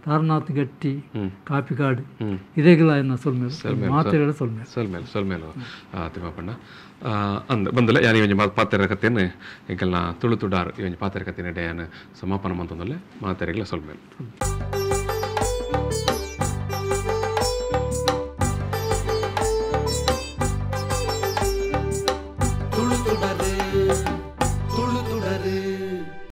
ತಾರನಾಥ್ ಗಟ್ಟಿ ಕಾಪಿಕಾಡ್ ಇರೆಗ್ಲ ಎನ್ನ ಸೊಲ್ಮೇಲು ಮಾತೆರೆಗಳ ಸೊಲ್ಮೇಲು ಸೊಲ್ಮೇಲು ಸೊಲ್ಮೇಲು ತಿಮ್ಮಪ್ಪಣ್ಣ ಅಂದ್ ಬಂದಲ್ಲ ಯಾರು ಈ ಒಂಜಿ ಪಾತೆರ ಕಥೆಯನ್ನು ಎಂಕಲ್ನ ತುಳು ತುಡಾರ್ ಈ ಒಂಜಿ ಪಾತೆರ ಕಥೆನ ಡಯಾನ ಸಮಾಪನ ಮಂತೊಂದಲ್ಲೇ ಮಾತೆರೆಗ್ಲ ಸೊಲ್ಮೇಲು.